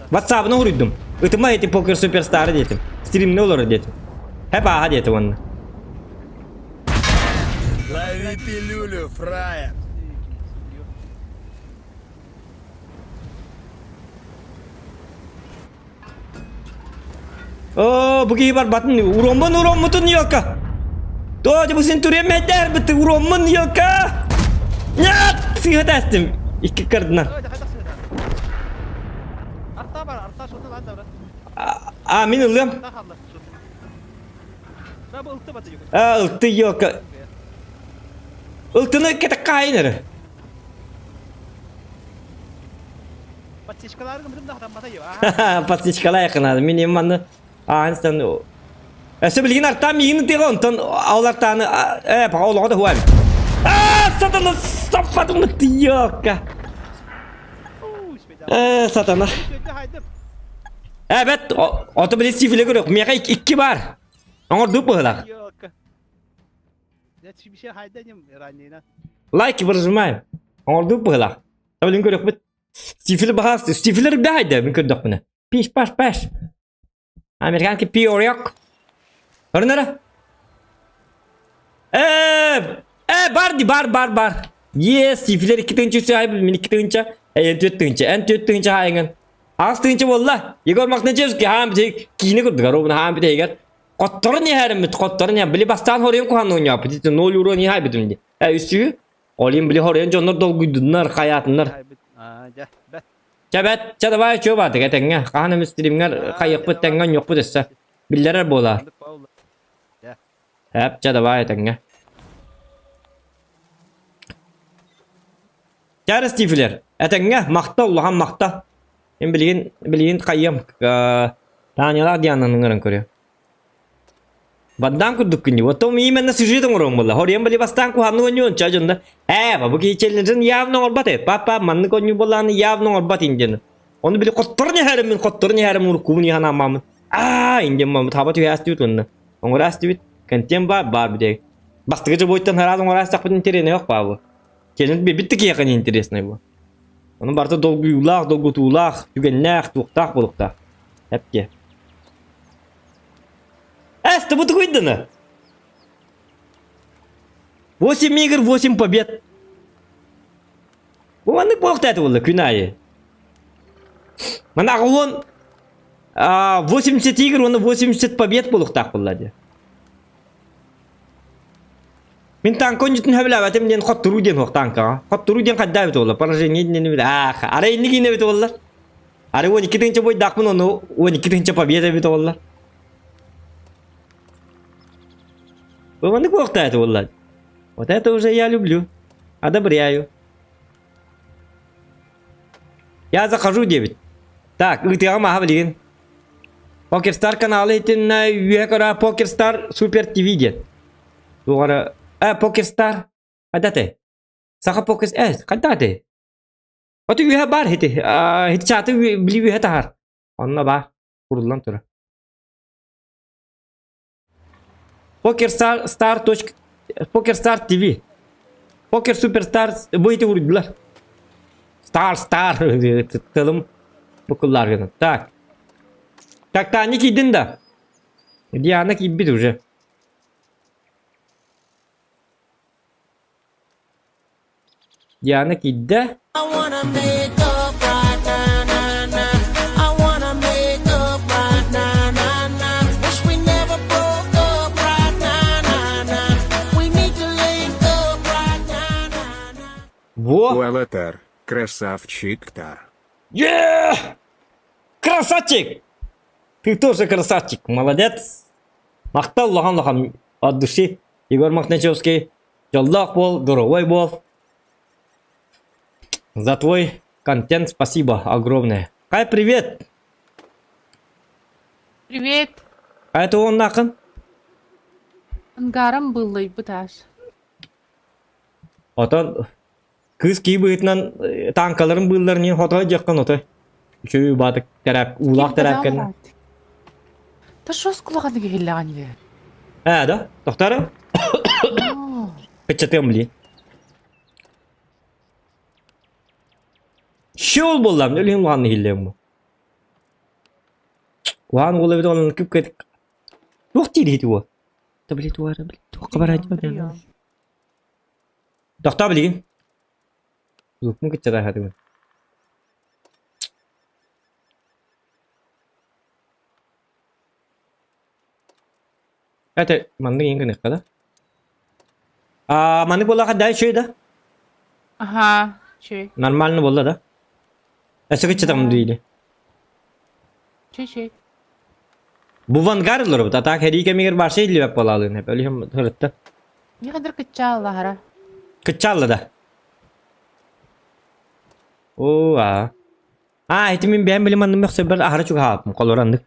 Ватсабына уруйдум. Ытыма эти покер суперстары диэтим. Стримне олорор диэтим. Хэп ааха диэтим уонна. Лови пилюлю, фраер! Оо, бу киһи барбатын уроммун уроммутун елка. То, бу син турем этэр бит уроммун елка. Нет, сыһа тэстим. Икки кардынан. А, мин ылыам. А, ылты елка. Ылтыны кетек кайын эрэ. Подсечкалай кынады. Мин манны аанстан Өссө билигин артаан миигин ытыаҕа онтон ол артааны э пока олоҕо да хуа Аа сатана саппатым ытыйыакка. Э сатана. Эбет ото били сифиле көрөх миэхэ икки бар. Оҥордук быһылах. Лайки выжимаем. Оҥордук быһылах. Билин көрөхпүт. Стифилер баһаас Стифилер бэһайда мин көрдөхпүнэ. Пиш паш паш. Американский пиорек. Көрүнэрэ? Э, э, бар ди, бар, бар, бар. Yes, тифилер 2 тыынча үсү айбы, мин 2 тыынча, эн 4 тыынча, эн 4 тыынча хайыңын. Аас тыынча болла. Егор Махначевский хаам бите киine курдук, ровно хаам бите Хотторун иһэриммит, хотторун иһэр. Били бастаан хоруйун куһан оонньооппут. Ити ноль урон иһайбытым ди. Э, үсү. Олин били хоруйун дьоннор долгуйдуннар, хайаатыннар. Чэ бэт, чэ давай чё баатык этэҥҥэ. Хаһан эмис стримҥэр хайыахпыт тэҥҥэ онньуохпут өссө. Биллэрэр буолаар. Эп, чэ давай этэҥҥэ. Чэ Стифлер, этэҥҥэ, махтал, улахан махтал. Мин билигин, билигин хайыам, Танялаах Диананы ыҥыран көрүөм. Баддаан курдук күннү. Потом именно сюжет оҥоруом буолла. Хоруйан били бастаан куһаҕаннык оонньуон ча дьонно. Ээ, бу киһи челленджин явно оҥорбот ээ. Папа маннык оонньуу буоллаҕына явно оҥорбот индиэн. Ону били хотторон иһэрим мин хотторон иһэрим уруккубун иһэн ааммаммын. Аа, индиэн маммыт хаба түһээстибит уонна. Оҥораастыбыт. Контент баар баар бүтэ. Бастакы дьобуойтан хараал оҥораастахпыт интэриэһинэй ох баа бу. Челлендж биэрбит да киһиэхэ не интересный бу. Ону барыта долгуйуулаах, долгутуулаах, түгэннээх, туохтаах буолуохтаах. Эпке. Эс, ты бутугуйдана? 8 игр, 8 побед. Бу маннык буолуохтаах буолла күн аайы. Мана он 80 игр, уонна 80 побед буолуохтаах буолла дии. Мин танка онньутун сөбүлээбэтим диэн хотторуу диэн суох танкаҕа. Хотторуу диэн хайдах эбит буолла? Поражение диэн эбит. Аах, арай инник иин эбит буоллар. Арай 12 тыһыынча бойдаахпын ону 12 тыһыынча победа эбит буоллар. Бу маннык буолуохтаах этэ буолла. Вот это уже я люблю. Одобряю. Я захожу диэбит. Так, ыытыаҕым аһа билигин. Покерстар каналы итиннэ үөһэ көрө Покерстар Супер ТВ диэн. Туох э Покерстар хайда этэй? Саха Покер э хайда этэй? Ото үөһэ баар ити. Ити чаты били үөһэ таһар. Онно баар. Куруллан турар. Покерстар Стар точка Покерстар ТВ. Покер Суперстар бу ити уруйдулар. Стар Стар тылым букуллар гына. Так. Так, Таня киирдин да? Диана киирбит уже. Диана киирдэ. Во! Уалатар, красавчик-тар. Е! Красавчик! Ты тоже красавчик, молодец! Махтал улахан улахан от души Егор Мохначевский Дьоллоох буол, доровой буол. За твой контент спасибо огромное. Хай, привет! Привет. А это он нахын? Ангарым быллайбыт аш. Отон кыыс кии быһыытынан танкаларын быылларын иһин хотой дьаххан отой. Үчүгэй баатык тэрээп, уулаах тэрээпкэннэ. Та шо скулаҕаны киһиллэҕин үһү? Ээ да, тохторо. Кыччатыам блин. Шул буллам, өлүһүм улахан иһиллиэм бу. Куһаҕан уол эбит онон күп Туох диир иһити уол? Да блин, туара, блин, туохха барааччы Тохтоо билигин. Луппун кыччатаахатыбын. Это маннык иҥ гыныахха да? А маннык буоллаха да үчүгэй да? Аха, үчүгэй. Нормально буолла да? Өссө кыччатам диили. Үчүгэй. Бу Вангард олоробут, а так һэрии кэмигэр барса иһиллибэт буолаалыын эп. Өлүһүм сырытта. Не қадар кыччааллаһара. Кыччаалла да. Оо, аа. Аа, ити мин бэйэм билим анным мөхсөбөр аһара чугаһааппын, холобур аннык.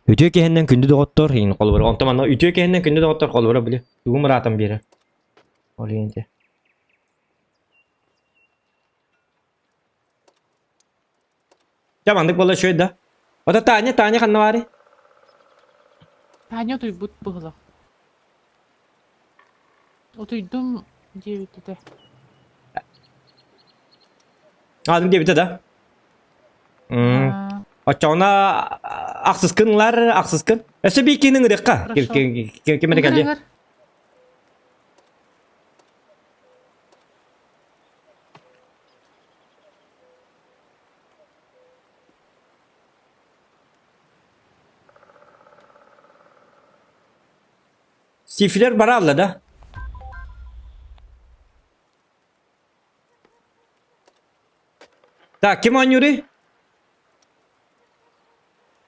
Үтүө киһиннэн күндү доҕоттор, иин холобур. Онтон манна үтүө киһиннэн күндү доҕоттор холобура били. Тугум ыраатан биэрэр. Ол иһин Дьэ маннык буолла үчүгэй да. Ото Таня, Таня ханна баарый? Таня утуйбут быһылах. Утуйдум диэбит этэ. Аадым диэбитэ да? Оччоҕуна ахсыскын ылар, ахсыскын. Өссө биир киһини ыҥырыахха. Ким эрэ кэлиэ. Стифлер баралла да? Так, ким оонньууруй?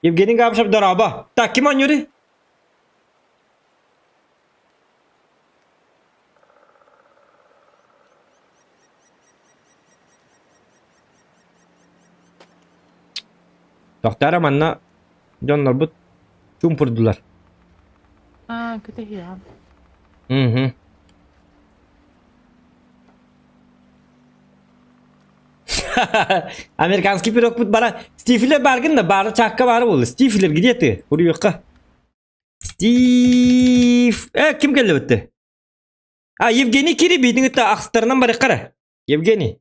Евгений Габышев дорообо. Так, ким оонньууруй? Тохторо манна дьоннорбут чуумпурдулар. Аа, кэтэһиэҕим. Мгм. Американский пирогпут бара Стифлер баргын да бары чакка бары болду. Стифлер где ты? Уруйукка. Стив... Э, ким келди бітті? А, Евгений кири бейдің үтті ақсытарынан барық қара. Евгений.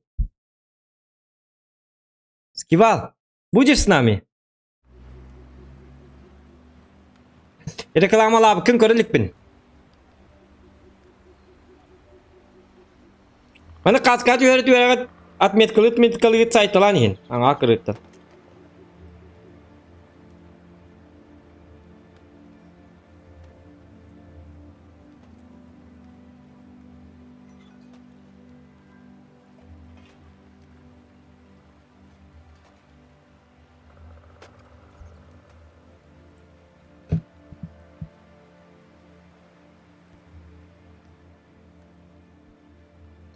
Скивал, будешь с нами? Рекламалаабыккын көрө иликпин. Маны каска түһэрэ түһэҕит отметкалыы отметкалыыгыт сайталаан иһин аҥаа кырыыттан.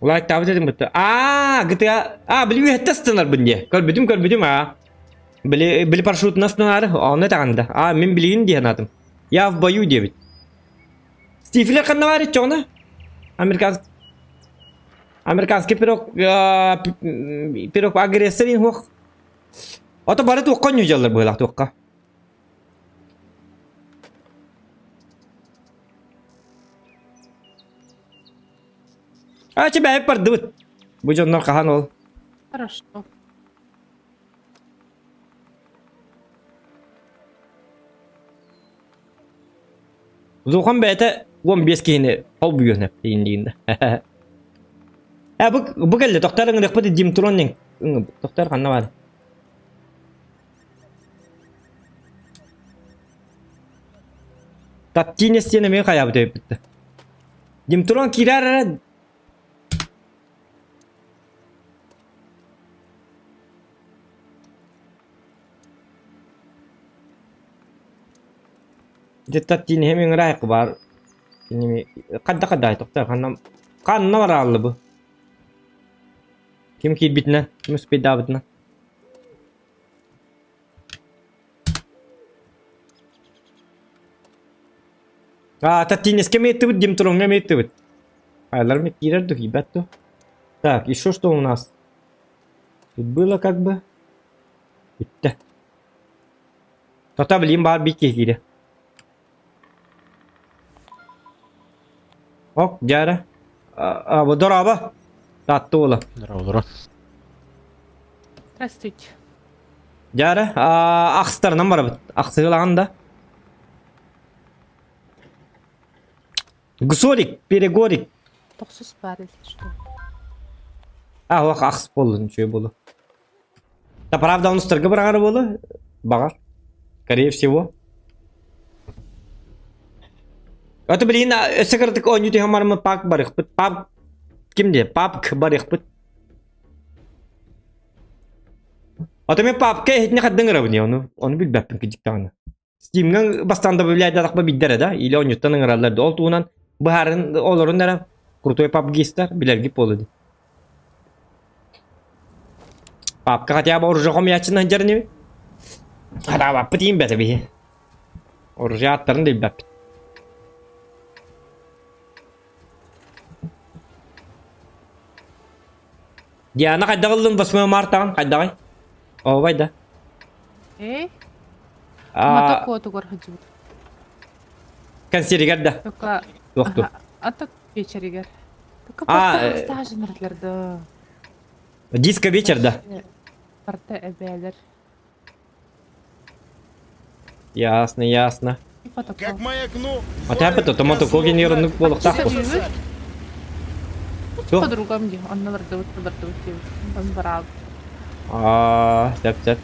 Лайктаабыт этим бытта. Аа, GTA. Аа, били үһэттэ станарбын дии. Көрбүтүм, көрбүтүм аа. Били, били парашютuna станары, онно таҕанда. Аа, мин билигин дии санаатым. Я в бою диэбит. Стифлер ханна баар иччоҕуна? Американский Американский пирог, пирог агрессор хуох. Ото бары туохха ньудьаллар быһыылаах туохха. А чэ бэйэп бардыбыт. Бу дьоннор хаһан ол? Хорошо. Зухан бэйэтэ 15 киһини холбуйуон эп диин Э бу бу кэллэ тохтор ыҥырыахпыт Димтрон диэн тохтор ханна баар? Таптинес диэн эмиэ хайаабыт эбиппит. Димтрон киирэр эрэ Дьэ тиниһэм ыҥыраайыкка баар киними хадда хаддаай тохтоо ханна ханна бараалла бу ким киирбитинэ ким успейдаабытына А, Татинеске эмиэ Димтроҥҥа эмиэ ыттыбыт. Айлар киирэр ду киирбэт ду. Так, еще что у нас? Тут было как бы. Бүттэ. Тота билим баар биир киһи киирэ. Ок, дьээрэ. А, дорообо. Таатта уола. Здорово, Здравствуйте. Дьээрэ, ахстарынан барабыт. Ахсыылаҕын да. Гусорик, перегорик. Тохсус баар если что. А, ох, ахс буоллун, үчүгэй буолуо. Да, правда, он устарга быраҕара буолуо. Баҕар. Скорее всего. Это блин, өссө кыратык оонньуу түһэн бараммыт пак барыахпыт. Пап ким диэ? Папк барыахпыт. Ото мен папка иһитинэ хардыҥ ырабын ону ону билбэппин кыдьыктаҕына. Steamҥа бастаан добавляйдатахпа билдэрэ да, или оонньуттан ыҥыраллар да, ол туһунан быһаарын олорун эрэ крутой пабгистар билэргит буолуо дии. Папка хотя бы оружие хомуйааччыны сылдьар ини. Хараабаппыт иин бэтэ биһи. Оружие аттарын да билбэппит. Диана хайдах ыллын 8 мартаҕын хайдаҕай? Ообай да. Эй, мотокотугар сылдьыбыт. Консеригер да. Только Туохту. ата вечеригер. Только А, парта стажынырлар да. Диско вечер да. Парта эбээлер. Ясно, ясно. Типа такого. Как маякну, А ты опять то мотоко генерирован буолуохтаах Часы буо. быыбыт. Туох? Подругам дии, онно бардыбыт, бардыбыт диэбит. Онтон бараабыт. Аа, сөп сөп.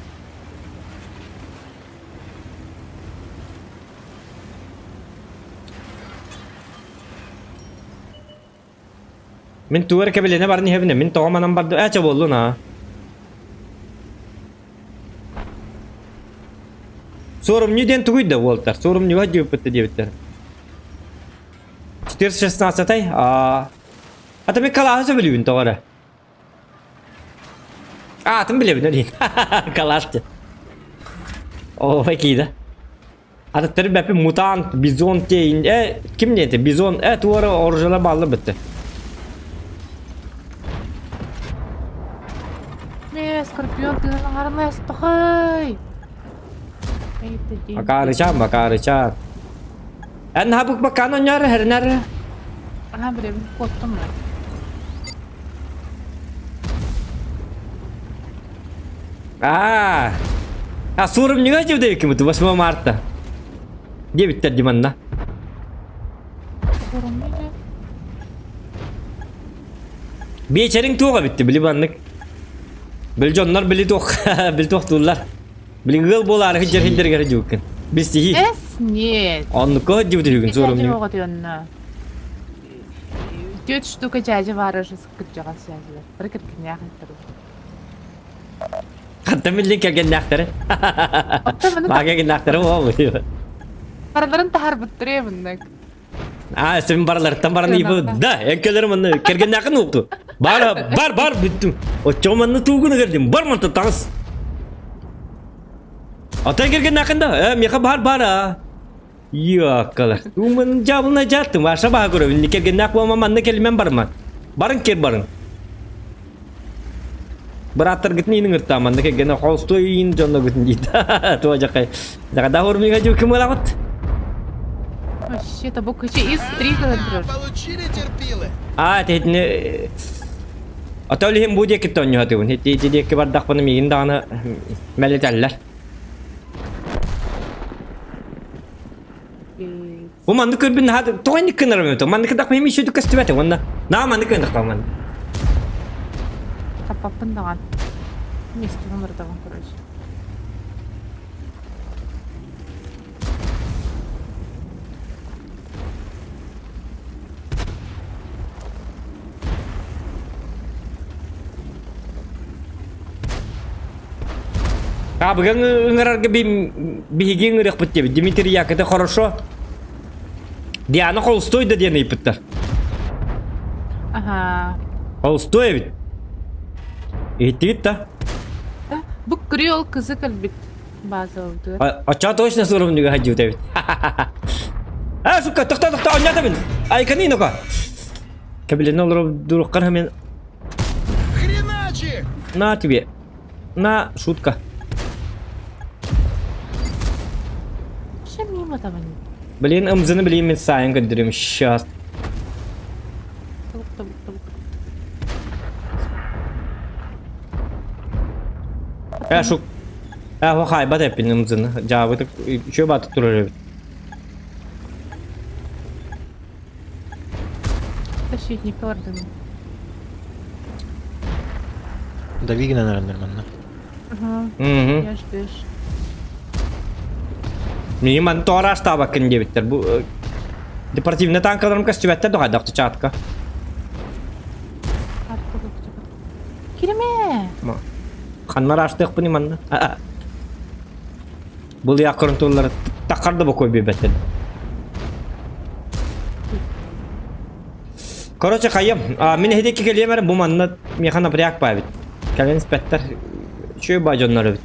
Мин тугу эрэ кэбилэнэ баран иһэбин, мин тоҕо манан бардым, ээ чэ буоллун аа. Суорумньу диэн тугуй да уолтар? Суорумньуга дьиэппит диэбиттэр. 416 аа. Ата мен калааһы сөбүлүүбүн тоҕо эрэ. Аатын билэбин ол иһин. Калаш диэн. Оо, киирэ. Атыттары бэппин мутант, бизон тейин, э, ким диэти, бизон, э, туора оружиялар бааллар бітті. Э, скорпион тыынан аҥарына эспэхэй. Макарычан, Макарычан. Эн хабык бакан оñар herner. Ага, билэбин, куоттум мен. Аа. А суорумньуга дьүдэйкимит 8 марта. Диэбиттэр диманна. Суорумньуга? Биэчэриҥ туох эбитти били маннык. Били дьоннор били туох били туохтууллар. Били ыал буолаары сылдьар сирдэригэр сылдьыбыккын. Билсиһии. Эс нет. Оннукка сылдьыбыт үһүгүн суорумньуга. Оҕотуйонно. Түөрт штука дьээдьэ баара кырдьаҕас дьээдьэлэр. Бары кэргэннээх эттэр. Хантан биллин кэргэннээхтэри? Оттон маны Мага кэргэннээхтэри буолбут. Барыларын таһаарбыттар мыннык. Аа, сен барыларыттан баран ыйбы. Да, энкелерим манна кэргэннээхин уопту. Бар, бар, бар бүттүм. Оччоҕо манна туугуна кэлдим. Бар манта таҥас. Ата кэргэннээхин да, э, миэхэ бар бар а. Йыаккалар. Тууман дьаабылна дьааттым. Аша баha көрөбүн. Кэргэннээх буолма манна кэлимэн барма. Барын кер барын. Бырааттаргытын иин ыҥыртаа манна кэргэнэ холстой иин дьонногутун диит. Туа жакай. Жакада хормига жу ким ылагыт? Вообще, это буква из три Получили терпилы. А, тетини Ата олихин бу диэки тонньуһатыбын. Ити ити диэки бардахпына миигин даҕаны мэлитэллэр. Бу маннык көрбүн наһаа тоҕо инник гынарым эбит маннык дах мин еще көстүбэт уонна наа маннык гыннахпа ман Таппаппын даҕан. Миэстэбин барытабын короче. Абыган ыҥырарга биһиги ыҥырыахпыт диэбит. Дмитрий Яков, это хорошо. Диана холстой да диэн ыйыппыттар. Ага. Холстой эбит. Иһиттигит да? Бу креол кызы кэлбит базабытыгар. Оччоҕо точно суорумньуга сылдьыбыт эбит. А, сука, тохто, тохто, онньотобун. Айканы нока. Кэбилэнэ олорор дуруккар мен Хреначи! На тебе. На, шутка. Вообще мимо там они. Блин, ымзыны блин мен сайын көрдүрүм сейчас. Табык, табык, табык. Э, шук. Э, хо хайбат эппин ымзыны. Жаабыты үчүө баатык турар эбит. Защитник ордена. Дави гынан нормально. Ага. Мгм. Я ждешь. Миигин манна тоҕо араастаабаккын диэбиттэр. Бу э, депортивный танкаларым көстүбэттэр да чатка. Кириме! Ханна араастыахпыный манна? Бұл якорын туллары таққар да бокой биэрбэттэр. Короче, хайым, мин эһидикки кэлиэм эрэ бу манна миэхэ напряг баабит. Кэлэн испэттэр үчүгэй баа дьоннор эбит.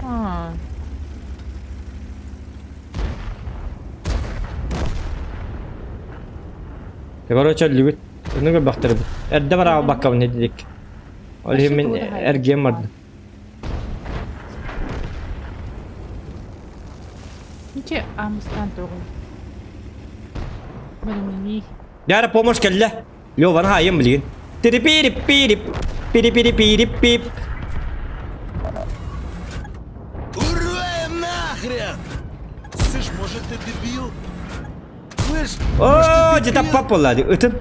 А. Короче, өллүбүт. Ону көрбөхтөрбүт. Эрдэ бараабаккабын этидик. Ол иһин мин эргиэн бардым. Ниче амыстан тоҕуй. Бэлэмнэнии. Яра помощь кэллэ. Лёваны хаайым билигин. Тирипирип-пирип. Пири-пири-пирип-пип. Ура нахрен! Слышь, может ты дебил? Слышь, Оо, дьэ таппап буолла дии. Ытын.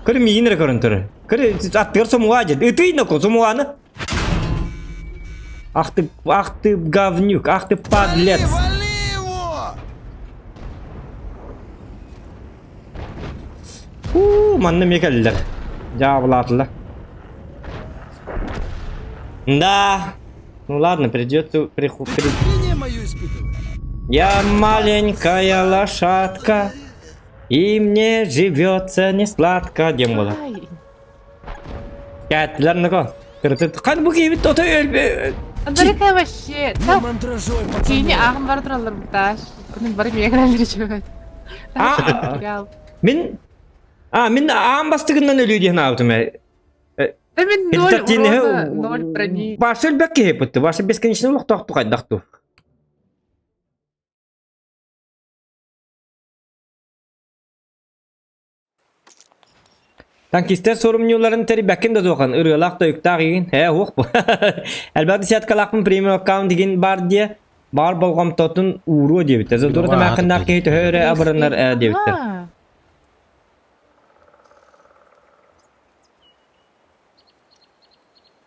Көрү миигин эрэ көрөн турар. Көрү аттыгар сомуга дьэ. Ытый ноко сомуганы. Ах ты, ах ты говнюк, ах ты вали, подлец. вали его! Уу, манна эмиэ кэллилэр. Дьаабылаатылар. Да. Ну ладно, придется приху... при- Терпение мое испытывай. Я маленькая лошадка, и мне живется не сладко, диэн буолар. Ай. Кэттилэр нако. Кырытыт. Хан бу киһибит ото өлбө... Андрей вообще. На мандражой, Тиини пацаны. ааҕан бара тураллар бутааш. Onun бары миэхэ кэлэллэр үчүгэй. А, мин... А, мин аан бастыгынан өлүү диэн аабытым ээ. Да мин ноль урона, ноль брони. Башы өлбөк киһи бутты. Башы бесконечно олохтоохту хайдахту. Танкистар сорумньуларын тэрийбэккин да суохан ырыалаах тойуктаах игин ээ уох бу элбэх десяткалаахпын премиум аккаунт игин бар диэ баар болҕомтотун ууруо диэбиттэр Задура тамаахыннаах киһи төһө эрэ абыранар ээ диэбиттэр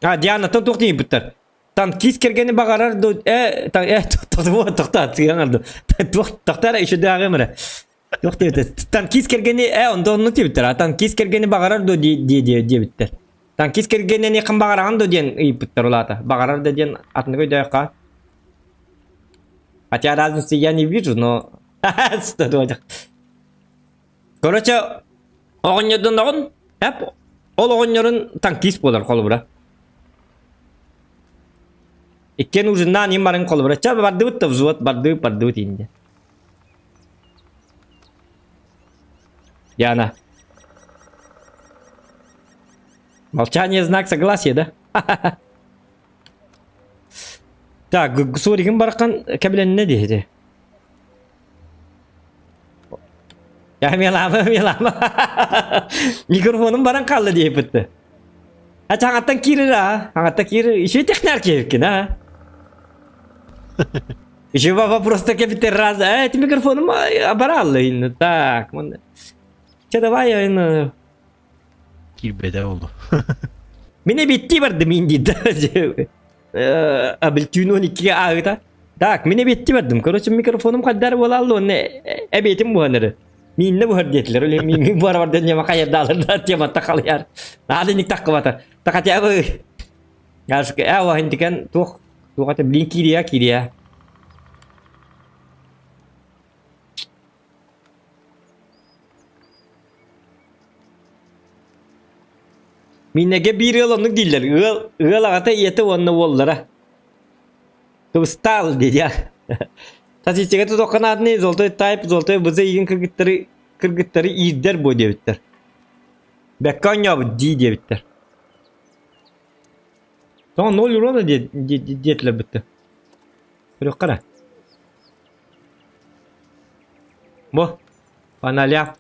А Дианаттан туох диэбиттэр Танкист кэргэни баҕарар ду э э тохтоо тыаҥар ду тохтоо еще дааҕым эрэ Туох диэбиттэр? Танкист кэргэни ээ онто оннук диэбиттэр. А танкист кэргэни баҕарар дуо дии дии диэбиттэр. Танкист кэргэни эниэххин баҕараҕын дуо диэн ыйыппыттар улаата. Баҕарар да диэн атынык өйдөөххө. Хотя разницы я не вижу, но... Короче, оҕонньордун оҕун, эп, ол оҕонньорун танкист буолар холобура. Иккиэн ужиннаан им барын холобура. Ча бардыбыт да взвод, бардыбыт, бардыбыт инде. Яна. Молчание знак согласия, да? Так, соригин барахан кэбилэннэ диэти. Я мелама, мелама. Микрофонум баран қалды диэппитти. А чаңаттан киирер а, аңаттан киирер. Еще технар кииркин а. Еще вопрос таки раз. А, это микрофоном бараллы. Так, Че давай энэ Киирбэтэ буолла. Мине битти барды мин диде. Абил түүн 12-ге аагыта. Так, мине битти бардым. Короче, микрофонум хаддар болаллы, онne эбетим буһаныры. Минне буһар диэтилер. Оле мин буһар бар ден нема кайырдалар да тема тахалыяр. Надо ник таккыбата. Та хотя бы Гашка, э, вахинтикен туох туох блин кирия кирия. Миннеге биир ыал оннук дииллэр. Ыал, ыал аҕата ийэтэ уонна уоллара. Кыбыстаал диэ. Статистика тутуохха нааданы золотой тайп, золотой бызы игин кыргыттары кыргыттары иирдэр буо диэбиттэр. Бэккэ оонньообут дии диэбиттэр. Тоҕо ноль урона диэтилэр бүтте. Көрүөххэ эрэ. Бу, паналя.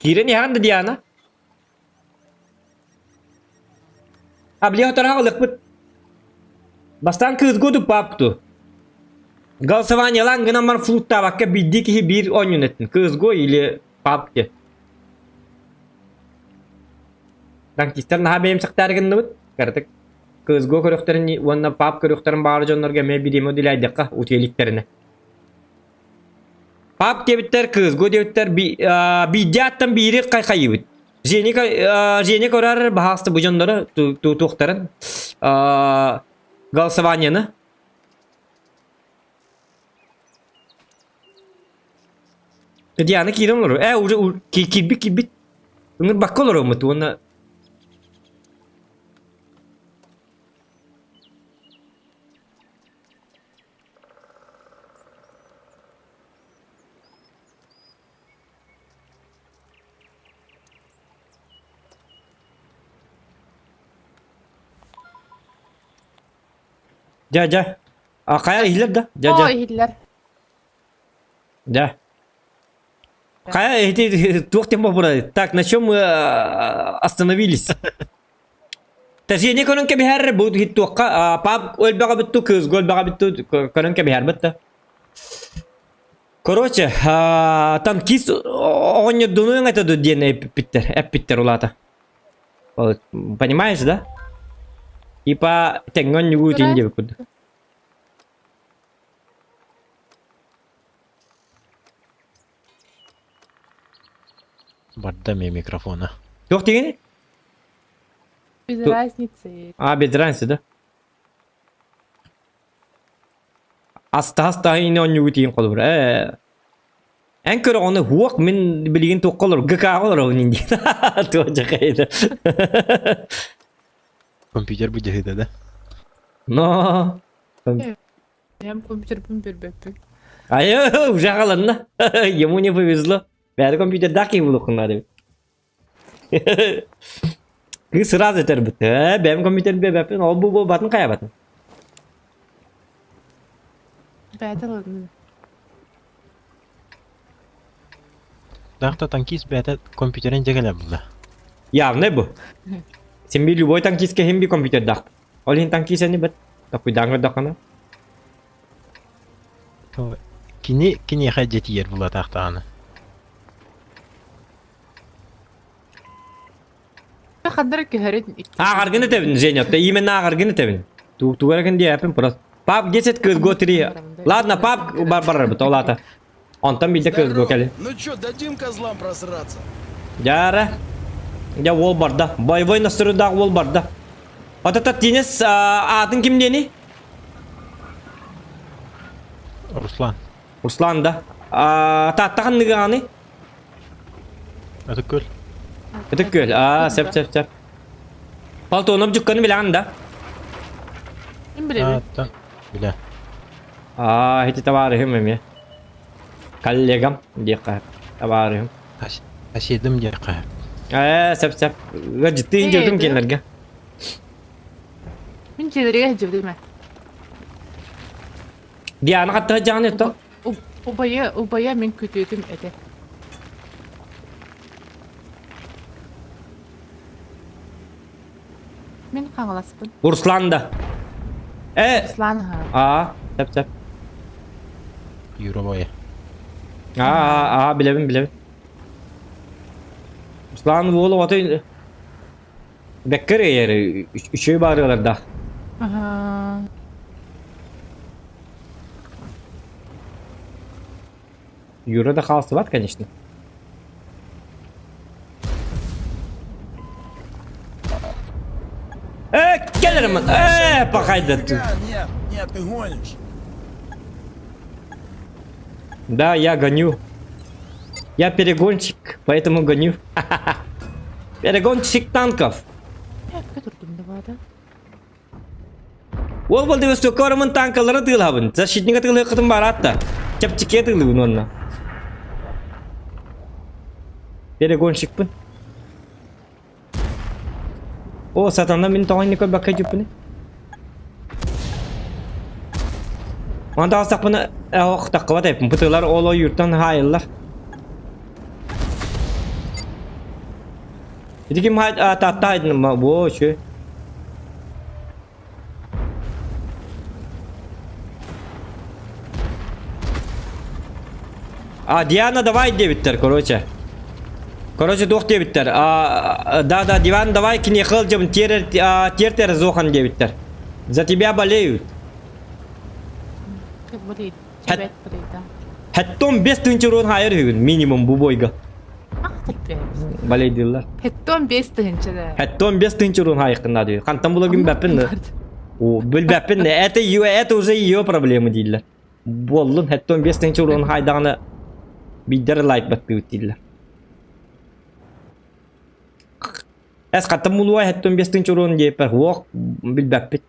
Киирэн иһэҕин да Диана? А били хотораах ылыахпыт. Бастаан кыызгы утуппааппыту. Голосованиелаан гынан баран флуттаабакка биирдии киһи биир оонньуун эттин. Кыызгу или папки. Танкистар наһаа бэйэмсэхтээри гынныбыт. Кыратык кыызгу көрүөхтэрин уонна пап көрүөхтэрин баҕар дьоннорго эмиэ бириэмэ удиляйдахха утуйа иликтэринэ. Пап диэбиттэр, кыызгу диэбиттэр, биирдии аттан биири хайхайыбыт. Женя, Женя көрөр баһаалыста бу дьоннору туохтарын голосованиены. Диана киирэн олорор. Э, уже киирбит киирбит. Ыҥырбакка олороммут уонна Дьэ, дьэ. А хайа иһиллэр да? Дьэ, дьэ. О, иһиллэр. Дьэ. Хайа ити туох тем боппура? Так, на чем мы остановились? Тажине көрөн кэбиһэр бу туохха пап өлбөҕө бүттү кыызга өлбөҕө бүттү көрөн кэбиһэр бытта. Короче, танкист оҕонньордунуҥ этэ диэн эппиттэр, эппиттэр улаата. Понимаешь, да? Типа тэҥҥэ онньугу итин диэбит курдук. Барда эмиэ микрофона. Туох диигин? Без разницы. А, без разницы, да? Астаһас таһы ини онньугу тиин холобур. Ээ. Эн көрө ону хуох мин билигин туохха олорор ГК-ҕа олоробун ин диэн. Туох дьахайда. Компьютер быдьаһыта да? Но. Я компьютербын бербеппин. Айы, уже аҕаланна. Ему не повезло. Бәрі компьютердаах киһи булуоххун наада эбит. Кыыс сразу этэрбит. Ээ, бэйэм компьютер биэрбэппин, ол бу буолбатын хайабатын. Бэйэтэ ылынна. Даахта танкист бэйэтэ компьютерын дьэ кэлэр булла. Явно бу. Син би любой танкистка хим би компьютердаах. Ол иһин танкист ани бит. Такуйдаан көрдөххүнэ. Кини киниэхэ дьэ тиийэр булатаахтаҕына. Ханна көһөрүн Ааҕаргын этэбин, Женя, ты именно ааҕаргын этэбин. Тугу диэпин просто. Пап 10 CSGO 3. Ладно, пап бар барар ол ата. Онтон биирдэ CSGO кэлин. Ну чё, дадим козлам просраться? Дьаара. Дьэ уол барда. Боевой настройдаах уол барда. Отата Тинес аатын ким диэни? Руслан. Руслан да. Таатта ханныгы Ытык Күөл. Ытык Күөл. Аа, сөп сөп сөп. Палтонов дьукканы билэҕин да? Ким билэбин? Билэ. Аа, ити табаарыһым эмиэ. Коллегам диэххэ. Табаарыһым. Соседым диэххэ. Ээ, сөп сөп. Ыалдьыттыын дьиэтим кинилэргэ. Мин дьиэлэригэр сылдьыбытым ээ. Диана хатта сылдьаҕын это? Убайа, убайа мин күтүөтүм этэ. Мин хаҥаласпын. Руслан да. Э. Руслан аһа. Аа, сөп сөп. Юра бойа. Аа, аа, билэбин, билэбин. Руслан уол оҕото бэккэр эйэр үчүгэй баарыалардаах. Аһа. Юра да хаалсыбат, конечно. Э, Келлерман! Э, пахайда ты. Нет, нет, ты гонишь. Да, я гоню. Я перегонщик, поэтому гоню. Перегонщик танков. Ол болды өстөккө барамын танкалары тыылабын. Защитнига тыылыаххытын бараат да. Чэпчэкигэ тыылыыбын уонна. Перегонщикпын. О, сатана мин тоҕо инник көрбөккө дьүппүнүй? Онон таҕыстахпына ох таххыбат эппин. Бытыылар ол ойууртан хаайыллар. Ити ким таатта айдын бу үчү. А, Диана давай диэбиттэр, короче. Короче, туох диэбиттэр. А, да, да, Диван давай киниэхэ ылдьабын, тиэр, тиэр зохан диэбиттэр. За тебя болеют. Болеет. Чебет болеет, да. Хэттон 5 тыһыынча хайыр үһүгүн минимум бу бойга. Болейдилар. Хэттон 5 тыһыынча да. Хэттон 5 тыһыынча урун хайыккын дии. Хантан булагын бэппин. О, билбэппин. Это ее, это уже ее проблемы дииллэр. Буоллун, хэттон 5 тыһыынча урун хайдаҕына бидер лайк баттыбыт дииллэр. Эс хаттан булуа хэттон 5 тыһыынча урун диэппэр уох билбэппит.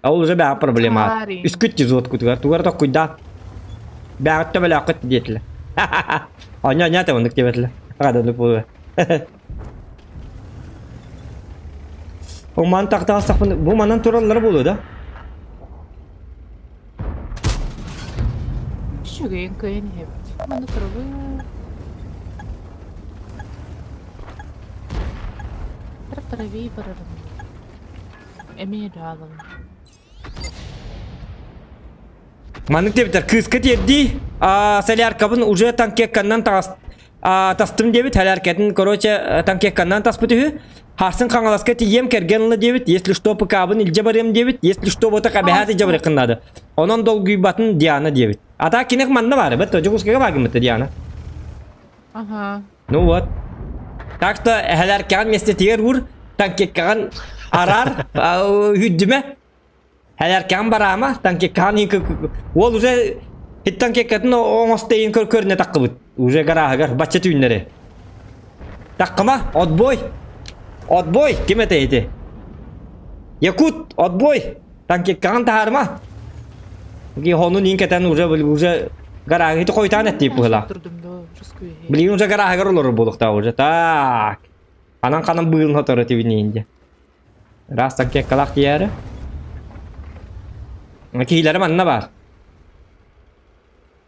Ол уже бэҕэ проблема. Үскүт тизоткутугар тугар токкуйдаат. Бэҕэттэ бэлээххит диэтилэр. Оня оня оннук диэбэтилэр. Аҕаданы буолуо. Уман тахтаастахпын бу манан тураллара буолуо да? Үчүгэйин кыайан иһэбит. Манна турабын. Правее барарым. Эмиэ даалым. Маннык диэбиттэр кыыска тиэрдии соляркабын уже танкекканнан таҕас. Тастым диэбит, хэлээркэтин, короче, танкекканнан таспыт үһү. Харсын Хаҥаласка тиийиэм кэргэн ыла диэбит, если что ПК-бын илдьэ барыам диэбит, если что бота кэбэһээт илдьэ барыаххын наада. Онон долгуйбатын Диана диэбит. А так киних манна баар, бэт Дьокуускайга баагыммыта Диана. Ага. Ну вот. Так что эһэлэркэҕин миэстэтигэр уур, танкеккаҕын араар, үһүддүмэ. Эһэлэркэҕин бараама, танкеккаҕын уол уже хит танкеккатын оҥостойун көрүнэ таххыбыт. Уже гарааһыгар бачча түүннэри. Таххыма, отбой! Отбой! Ким этэ ити? Якут, отбой! Танкеккаҕын таһаарыма! Хонун иин кэтэн уже уже гарааһы ити хойутаан эттиип быһыла. Билигин уже гарааһыгар олорор буолуохтаах уже. Так. Анан ханан быылын хоторо тибиниин дьэ. Раз танкеккалаах тиийээри. Киһилэрэ манна баар.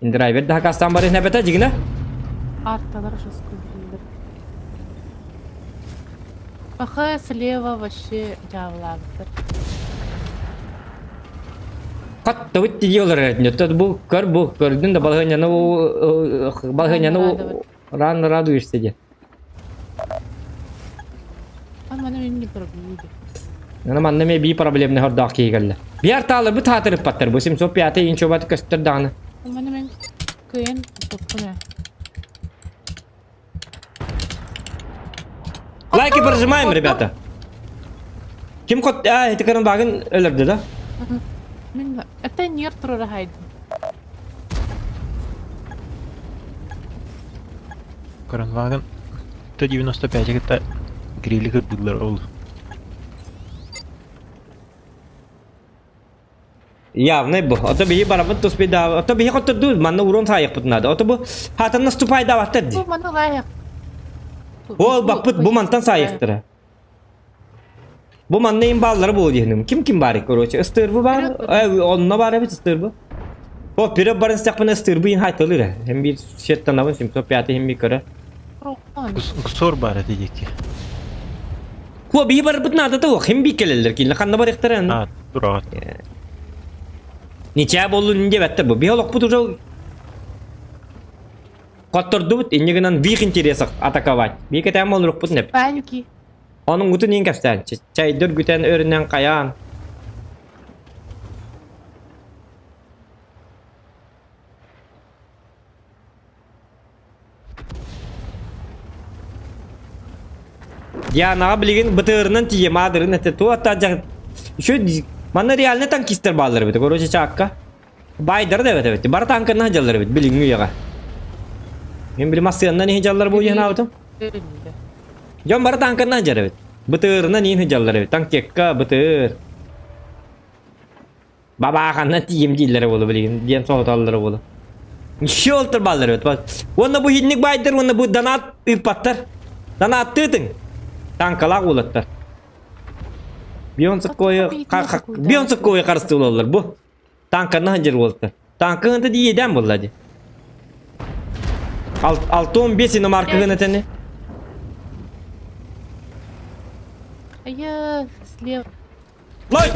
Индрайвер да хакастаан барыһын эбэтэ дьигинэ. Арталар жестко Паха слева вообще дьаабылаабыттар. Хаттабыт тиийэ олорор этин. Бу көр бу көрдүн да балаһыанньаны балаһыанньаны ран радуешься диэн. А маны мен не пробью. Аны манна эмиэ бии проблемный хордоох киһи кэллэ. Биар тааларбыт хаатырыппаттар бу 705 инчобат көстөр даҕаны. Маны мен кыйын туппун ээ. Лайки прожимаем, ребята. Ким кот... А, эти карандагын өлөрдү да? Мен это нер турара хайдым. Коронваган Т-95 кытта грили кырбыыллар ол. Явный бу. Ото биһи барабыт туспайдаабыт. Ото биһи хоттордуу манна урон саайыхпыт наада. Ото бу хаатан наступайдаабаттар дии. Бу маны лайық. Ол баппыт бу мантан саайыхтара. Бу манна им бааллара буолуо диэхиним. Ким ким баарый, короче. Ыстыырбы баар, онно баар эбит ыстыырбы. О, пиреп барын истэхпинэ ыстыырбы иин хайталыыр ээ. Hem bir сеттанабын 705 hem bir көрө. Гусор баар этэ диэки. Куо биһи барбыт наада да hem bir келеллер килне ханна барыахтара А, тураҕат. Ничаа буоллун диэбэттэр бу. Биһи олохпут уже хоттордубут инньэ гынан в их интересах атаковать. Биһи кэтээн болрукпут неп. Паники. Оның утун иин кэпсээн. Чайдыр күтэн өрүнэн хайаан. Дианаҕа билигин бытыырынан тиийэ маадырын этэ туох та еще манна реально танкистар бааллар эбит короче чаакка Байдары да эбит эбит. Бары танканан дьаллар эбит билиҥҥи үйэҕэ. Мин били массыаннан иһин дьаллар бу диэн аабытым. Дьон бары танканан дьар эбит. Бытыырынан иһин дьаллар эбит. Танкекка бытыр. Бабааханна тиийим дииллэрэ буолу билигин диэн соһуталлара буолу. Еще олтор баллар эбит. Уонна бу хинник байдар уонна бу донат ыыппаттар. Донаттыытыҥ. Танкалаах уолаттар. Бионсыккойу Бионсыккойу харыстыылаллар бу. Танканы сылдьар уолаттар. Танка гынта диеден буолла дии. 6-15 иномарка гына этени. Я слева. Лай!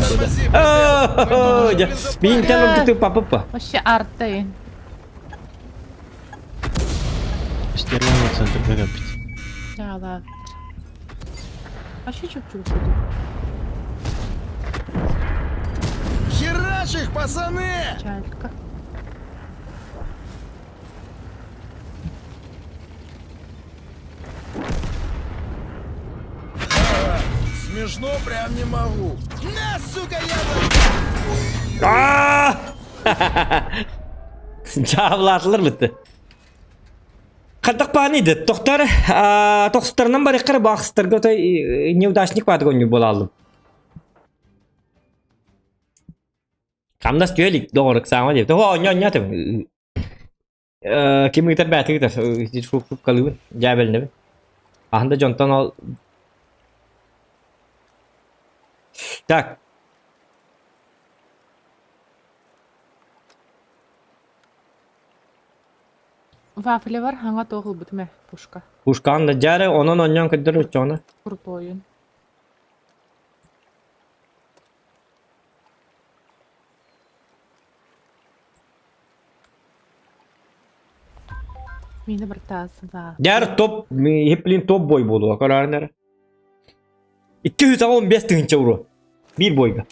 Биинтэн ордук папа. Вообще артай. Стерлинг центрга кэлбит. Да, ладно. Вообще чуть-чуть. Херач их, пацаны! Чалька. Смешно прям не могу. На, сука, я... Дьаабылаатылар бытты. Хантах пааны тохтар тохстарынан барыххар баахстарга той неудачник баатык онньу буолааллым. Хамнас түөлик доҕор ыксаама диэбит. Оо, онньо онньо этим. Ким ыытар бээтик ыытар. Шупкалыыбын, дьээбэлинэбин. Аһан да дьонтон ол Так. Вафлевар хаҥа туох ылбытым ээ, пушка. Пушкаан да дьээрэ, онон онньоон көрдөр оччоҕуна. Крутойун. Миэнэ бартаасым саа. Дьэр топ, хиплин топ бой буолуо, көрөөрүн эрэ. 215 тыһыынча уруо. Биир бойга.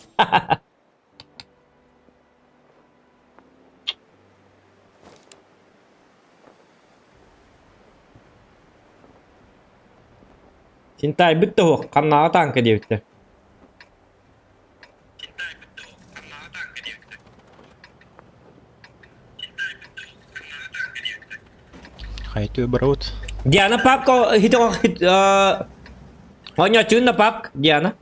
Син таайбыт да суох, ханнааҕы тааҥка диэбиттэр. Хайты барабыт. Диана папка Оонньооччугун да папк, Диана.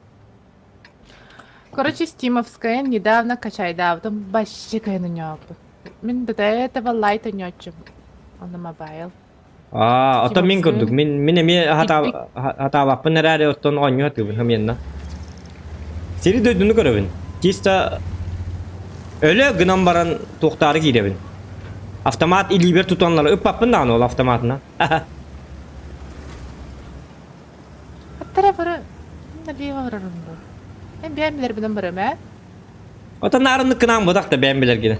Короче, Стимовская недавно качайдаабытым вообще кайныньооппут. Мин до этого лайт онньооччум. Онно мобайл. Аа, оттон мин курдук. Мин мин эмиэ хатаабаппын эрээри оттон оонньуу сатыыбын хомуйанна. Сири дойдуну көрөбүн. Чисто өлө гынан баран туохтаары киирэбин. Автомат илиибэр тутаннар ыппаппын даҕаны ол автоматынан. Аттара бары налево барарым бу. Эн бэйэм билэрбинэн барым ээ. Ота наарыннык кынаан бодах да бэйэм билэргинэ.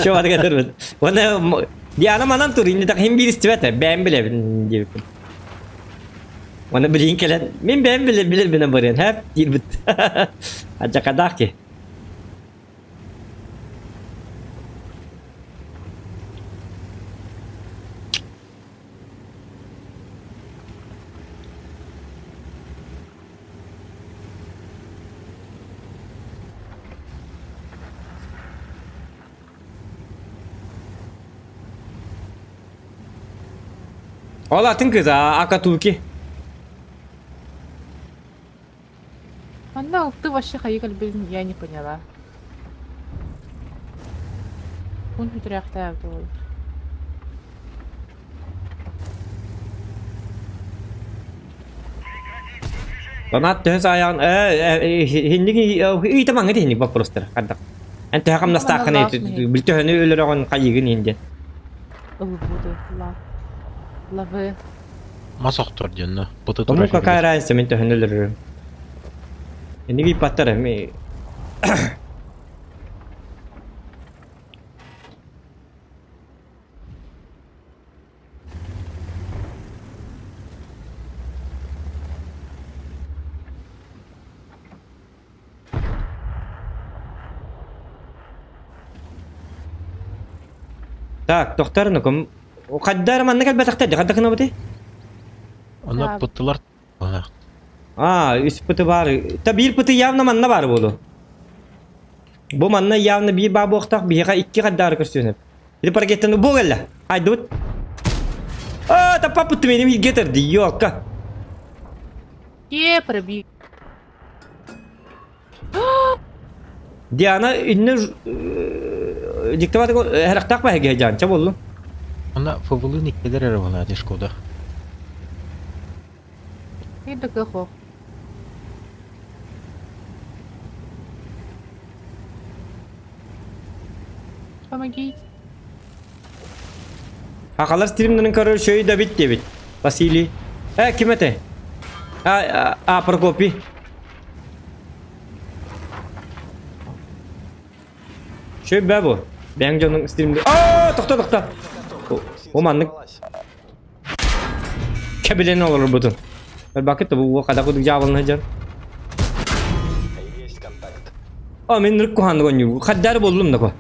Чё адыгатырбын. Уонна Диана манан тур инни так хим биир истибэт бэйэм билэбин диэбиппин. Уонна билигин кэлэн мин бэйэм билэр билэрбинэн барыан хэп диирбит. Адьакадаах ки. Ол атын кыз Акатуки. Манна алты вообще хайы кэлбитин я не поняла. Күн хүтүрээхтээбит ол. Донат төһө саайаҕын ээ хинник ыйытамаҥҥыт иһинник боппуруостар хардах. Эн төһө хамнастааххын бил төһөнү өлөрөҕүн хайыгын иһин диэн. Ылбуду лавы. Мас охтор диэн быты Тому какая разница мин төһөнү өлөрөрүм. Инник ыйпаттар эми Так, тохтор ну-ка. Хайдар манна кэлбэтэхтэр дии, хайдах гынабытый? Онно пыттылар. А, үс пыты бар. Та биир пыты явно манна бар буолу. Бу манна явно биир баа буохтаах, биһиэхэ икки хайдаары көрсүөн Или паркеттан бу кэллэ. Айдыбыт. А, таппаппыт меним гетер ди, ёлка. Е, пробил. Диана инне диктоват харахтаах баһыга жаанча боллу. Ана фывылын иккелер эрэ буолаа Шкода. Ты да Помогите. Хахалар стримнарын көрөр шөй да бит дебит. Василий. Э, ким эте? А, а, Прокопий. Шөй бә бу. Бәң жонун стримде. А, тохта, тохта. О, маннык. Кэбилен олорор бутун. Бакыт бу хада кудук жабылны жан. А мен нырк куханды конью. Хаддар болдум да ко.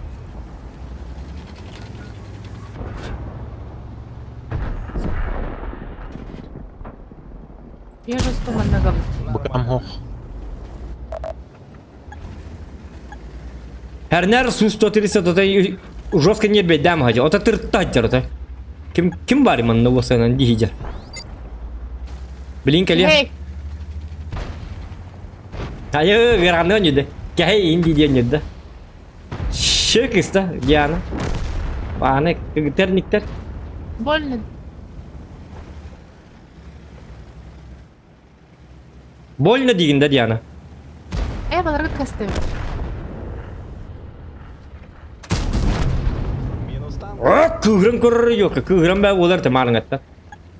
Я же стоманнага. Быкам хох. Herner Su-130 ота жестко не бедам хажа. Ота тыртта хаджар ота. Ким ким бар манна болсанан дихижер. Блин кэлиэ. Эй! Айы ыарахан өнүдэ. Кэһэй инди диэн үөрдэ. Шыкыста Диана. Аны кыгытар никтер. Больно. Больно дигин да Диана. Э, баларга кастым. Кыыран көрөр yok. Кыыран бә болар та марыңатта.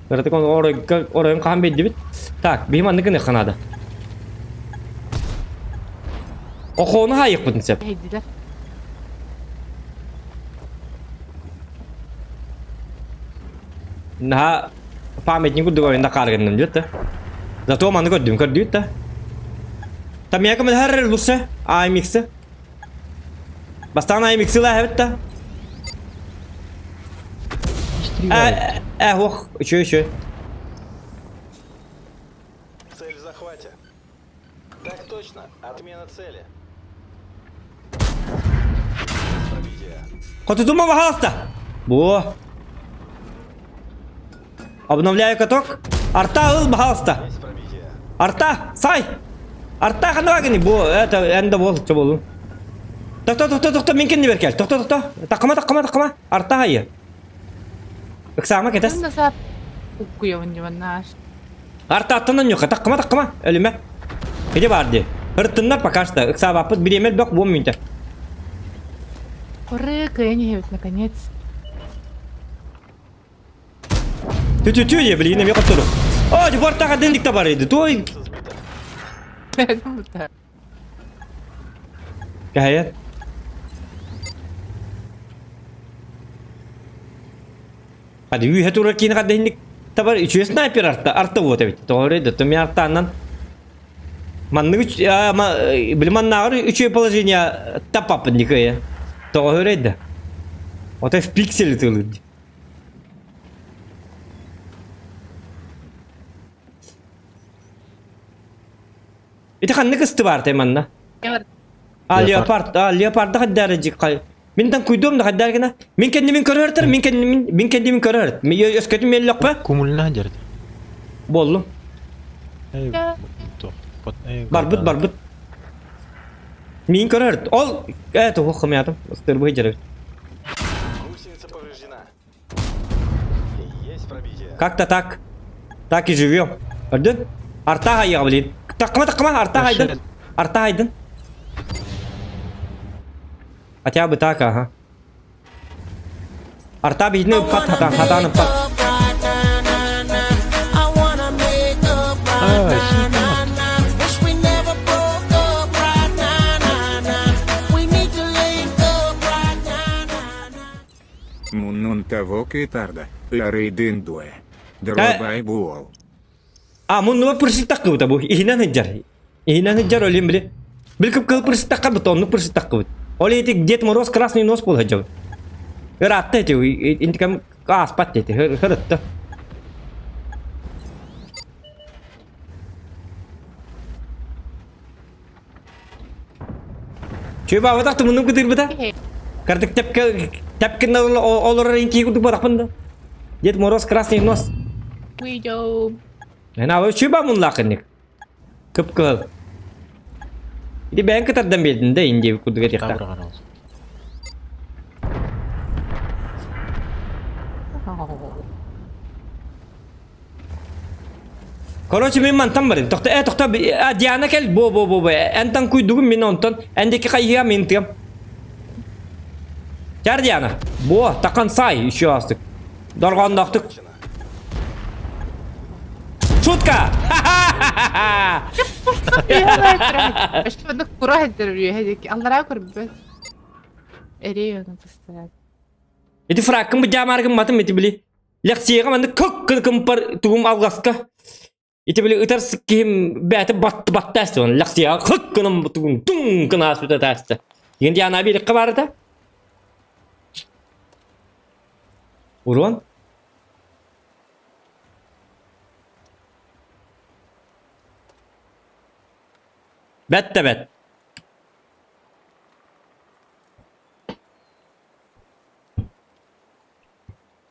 Кыратык оны оройын хаан бейдибит. Так, биһим анны гына ханада. Охону хайыкпытын сеп. Эйдилер. Наһаа памятник курдук ойунда хааргынным диэт да. Зато маны көрдүм, көрдүүт да. Там я көмөлөһөр лучше AMX. Бастаан AMX лааһыбыт да. Э, э, ох, үчү үчү. Цель в захвате. Так точно. Отмена цели. Пробитие. Хотутума, пожалуйста. Во. Обновляю каток. Арта ыл, пожалуйста. Есть пробитие. Арта, сай. Арта ханагани. Бу, это, энда бол, чо болу. Тохто, тохто, тохто, мен кенни беркел. Тохто, тохто. Такыма, такыма, такыма. Арта хайы. Ыксаама кетес. Ким да сап уккуйабын дьыбаннааш. Артааттан онньуха, таккыма, таккыма, өлүмэ. Ити баар дии. Ырыттыннар пока что. Ыксаабаппыт бириэмэ элбэх буом мүнтэ. Куры кыайан иһэбит наконец. Тү-тү-тү дии, билигин эмиэ хоттору. О, дьубартаха дындик да бар иди. Той. Кэһэйэн. Hadi үһэ турар киини хадда табар үчүгэй снайпер арта арта вот эбит. Тоҕо да мен артааннан маннык били маннааҕар үчүгэй положение таппаппын дикая. Тоҕо да. Ото в пиксели тылыр. Ити ханнык ысты бар манна? А леопард, а леопарда хаддары жиккай. Мин тан куйдум да хаддар гына. Мин кендимин көрөртөр, мин кендимин, мин кендимин көрөр. Мен өскөтүм мен лөкпө. Кумулна дерди. Боллу. Эй, туох, пот, эй, Барбыт, барбыт. Мин көрөр. Ол, э, туох хымятым. Ыстырбы жеребит. Гусеница повреждена. Есть пробитие. Как-то так. Так и живем. Көрдүн? Арта хайыга блин. Таккыма таккыма арта хайдын. Арта хайдын. Хотя бы так, ага. Арта биһини ыппат, хатан, хатан ыппат. Ай, сыппат. Муннун того кытарда, арыйдын дуэ. Дробай буол. А, муннуба пырсыттаккыбыта бу. Иһинэн сылдьар. Иһинэн сылдьар өлүм били. Били кып-кыл пырсыттакка бут, оннук пырсыттаккыбыт. Ол эти Дед Мороз красный нос буола сылдьабыт. Ыраатта эти, интикам ааспат дети, хырытта. Чүбабатах тумуннум кытырбыта. Картык тэпке тэпкин олорор инки курдук барахпын да. Дед Мороз красный нос. Уйдем. Ана чүба мунлаакынник. Кып-кыһыл. Ити бэйэн кытардан биэрдин да инди курдук этиэхтээх. Табырҕан ол. Короче, мен мантан барым. Тохто, э, тохто, а, Диана кел, бо, бо, бо, бо. Энтан куйдугум мен онтон. Эндеки хайыга мен тыам. Чар Диана. Бо, такан сай, еще астык. Доргондохтук. Шутка! Ха-ха-ха-ха! Что кура Аллара көрбөт. Эрей оны постоянно. Ити фраккын быдьаамааргын матым ити били. Лексиэҕэ маннык көк кымпар тугум алгаска. Ити били ытар киһим бэйэтэ бат баттаасты оны лексиэҕэ хык гынан тугум туҥ гына ааспыта тааста. Деген Диана биэрэххэ баарыта. Урон. Бэт да бэт.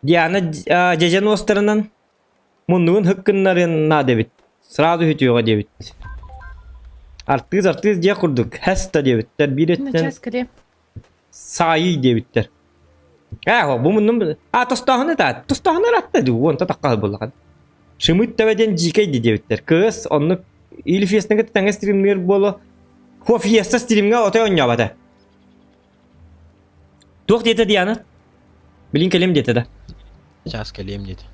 Диана дьэдьэн уостарынан муннугун һыккыннарыан наада эбит. Сразу үтүөҕэ диэбит. Артыыс артыыс диэх курдук хэс да диэбиттэр. Биир өттүнэн Час кэлиэ. саайыы диэбиттэр. Ээ, бу муннум а тостооһуну та тостооһуну ыратта дуу уонта тахха буллахан. Шымыт төбө диэн дьиикэй ди диэбиттэр. Кыыс оннук или фиестаны кытта тэҥҥэ стримныыр буолуо. Хуа фиеста стримҥэ отой оонньообото. Туох диэтэ Диана? Билин кэлиэм диэтэ да. Час кэлиэм диэтэ.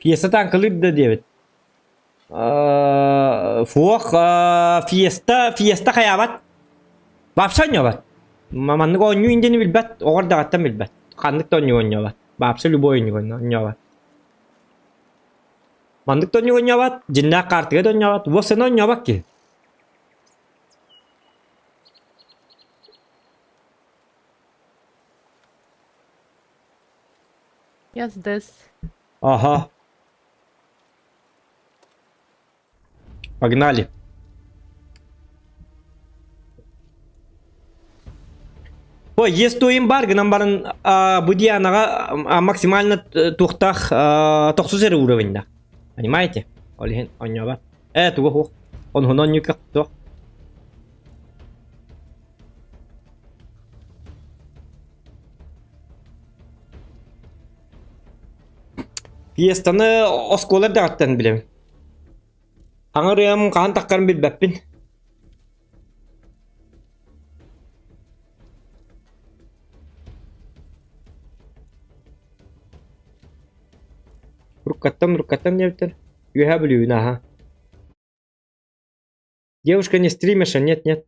Фиеста танкалыыр да диэбит. Фуох фиеста фиеста хайаабат. Вообще оонньообот. Маннык оонньуу индиэни билбэт, оҕо эрдэҕиттэн билбэт. Ханнык да оонньуу оонньообот. Вообще любой оонньуу оонньообот. Маннык да оонньуу оонньообот, дьиннээх хаартыга да оонньообот, уоссаны оонньообот киһи. Я здесь. Ага. Погнали. Ой, есть туйым бар, гынан баран бу Дианаҕа максимально туохтаах тохсус эрэ уровеньда. Понимаете? Ол иһин оонньообот. Э, тугу хуох. Онуһун оонньуу туох. Пьесаны оскуола эрдэҕиттэн билэбин. Аҥа ырыам хаһан таххарын билбэппин. Уруккаттан уруккаттан диэбиттэр. Үөһээ Бүлүүбүн ааһа. Девушка не стримерша, нет, нет.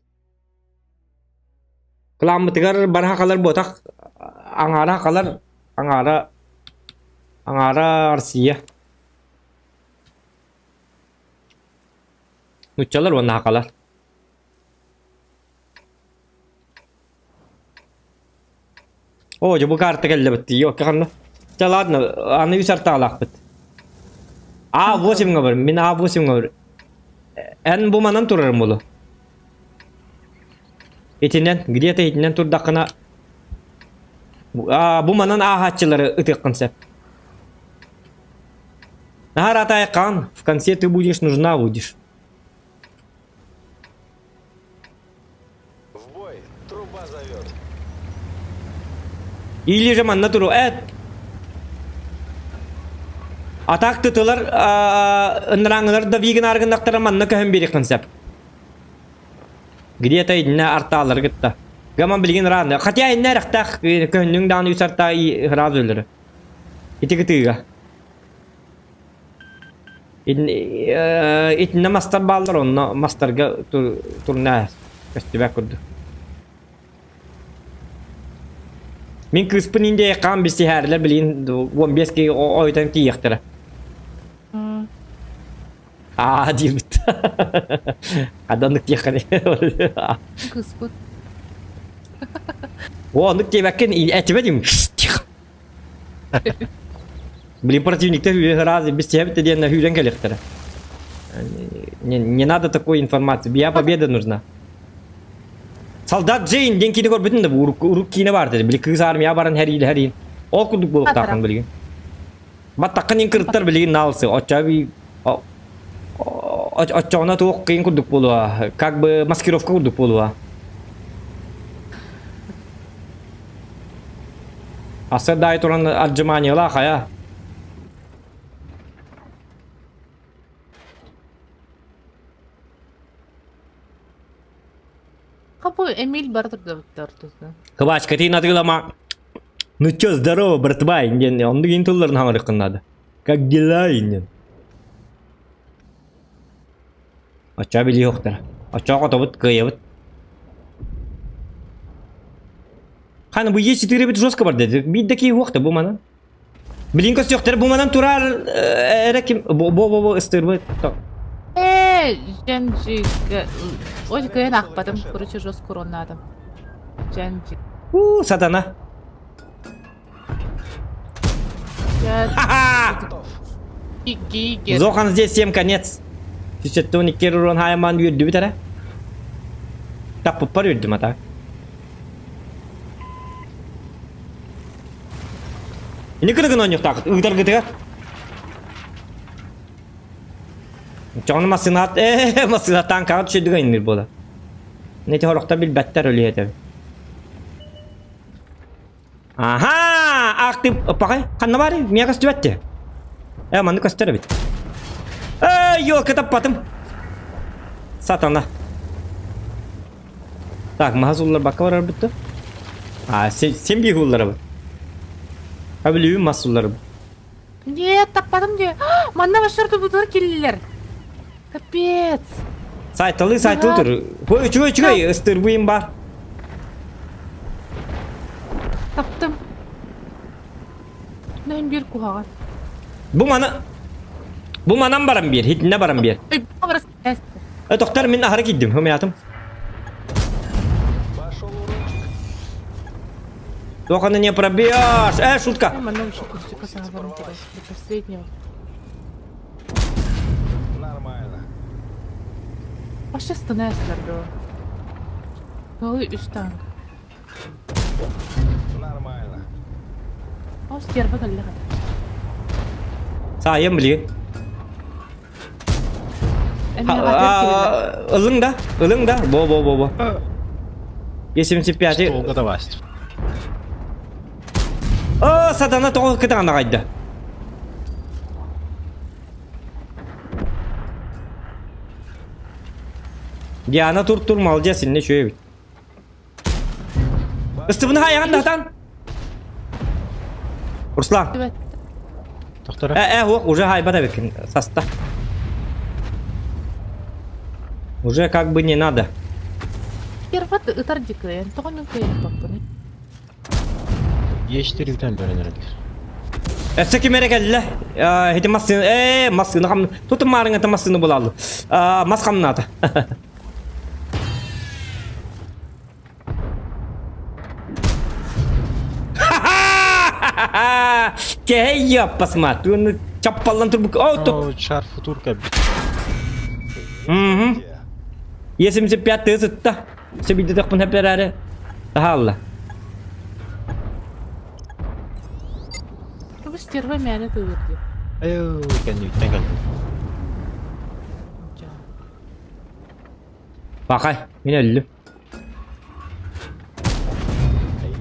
Кыламмытыгар бараха халар буотах, аҥаара халар, аҥаара, аҥаара Россия. Нуччалар уонна хакалар. Оо, дьэ бу карта кэллэбит дии, окка ханна? Чэ, ладно, аны үс артаалаахпыт. А8 бар, мин А8 бар. Эн бу манан турарым болу. Итинэн, где-то итинэн турдаххына бу манан ааһааччылары ытыаххын сөп. Наһаа ратайкан, в конце ты будешь нужна будешь. В бой! Труба зовет. Или же манна туру эт. Атак тытылар ыныраңылар да вигин аргыннактара манна көһөн бириқин сеп. Где-то инне артаалар гытта. Гаман билигин раны. Хотя инне рахтах көһүннүң дааны үс арта сразу өлөрө. Ити кытыыга. Итиннэ мастар бааллар, онно мастарга турна көстүбэт курдук. Мин кыыспын индия хаан билсиһээрилэр билигин 15 киһи ойутан тиийиэхтэрэ. Аа диирбит. Ханнык диэххэ Кыыспыт. О, оннук диэбэккин этибэ дим. Тихо. Блин, противниктер сразу без тебя диэн хүүрэн кэлиэхтэрэ. Не, не надо такой информации. Я победа нужна. Солдат Джейн диэн киинэ көрбүтүн да урук урук киинэ бар dedi. Били кыыс армия баран хэриил хэриин. Ол курдук буолуохтаахын билигин. Баттаххын ин кырыттар билигин наалсы. Оччо би оччоҕуна туох кыйын курдук буолуо. Как бы маскировка курдук буолуо. Асырдаай туран отжиманиялаах хайа. Хапу Эмиль бара турдабыттар ортотун. Кыбачкатын атыылама. Ну чё, здорово, братва, диэн оннук иин тылларын хаҥырыккын надо. Как дела, диэн. Оччоо билиэхтэрэ. Оччоо хотобут, кыайабыт. Хана бу Е4 бит жестко бар деді. Биир да киһи уохта бу манан. Билин көстүөхтэрэ бу манан турар эрэ ким бо бо бо ыстырбыт. Ээ, Дженджи, ой, кыайан аахпатым, короче, жестко уроннаатым. Дженджи. У, сатана. Ха-ха! Зохан здесь всем конец. Түсеттон иккер урон хайман үөрдүбүт эрэ. Таппыппар үөрдүм ата. Ини кыргын оонньуктаахыт ыытаргытыгар. Чоҕуну массыынаат ээ массыына танкаҕа түсүрдүк айынныр буола. Нэти хорохтор билбэттэр өлүһэтэ. Аха! Ах ты, пахай, ханна баарый? Миэхэ көстүбэт дии. Э, манны көстөр эбит. Эй, елка таппатым. Сатана. Так, маһа сулларбакка барарбыт да. А, сен, сен биир сулларабыт. А билүүм мас сулларабыт. Нет, таппатым дии. Манна вообще тубутур киллилер. Капец. Сайталы сайталы тур. Хой үчүгэй үчүгэй ыстырбыйым бар. Таптым. Мен bir куһаҕан. Бу мана Бу манан баран биэр, хитинне баран биэр. Э, тохтор мин аһары киирдим, хымыятым. Пошел урончик. Только не пробьешь. Э, шутка. Манна вообще кустика саҕаларын до последнего. Нормально. Вообще станеслер было. Голый үс танк. Нормально. Ол стерва кэллэ хата. Саайым билигин. Ылың да, ылың да. Бо бо бо бо. 75 Долго давасть. О, сатана тоҕо кытаана кайда. Диана тур-тур молодец, инне үчүгэй эбит. Ыстыбыны хайаҕан да хатан. Руслан. Доктора. Э, э, уже хайбата эбиккин саста. Уже как бы не надо. Перват ытар дикыйын, тоҕо мин кыайбаппыный? Е4 үтэн бөрөн эрэллэр. Өссө ким эрэ кэллэ? Ити массыына, э, массыына хам... Тутун маарыҥҥа массыына булааллы. Мас хамнаата. Кэһэй яппасма, туну чаппаллан турбук. О, О, шар футурка. Угу. Е75 тыы сытта. Сөбүйдетехпин хэперээри. Таһаалла. Бу стерва мээнэ тыылыр дии. Айуу, кэнниттэн кэлдим. Бакай, мин өллүм.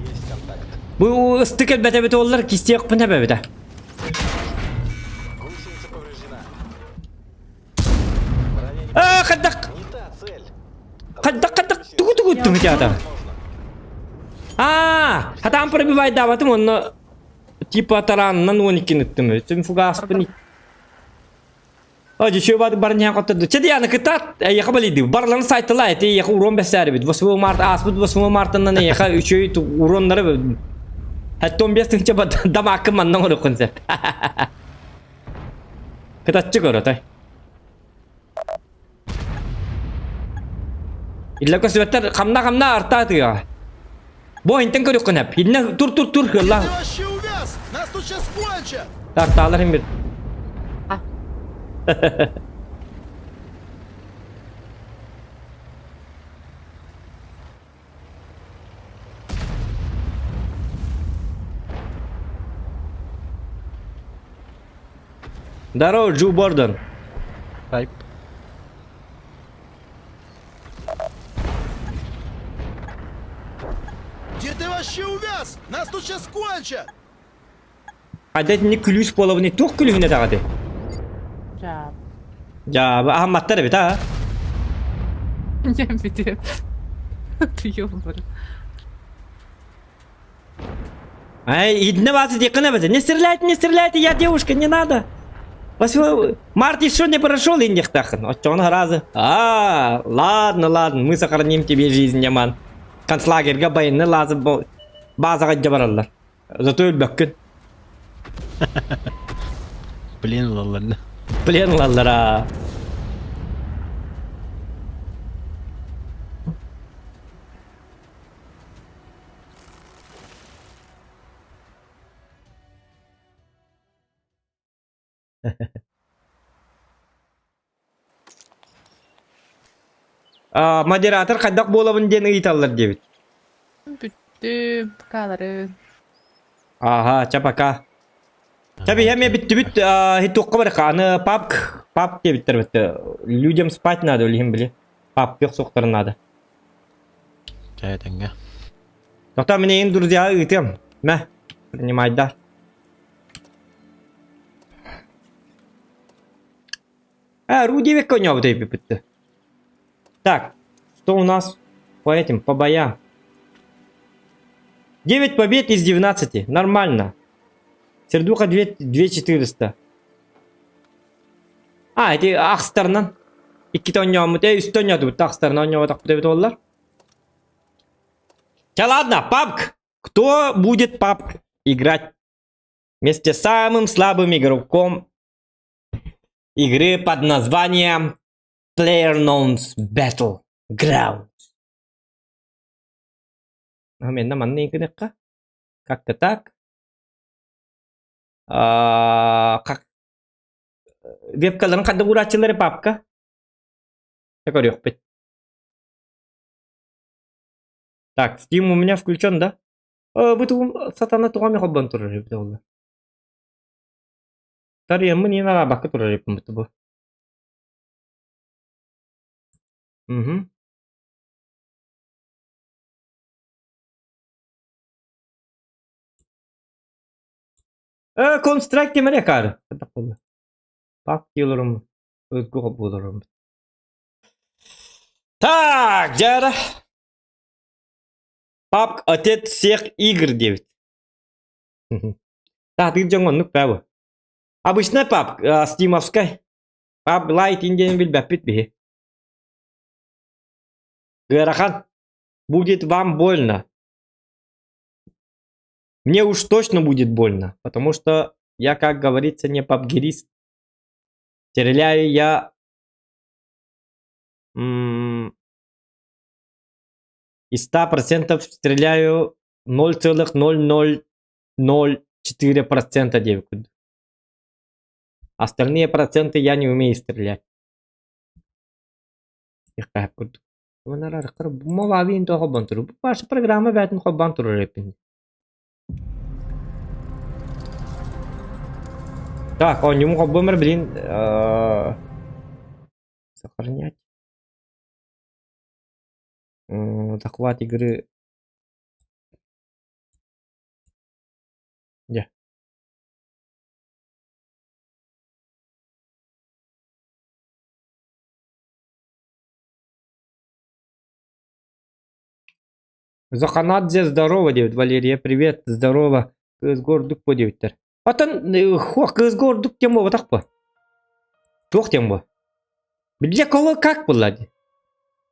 Есть контакт. Бу ыстык элбэтэ эбит уоллар кистиэхпин эбэбитэ. Гусеница повреждена. Аа, хайдах Не та цель. хайдах хайдах тугу тугу тугу театр. Аа, хатаан пробивайдаабатым онно типа тараанынан 12 ыттым. Өтүм фугаспын Ожи шөбады барын ян коттурду. Чеди яны кытат, яха балиды. Барларын сайтыла эти яха урон бесәри бит. 8 март аспыт 8 мартынан яха үчөй уроннары Хәтта 15 тыһынча дамакы маннан орукун сеп. Кытатчы көрөтэй. Иллә көсүбэттэр хамна-хамна артаа тыаҕа. Бу интен көрүөххүн эп. Иннэ тур тур тур кыалла. Ты вообще увяз! Нас тут сейчас кончат! Артаалар им bir. А. Здорово, Джо Бордон. Хайп. Где ты вообще увяз? Нас тут сейчас кончат! Хайда итинник күлүүс буолабыный туох күлүүһүн этэҕитий? Жаап. Дьааба аһамматтар эбит аа. Дьэм бүтүө. Туйум бар. Ай, идне вас диэккин эбэтэ. Не стреляйте, не стреляйте, я девушка, не надо. 8 март еще не прошел, индихтахын. Оччоҕуна разы. А, ладно, ладно, мы сохраним тебе жизнь, Яман. Концлагерьга байынны лазы базаға бараллар. Зато өлбөккүн. Блин ылаллар. Плен ылаллар аа. Модератор хайдах буолабын диэн ыйыталлар диэбит. Бүттүм, покалары. Ага, ча пока. Ча биһи эмиэ бүттүбүт, туохха барыха, аны папк, пап диэбиттэр битте. Людям спать надо, билиһин били. Папка охсуохтарын надо. Чэ, тэҥҥэ. Тоқтаа мин эйин друзья ыытыам. Мэ, принимайда. А, Ру диэбэккэ оонньообут эбиппит. Так, что у нас по этим, по боям? 9 побед из 19. Нормально. Сердуха 2 2400. А, ити ахстарынан. Иккитэ оонньооммут, э, үстэ оонньоотубут, ахстарынан оонньооботохпут эбит буоллар. Ча, ладно, папк! Кто будет папк играть вместе с самым слабым игроком игры под названием PlayerUnknown's Battlegrounds? Менна манна игрекка. Как-то так. А, как вебкаларын ханна урааччылары папка. Көрүөхпүт. Так, Steam у меня включен, да? Бу тугум сатана тугами холбон турар эбит ол. Тарыйаммын иэн араабакка турар эбиппин бу. Угу. Counter-Strike темер акаары. Пап диолорум, ыргы холбуулорум. Так, дьара. Папк отец всех игр диэбит. Таатыыр дьоҥ оннук баа бу. Обычная папк, стимовскай. Пап лайт диэн билбэппит биһи. Ыарахан. Будет вам больно. Мне уж точно будет больно, потому что я, как говорится, не пабгерист. Стреляю я из 100% стреляю 0,0004% диэбит Остальные проценты я не умею стрелять. курдук. Ваша программа бээтин холбоон турар эбиппин. Так, оонньуум холбуомар блин сохранять. Захват игры. Где? Заханадзе здорово диэбит Валерия привет здорово кыыс гордук бу диэбиттэр Оттон кыыс гордук диэн буолбатах бу туох диэн бу для кого как буолла дии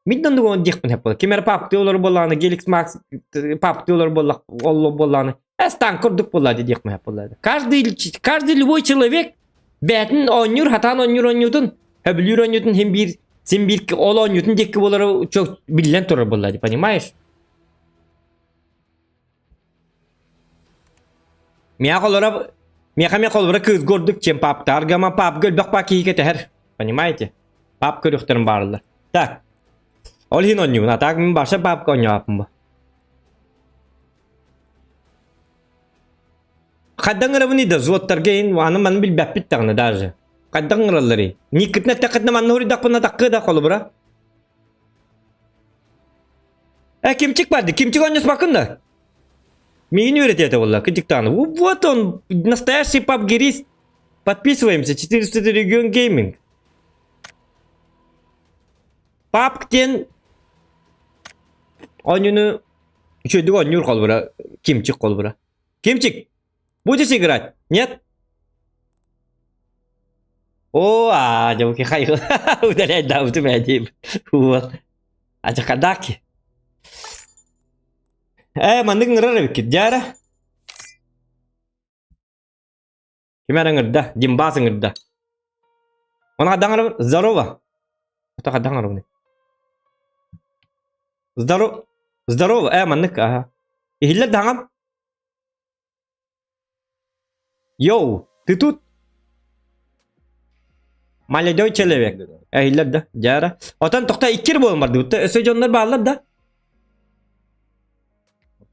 мин да оннук диэхпин сөп буолла ким эрэ паптыы олорор буоллаҕына Геликс Макс паптыы олорор буоллах олло буоллаҕына эстан курдук буолла дии диэхпин сөп буолла каждый каждый любой человек бэйэтин оонньуур хатаан оонньуур оонньуутун сөбүлүүр оонньуутун син биир син биир ол оонньуутун диэки буолара биллэн турар буолла дии понимаешь Миэхэ олоро миэхэ эмиэ холобура кыысга ордук чем паптарга ма папга элбэх паа киһи кэтэһэр понимаете пап көрүөхтэрин баарылар так ол иһин оонньуубун а так мин баша папка оонньообаппын бу Хайдах ыҥырабыный да взводтарга иһин аны маны билбэппит даҕаны даже. Хайдах ыҥыралларый? Никкитин эттэххитинэ манна уруйдахпына таккы да холобура. Э, кимчик барды, кимчик оонньоспаккын да? Миигин үөрэтиэ буолла, кырдьыктааны. Вот он, настоящий пабгерист. Подписываемся, 400 регион гейминг. Папк диэн оонньууну үчүгэйдик оонньуур холобура, кимчик холобура. Кимчик, будешь играть? Нет? О, а, дьэ, хай, удалять да, у тебя Вот. А чакадаки. Э, маннык ыҥырар эбиккит, дьара. Ким эрэ ыҥырда, Димбас ыҥырда. Оны хайдах ыҥырабын? Здорово. Это хайдах ыҥырабын? Здорово. Здорово. Э, маннык, аха. Иһиллэр даҕам? Йоу, ты тут? Молодой человек. Иһиллэр да, дьара. Отон тохто иккир буолан бардыбыт. Өссө дьоннор бааллар да?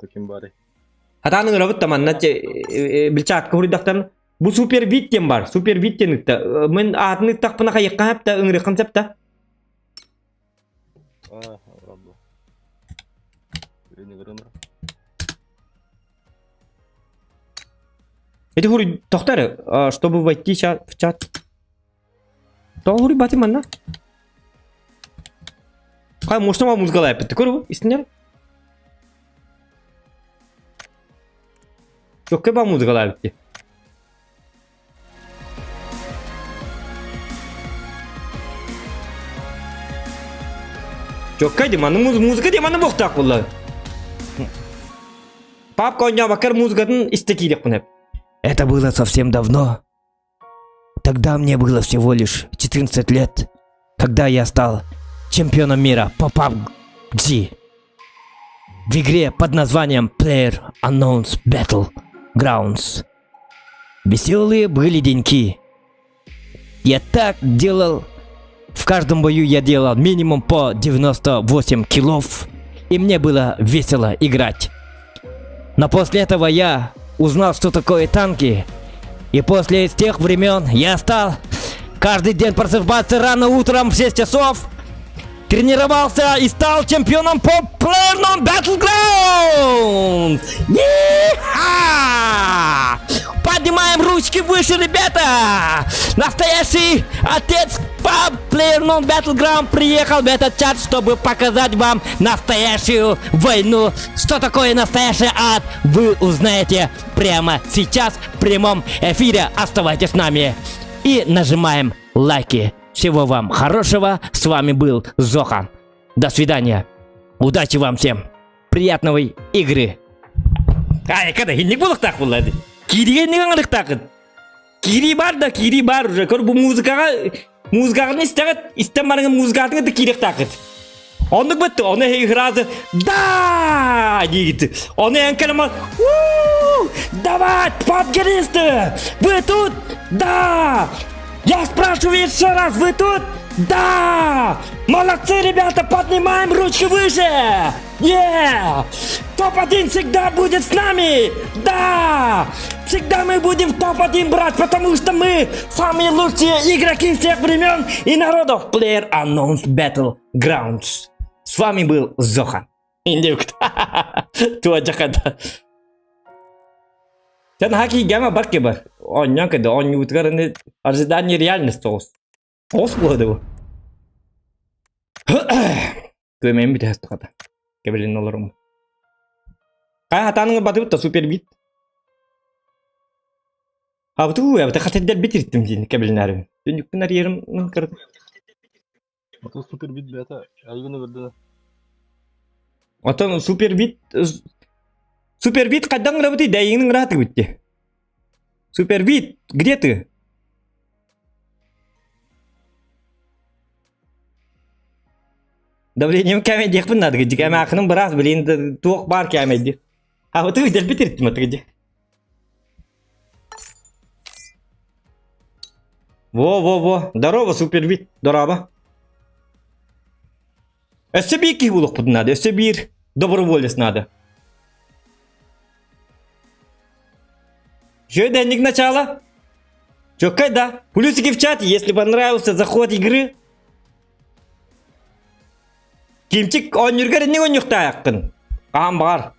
Таким бары. Хатаан ыҥырабыт да манна билчаакка хуруйдахтан бу супер вид диэн бар. Супер вид диэн ыкта. Мин аатын ыттахпына хайыахха сөп да ыҥырыаххын сөп да. А, рабо. Эти хуруй тохтар, чтобы войти в чат. Тоҕо хуруйбатым манна? Хай муштама музыкалай эппитти көрү истинер. Чокка ба музыкалай эбитти. Чокка ди маны музыка ди маны буохтаах буолла. Папка оонньообаккар музыкатын истэ киириэхпин эп. Это было совсем давно. Тогда мне было всего лишь 14 лет, когда я стал чемпионом мира по PUBG в игре под названием Player Unknown's Battlegrounds. Веселые были деньки. Я так делал... В каждом бою я делал минимум по 98 киллов, и мне было весело играть. Но после этого я узнал, что такое танки. И после тех времен я стал каждый день просыпаться рано утром в 6 часов, тренировался и стал чемпионом по PlayerUnknown's Battlegrounds! Е-ха! Поднимаем ручки выше, ребята! Настоящий отец по PlayerUnknown's Battleground приехал в этот чат, чтобы показать вам настоящую войну. Что такое настоящий ад, вы узнаете прямо сейчас в прямом эфире. Оставайтесь с нами и нажимаем лайки. Всего вам хорошего. С вами был Зохан. До свидания. Удачи вам всем. Приятного игры. Ай, когда хинник буолуохтаах буолла дии. Кииригэ инник аҥарыктаахыт. Киирии баар да, киирии баар уже. Көр бу музыкаҕа музыкаҕын истэҕит, истэн бараҥын музыкаатын кытта киириэхтааххыт. Оннук бытты, ону эһиги сразу да диигит. Ону эн кэлэн уу давай, пабгеристы, вы тут? Да! Я спрашиваю еще раз, вы тут? Да! Молодцы, ребята, поднимаем ручки выше! Yeah! Топ-1 всегда будет с нами! Да! Всегда мы будем в топ-1 брать, потому что мы самые лучшие игроки всех времен и народов. Player Unknown's Battlegrounds. С вами был Зохан. Индюк. Туа жакада. Сен хаки гама бар бар. Онньон кеде онньуутугар ожидание реальность соҕус. Оҕус буолла бу. Күөмэйим бүтэһэс тухата. Кэбилин олорум. Хай хатааныҥ батыбыт да супер бит. Абытуу эбите хатырдар битиртим диин кэбилинээрим. Түннүкпүн арыйарым кырды. Ото супер бит бэйэтэ айгыны көрдө. Отон супер бит супер бит хайдан гынабытый дэйиҥин ыраатыгыбыт дии. Супер бит, где ты? Давлением кээмэйдиэхпин наада дии. Эмээхиным быраас, блин, туох баар кээмэйдии. Абытыы дэлби тириттим атыгы дии. Во-во-во, здорово, супервид, дорообо. Өссө биир киһи булуохпутун наада, өссө биир доброволец наада. Еще дэнник начало. Чё, да? Плюсики в чате, если понравился заход игры. Кимчик оонньуургар инник оонньуохтааххын. Хаһан баҕар.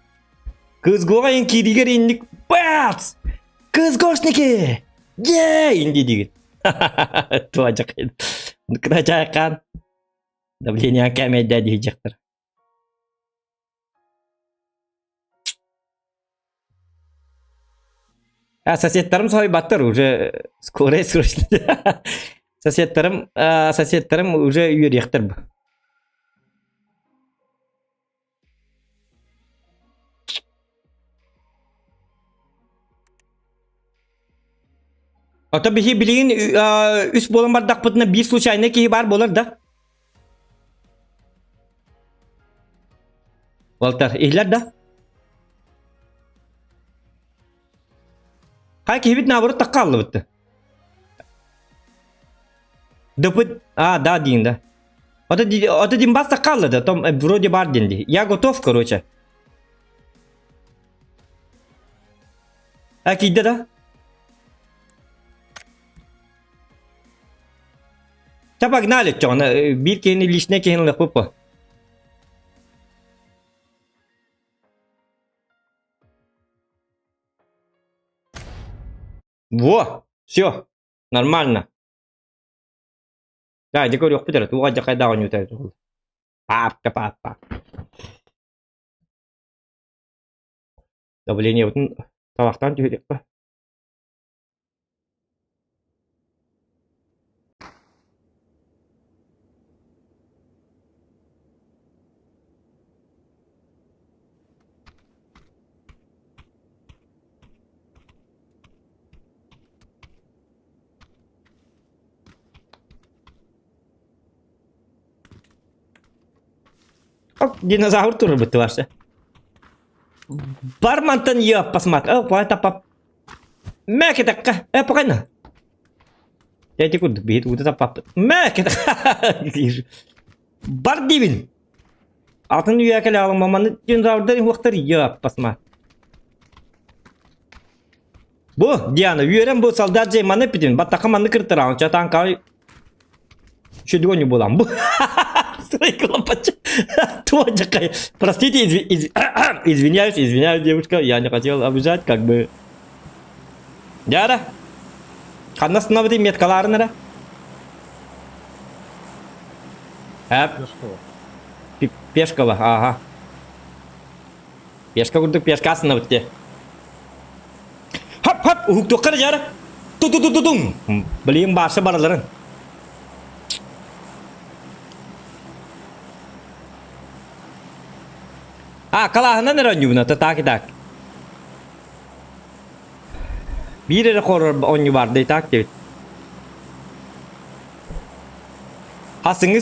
Кыыс ин кииригэр инник бац! Кыыс гошники! Е! Инди диигит. Туа дьахайд. Кыра чайкаан. Давление кээмэйдээ дии дьахтар. А соседтарым соһуйбаттар уже скорая срочно. Соседтарым, соседтарым уже үөрүйэхтэр бу. Ото биһи билигин үс буолан бардахпытына биир случайный киһи баар буолар да? Уолтар, иһиллэр да? Хай киһибит наоборот такка аллыбытты. Допыт, а, да, диин да. Ото, ото Димбас такка аллы да, том вроде бар дин Я готов, короче. А кийдэ да? Та погнали, чоҕуна биир киһини личный киһини ылыахпыт Во, все, нормально. Да, дьэ көрүөхпүт эрэ, туох алдьархайдаах оонньуута Папка, папа. Давлениебытын табахтаан түһүөххэ. Оп, динозавр турар бытты барса. Бар мантан я посмотри. О, это пап. Мэкэ такка. Э, покайна. Я тебе курдук бит, вот это пап. Мэкэ Бар дибин. Атын үйә кэлэ алым маманы динозаврдар хуактар я посмотри. Бу, Диана, үөрэн бу солдат же маны питин, баттака маны кыртыраан, чатан кай Чудони булам. Бу. Простите, извиняюсь, извиняюсь, девушка, я не хотел обижать, как бы. Яра. Ханна останови меткаларын ара. Эп. Пешкова, ага. Пешка курдук пешка остановите. Хап хап уһуктуохха дьара. Ту-ту-ту-ту-тум. Блин, баарса бараларын. А, калааһынан эрэ оонньуубун, ата так и так. Биир эрэ хоррор оонньуу баар да и так диэбит. Хасыҥҥы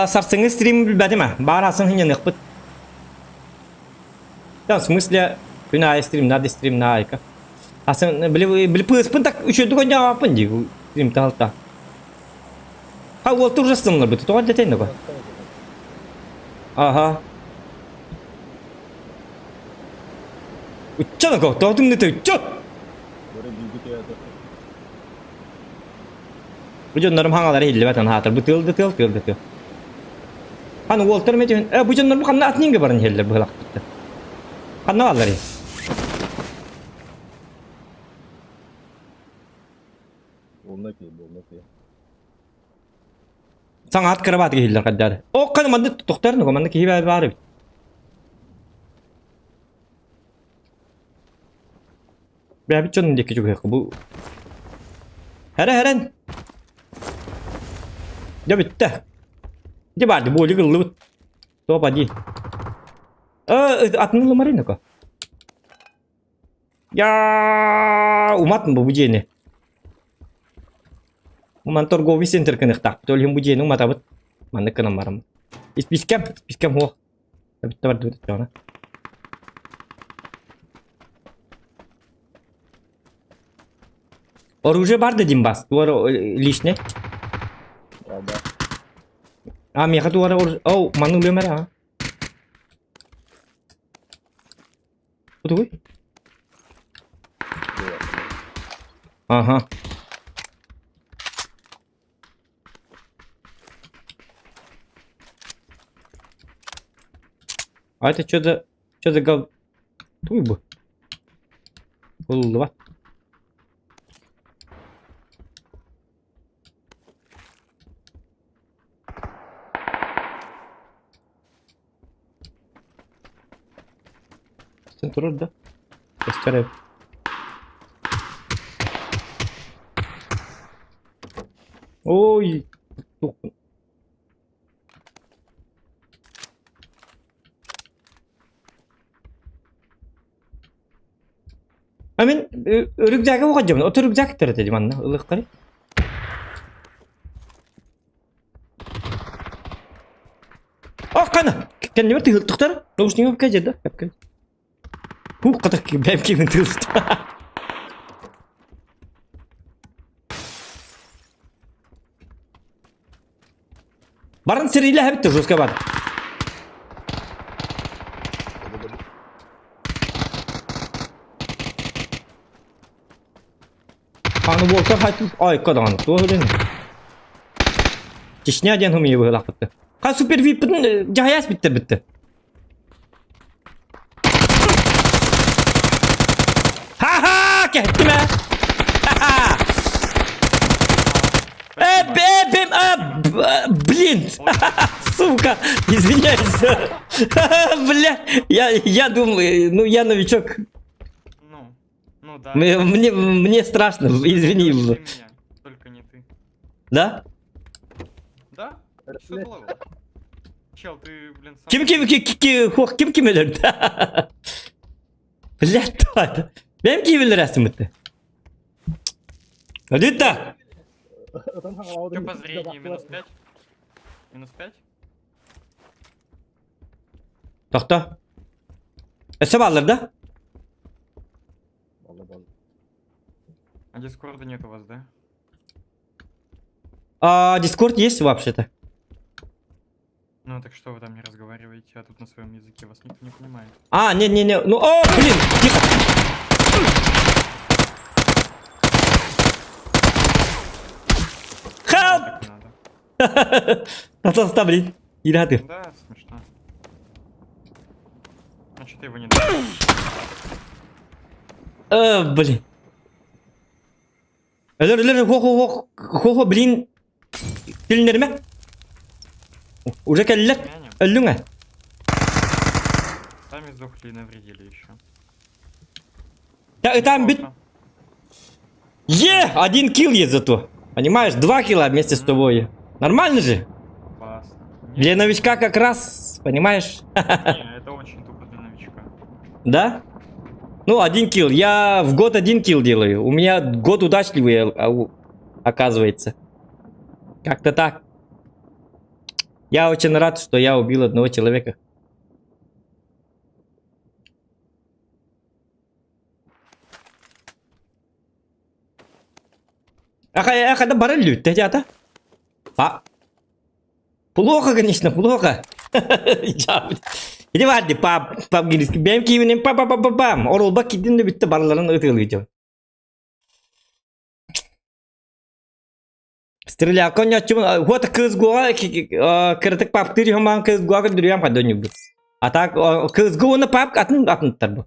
сарсыҥҥы стрим билбэтим а. Баар хасын хынньаныахпыт. Да, в смысле, күн аайы стримна да стримна айка. Асан, били, били пыыспын так үчүдүк оонньообаппын дии, стрим таалта. Ха, уолтур ужастыннар быты, тоҕо дэтэн да Ага. Учча да тоҕо тымныта учча! Бу дьоннорум хаҥалара иһиллибэт анаатар. Бу тыал да тыал, тыал да тыал. Хан уолтар метүһүн. Э, бу дьоннор бу ханна атнинга баран иһэллэр быһылахпытта. Ханна бааллар Саҥа ат кырабаатыга иһиллэр хайдары. О, хана манны тохтор ну манны киһи баар эбит. Бэйэбит дьонун диэки чугаһыахха бу Хэрэ-хэрэн! Дьэ бүттэ. Дьэ баар буолик ыллыбыт. Топ один. Э, атын ылымарый нако. Я уматын бу бу дьиэни. Уман торговый центр кыныхтаахпыт. Ол иһин бу дьиэни уматабыт. Маннык гынан бараммыт. Испискэм, испискэм хуох. Бүтте бардыбыт оччоҕуна. Оружие бар да Димбас, туора лишний. А, миэхэ туора Оу, маны ылыам эрэ, а? Тугуй? Ага. А это что за... Что за гов... Туй бы. Уллубат. Sen турар да? Көстөр Ой! А мин рюкзагы уҕадьабын. Ото рюкзак төрөтө дим анна ылыхтары. Ох, кана! Кэннибэр тыһылтыктар. Наушнигы кэжэ да? Хух, катак бэм кимин тыһылта. Баран сэриилэһэбит жестко бар. Аны буолта хайтын ай кадаҕаны туох үлэн. Чечня диэн хумуйа быһылаахпытты. Ха супер виппытын дьаһайаас биттэр битте. Ха-ха! Кэһэттим ээ! Ха-ха! Э, б, б, а, б, блин! Сука! Извиняюсь! Бля, я, я думаю, ну я новичок. Ну, ну да. Мне, мне, мне страшно, извини. Слушай меня, только не ты. Да? Да? Что было? Чел, ты, блин, сам... Ким ким ким ким хух ким ким өлөрдө? Блядь, това. Бэм ким өлөрөсүн Өлүттэ! Чё по зрению? Минус 5? Минус 5? Тохто. Өссө бааллар да? А дискорда нет у вас, да? А, Дискорд есть вообще-то. Ну так что вы там не разговариваете, а тут на своем языке вас никто не понимает. А, не-не-не, ну, о, блин, тихо. Help! Так не надо. Татаста, блин. Ираты. Да, смешно. А что ты его не дал? Э, блин. Өлөр, өлөр, хо-хо-хо, хо-хо, блин. Тилиннеримэ. Уже кэллэр. Өллүҥ ээ. Сами сдохли и навредили еще. Да, там бит. Е! Один килл есть зато. Понимаешь, два килла вместе с тобой. Нормально же? Классно. Для новичка как раз, понимаешь? Не, это очень тупо для новичка. Да? Ну, один килл. Я в год один килл делаю. У меня год удачливый, а, оказывается. Как-то так. Я очень рад, что я убил одного человека. Ах, ах, это барель, ты А. Плохо, конечно, плохо. Иди варди, пап, пап, бэм киевинен па па па па пам. Оролба кидин бүтті барыларын ытылыйды. Стреляка нячым, вот кыз гуа, кыртык паптыр хоман кыз гуа көдүрүям кадоню бу. А так кыз гуаны пап атын атын бу.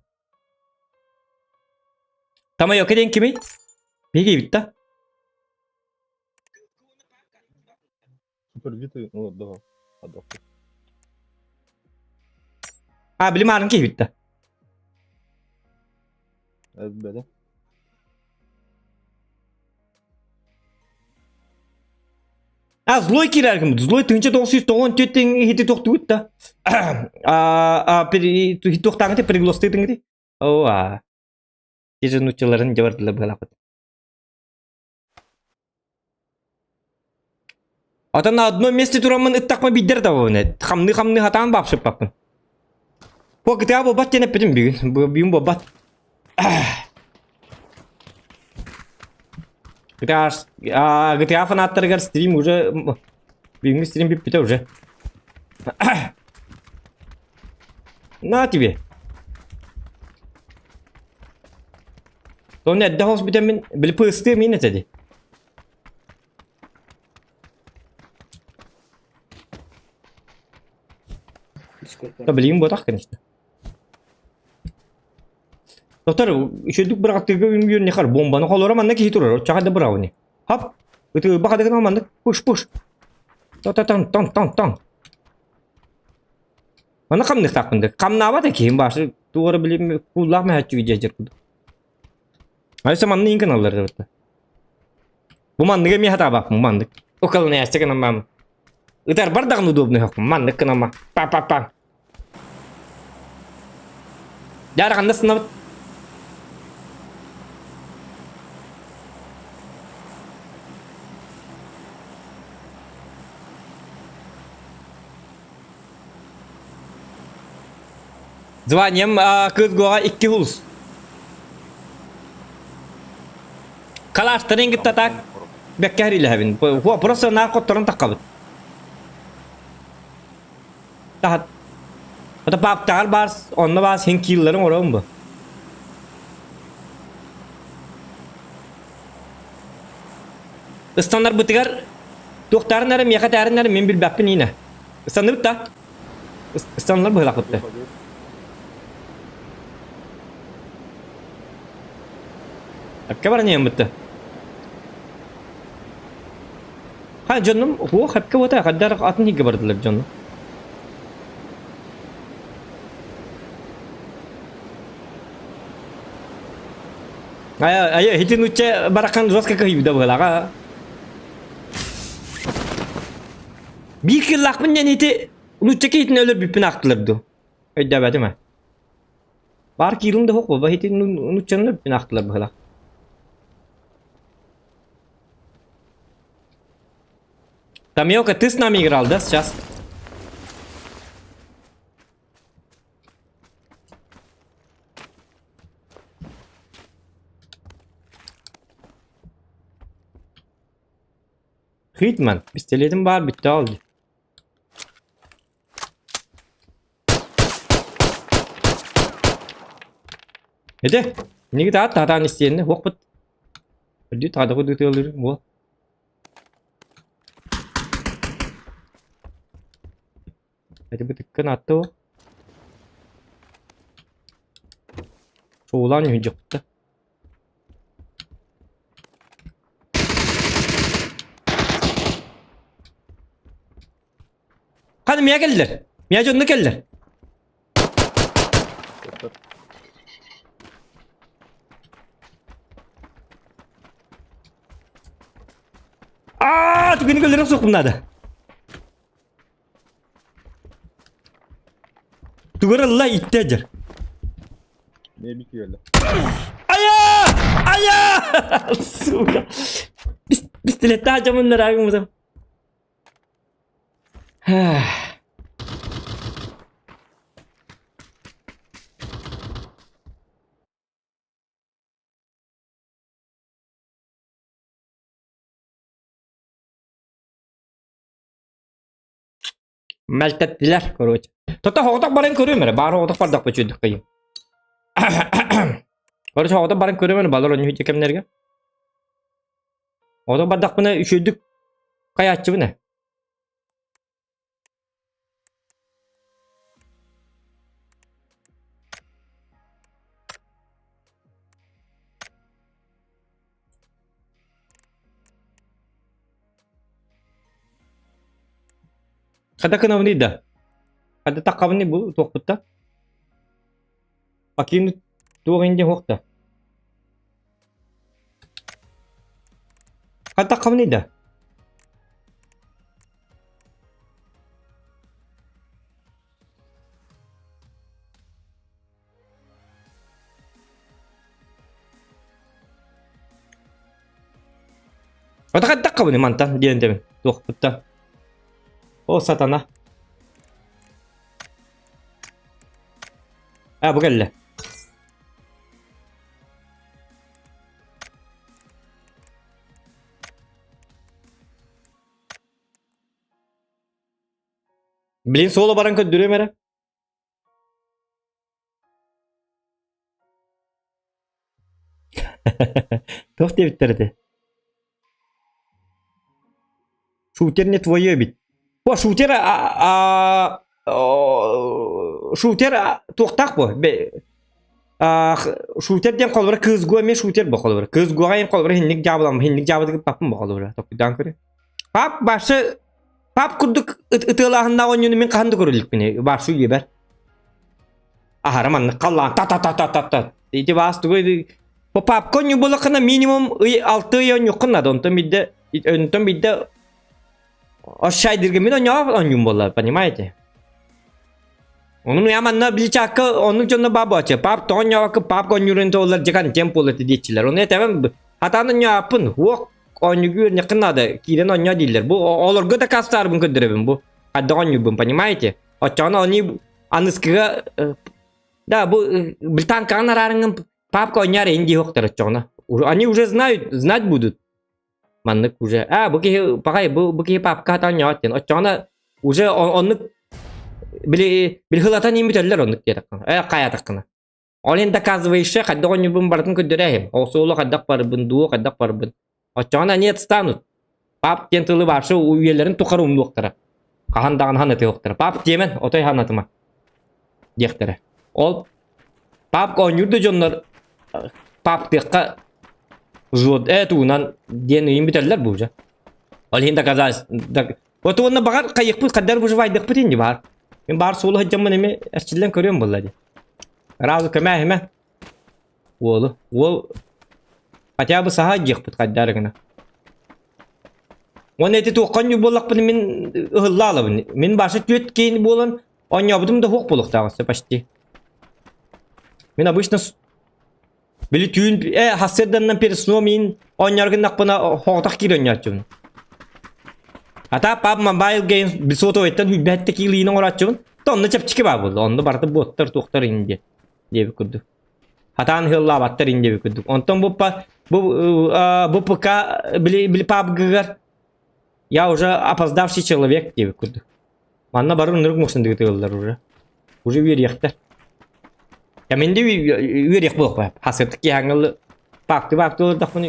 Тама yok eden kimi? Беги битта. Супер виты, ну да. Адок. А, билим арын ки битта. СБ, да? А, злой кирәргим. Злой 1994 хити тохтугут да. А, а, тухтаңы приглосты тыңгы. О, а. Тиже нучыларын жабардылар балакыт. Ата на одном месте турамын ыттакма биддер да бу Хамны хамны хатан бапшып баппын. Бу GTA бу бат тенеп битим бүгүн. Бүгүн бу бат. GTA GTA фанаттарыгар стрим уже бүгүнкү стрим бүппүтэ уже. На тебе. Тони эрдэ хос бүтэммин били пыстыы мин этэ дии. Да билигин буотах конечно. Доктор, үчүдүк быраҕаттыырга үҥүүр нехар бомбаны холоро манна киһи турар, оччоҕо да бырауни. Хап, ытыырба хадыгына маннык пуш пуш. Та-та-тан тан тан тан. Манна хамныхтаахпын да. Хамнаабат киһим башы туора билим кууллаах мэһэччү видео курдук. Айса манны инкин аллар дебетте. Бу манныга эмиэ хатаабаппын маннык. Около нэстик гынан Ытар бар даҕаны удобный хохпун маннык гынама. Па-па-па. Дьэ ханна сынабыт? Званием кыз гуаға икки хулус. Калаштарын кытта так бэккэ хэрилэһэбин. Просто наар хотторон таххабыт. Таһат. Ата паптаҕар баар, онно баар син киилларын оробун бу. Ыстанарбытыгар туохтаарын эрэ миэхэ этээрин эрэ мин билбэппин иинэ. Ыстанныбыт да? Ыстаннар быһылаахпыт да. Хапка баран иһэн бытта. Ха дьонум хуох хапка буота хаддар атын иһгэ бардылар дьонум. Ая, ая, ити нучча барахан жестко кыйбыда быһылаҕа. Биир кыллаахпын диэн ити нучча киһитин өлөрбүппүн аахтылар дуу. Өйдөөбөтүм ээ. Баар киирим да суох буолба, ити нуччаны өлөрбүппүн аахтылар быһылаах. Тамиока, ты с нами играл, да, сейчас? Хитман, пистолетим баар бүттэ ол дии. Ити, инники таат таатаан истиэннэ уохпут. Үрдүү таадаху дытыалыр уол. Ити бытыккын атты ол. Суулаан үһүдьөхтө. Ханы мия кэллэр. Мия дьонно кэллэр. Аа, түгені көллөрө суох надо. Тугар ылла иттэ дьэр. Не бик келді. Ая! Ая! Сука. Пистолетта жамыннар агымызым. Мэлтэттилэр, короче. Тота хоҕотох баран көрүөм эрэ, баар хоҕотох бардахпа үчүгдүк Короче, хоҕотох баран көрүөм эрэ, балар онньу кэмнэргэ. Хоҕотох бардахпына үчүгдүк хайааччыбын ээ. Хата кынабыный да? Хата таххабыный бу туохпутта? Покинуть туох инде хуохта? Хата таххабыный да? Отахаттаккабыны мантан диэн тэбин туохпуттан. О сатана. А бу кэллэ. Блин, соло баран көрдөрүөм эрэ. Туох диэбиттэр этэ? Шутер не твое эбит. О, шутер а, шутер туохтаах бу? Шутер диэн холобура кыыс гуа эмиэ шутер бу холобура. Кыыс гуаҕа эн холобура хинник дьаабылам, хинник дьаабылыгы паппын бу холобура. Токуйдаан көрү. Пап башы пап курдук ытыалааһыннаах оонньууну мин хаһан да көрө иликпин. Башы үйэбэр. Аһара маннык халлаан та-та-та-та-та-та. Ити баас тугу Бу папка оонньуу буоллаххына минимум ый алты ый оонньуоххун наада. Онтон биирдэ онтон биирдэ Ошшайдырга мин оонньоох оонньуум буолла, понимаете? Онун я манна биличаакка оннук дьонно баа буолааччы. Пап тоҕо оонньообокко папка оонньуурун туоллар дьакан тем буолла диэччилэр. Ону этэбин хатаан оонньооппун. Уох оонньуугу үөрэнэххин наада. Киирэн оонньоо дииллэр. Бу олорго да кастаарбын көрдөрөбүн бу. Хайдах оонньуурбун, понимаете? Оччоҕуна они аныскыга да бу британкаҕын араарыҥҥын папка оонньоор эйин дии охтор оччоҕуна. Они уже знают, знать будут. Маннык уже а бу киһи паҕай бу бу киһи папка хата оонньоот диэн оччоҕуна уже оннук били били хылатан иин бүтэллэр оннук диэтэххинэ э хайаатаххына ол иһин доказываешь хайдах оонньуурбун барытын көрдөрөөһүм ол суолу хайдах барбын дуу хайдах барбын оччоҕуна они отстанут пап диэн тылы вообще үйэлэрин тухары умнуохтара хаһан даҕаны ханатыахтара пап диэмэн отой ханатыма диэхтэрэ ол Папка оонньуур да дьоннор паптыахха взвод э тугунан диэн ыйын бүтэллэр бу уже. Ол иһин доказать Вот уонна баҕар хайыхпыт хайдар выживайдыхпыт инни баар. Мин баар суолу сылдьаммын эми эрчиллэн көрүөм буолла дии. Разу көмөөһүмэ. Уолу. Уол хотя бы саха диэхпит хайдары гына. Уонна ити туохха оонньуур буоллахпына мин ыһылла алабын. Мин башы түөт кейин буолан оонньообутум да суох буолуохтаах өссө почти. Мин обычно били түүн э хассыарданнан перед сном иин оонньоор гыннахпына хоҕотох киир оонньооччубун. Ата пап мобайл геймс бисотовайтан хүлбэһэтте киилиин оҥорооччубун. То онно чэпчэки баа буолла. Онно барыта буоттар туохтар иин диэ диэбит курдук. Хатаан ыһыллаабаттар ин диэбит курдук. Онтон бу бу бу ПК били били пабгыгар. Я уже опоздавший человек диэбит курдук. Манна бары ынырык муҥсындыгы тыыллар уже. Уже үөрүйэхтэр. Кэминди үөрүйэх буолуохпа. Хасыртык киһаҥҥылы паакты паакты олордохпуну.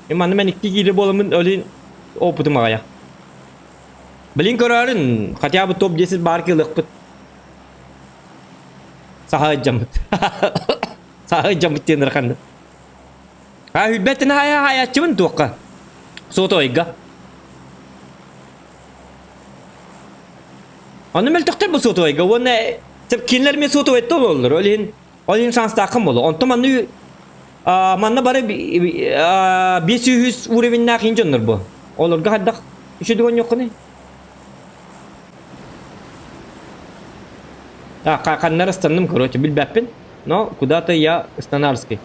Манна мен икки киилэ буоламмын олин опытым аҕайах. Блин көрөөрүн, хотя бы топ-10 баар кылыахпыт. Саха дьаммыт. Саха дьаммыт диэн ыраханны. А хүлбэттин хайа хайаччыбын туохха. Сотойга. Ону мөлтөхтөр бу сотойга уонна теп кинилэр мен сотовайтта олороллор. Ол иһин ол иһин шанстааххын болу. Онтон манны манна бары 500 уровеннаах иһин дьоннор бу. Олорго хайдах үчүдүк онньоххуный? Так, ханнар ыстанным, короче, билбэппин. Но куда-то я станарский.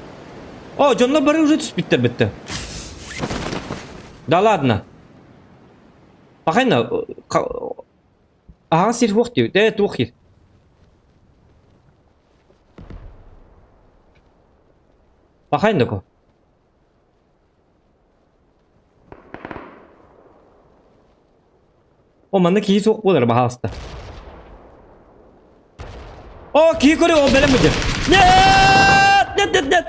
О, дьоннор бары уже түспүттэр бітті. Да ладно. Пахайна, аҕа сир хуох диэбит. Э, туох хир. Пахайна ко. О, манна киһи суох буолар, баһаалыста. О, киһи көрү, о, бэлэм быдьар. Нет! Нет, нет, нет!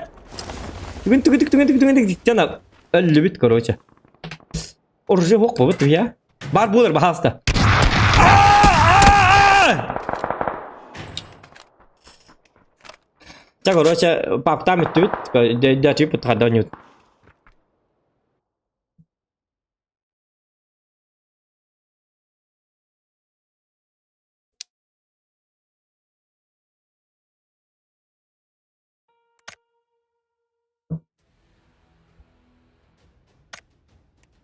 Түгэн, түгэн, түгэн, түгэн, түгэн, түгэн, өллүбүт, короче. Оружие суох буолбут, я. Бар буолар, баһаалыста. Ча, короче, паптам үттүбүт, дөтүбүт, хадонют.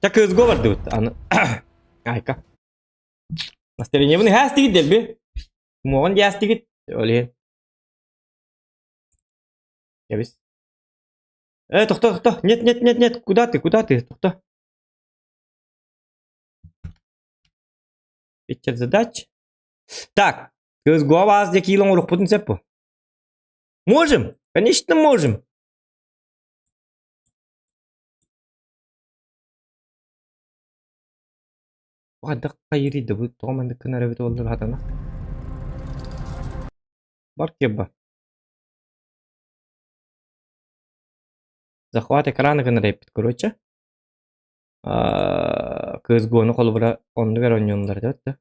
Ча кыызго бардыбыт аны айка настроениебын хастигит дэлби муоҕун дьаастигит ол иһин кэбис э тохто тохто нет нет нет нет куда ты куда ты тохто Питчер задач. Так, кыыс гуабаас диэки оҥоруохпутун сөп бу. Можем? Конечно можем. Хайдах хайырый да бу тоҕо маннык гынар эбит буоллар хатана. Бар кебба. Захват экрана гынар эппит, короче. Кыыс гуону холобура оннук эрэ оонньууллар эбит да.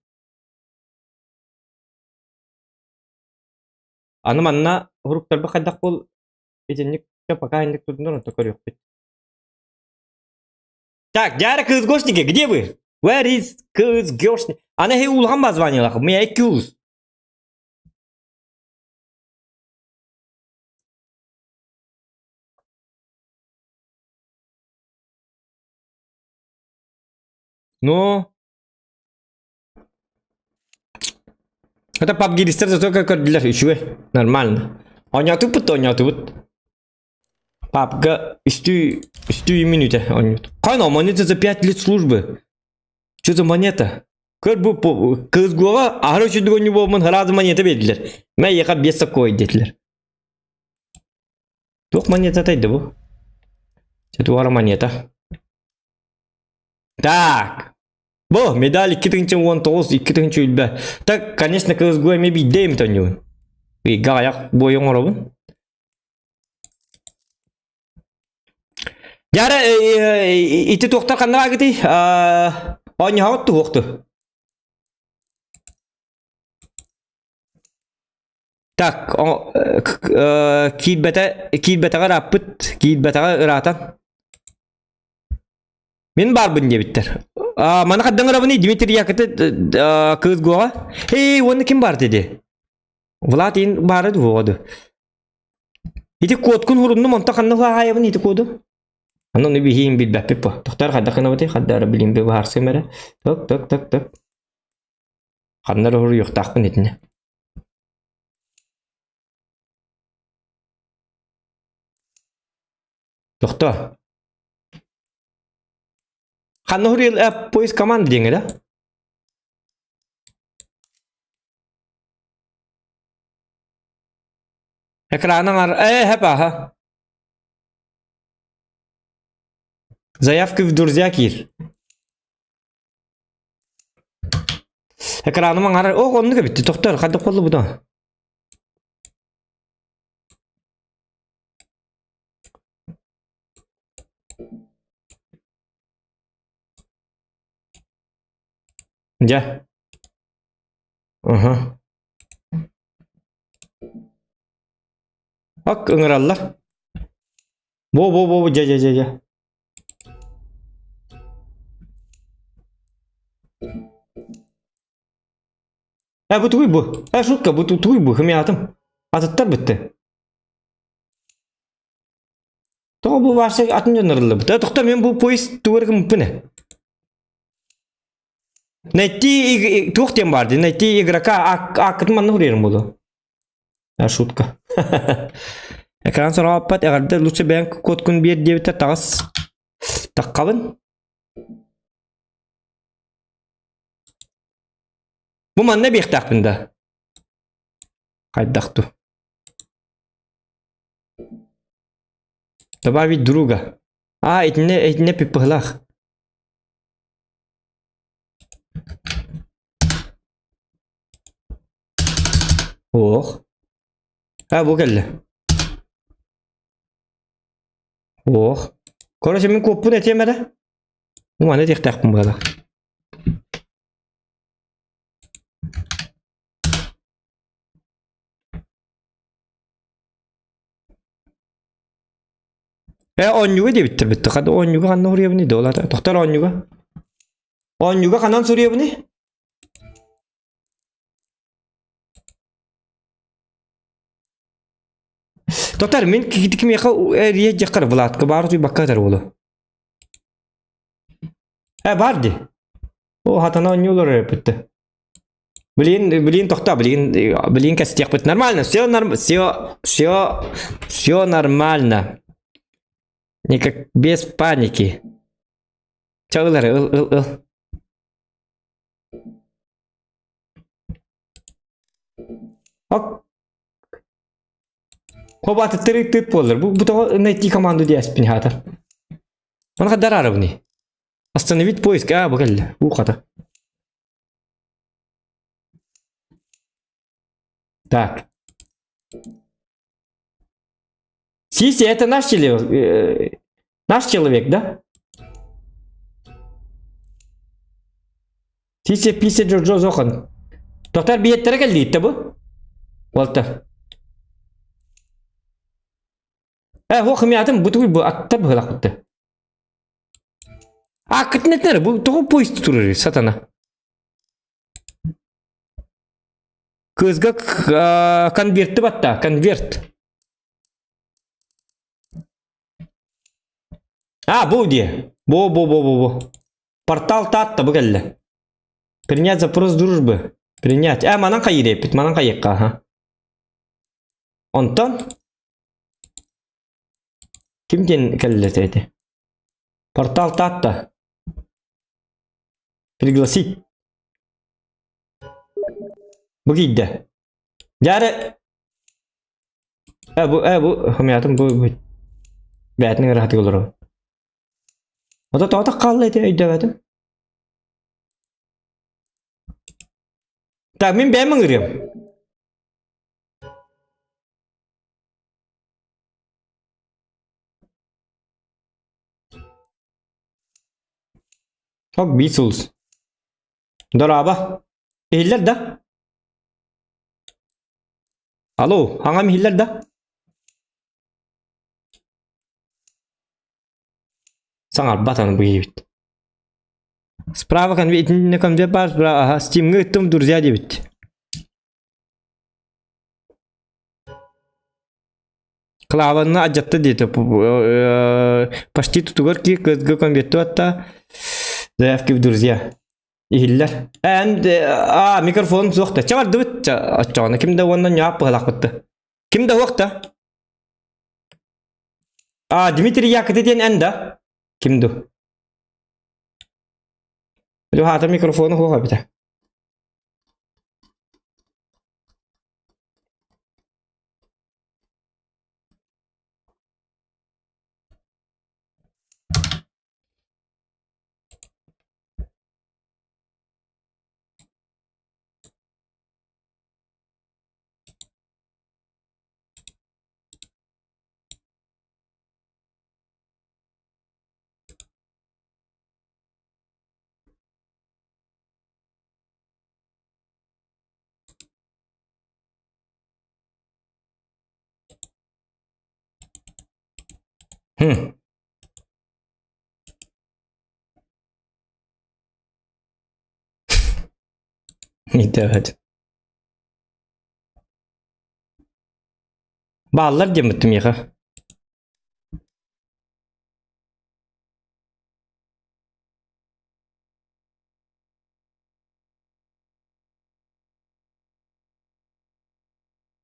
Аны манна уруктарбыт хайдах буол итинник пока инник турдунар онто көрүөхпүт. Так, Дяра КСГОшники, где вы? Where is КСГОшник? Ана хей улахан названиялах, меня IQs. Ну? Это PUBG зато как для үчүгэй. Нормально. Оонньоотубут оонньоотубут. Папка үстүү үстүү минуте оонньоот. Хайна монета за 5 лет службы. Что за монета? Көр бу кызгуга аһары үчүдүк оонньуу буолмун сразу монета биэрдилэр. Мэ эйиэхэ биэс сокуой диэтилэр. Туох монета тайды бу? Четуара монета. Так. Бу медаль 2019 2000 Так, конечно, КСГО эми биирдэ эмит оонньуубун. Ыйга аяк буойу оҥоробун. Дьара ити туохтар ханна баагытый? Оонньоһоҕут туһуохту. Так, киирбэтэ киирбэтэҕэ ырааппыт, киирбэтэҕэ ыраатан. Мин баарбын диэбиттэр. Маны хаддан ырабыный Дмитрий Якыты кыыс гуоҕа. Эй, уонна ким баар диди? Влад ин баары дуоҕа Ити кодкун хуруннум, онто ханна хаайабын ити коду? Аны ону биһиин билбэппит бу. Тохтор хайдах гынабытый, хаддара билим би баһарсым эрэ. Ток ток ток ток. Ханна эрэ уруйуохтаахпын итинэ. Тохтоо. Ханна уруйал э, поиск команды диэҥэ да? Экраның ар... Э, хэп аха. Заявка в друзья киир. Экраным аҥара ох оннук эбит тохтор хайдах буолла бу Дьэ. Аха. Ак ыҥыраллар. Бо бо бо дьэ дьэ дьэ дьэ. Э бу тугуй бу? Э шутка бу тугуй бу? Хымиатым. Атыттар бүтті. Тоҕо бу Вася атын дьон ырыллыбыт? Э тохто мен бу поезд тугар гыммыппын э. Найти туох диэн баар дии? Найти игрока ааккытын манна суруйарым буолуо. А шутка. Экран сорооппат эҕэрдэ лучше бэйэҥ кодкун биэр диэбиттэр таҕыс. Таххабын. Бу манна биэхтээхпин да. Хайдах ту. Добавить друга. А, итиннэ итиннэ пиппыһылаах. Ох. А, бу кэллэ. Ох. Короче, мин куоппун этиэм эрэ. Ну, маны этиэхтээхпин быһалаах. Э, оонньууга диэбиттэр бүтті. Хада оонньууга ханна суруйабыный да олата. Тохтор оонньууга. Оонньууга ханан суруйабыный? Тотар, мин кимиэхэ эрийэ дьаххар Владка баар утуйбакка атар уолу. Э, бар ди. О, хатана оонньуулар эрэ Блин, блин, тохто, блин, блин, костехпыт. Нормально, все норм, все, все, все нормально. Никак без паники. Чалылар, ыл, ыл, ыл. Ок. Хоба тыттыры тыт болар. Бу бу того найти команду диэспин хатар. Мана хадар арабыны. Остановить поиск, а, бу кэллэ. Бу хата. Так. Сиси, это наш человек, наш человек, да? Сиси, Писи, Джорджо, Зохан. Доктор биеттері келді итті бұл? Уолта. Э, хо хымятым бу тугуй бу аттар быһылах бутты. А, кытнетнер, бу тоҕо поезд турар сатана. Кызга конверты батта, конверт. А, бу где? Бу, бу, бу, бу, бу. Портал татта бу кэллэ. Принять запрос дружбы. Принять. А, манан хайыреппит, манан хайыкка, ага. Онтон ким диэн кэллэ эти? Портал Татта. Пригласить. Бу киирдэ. Дьаары э бу э бу хомуйаатым бу бу бэйэтин ыраатык олоробун. Ото тоҕо хаалла ити өйдөөбөтүм. Так мин бэйэм ыҥырыам. Ок биир сулус. Дорообо. Иһиллэр да? Алло, аҥам иһиллэр да? Саҥарбат аны бу киһибит. Справа конве итиннэ конверт баар справа аха Стимҥа ыттым друзья диэбит. Клаванна адьатта диэтэ почти тутугар ки кызгы конверты атта заявки в друзья иһиллэр эн а микрофон суох да чэ бардыбыт оччоҕуна ким да уонна ньаап быһалаахпытты ким да уох да а Дмитрий Якоты диэн эн да ким ду Хаата микрофону хуох эбитэ Хм. Итэҕэт. Бааллар диэммит миэхэ.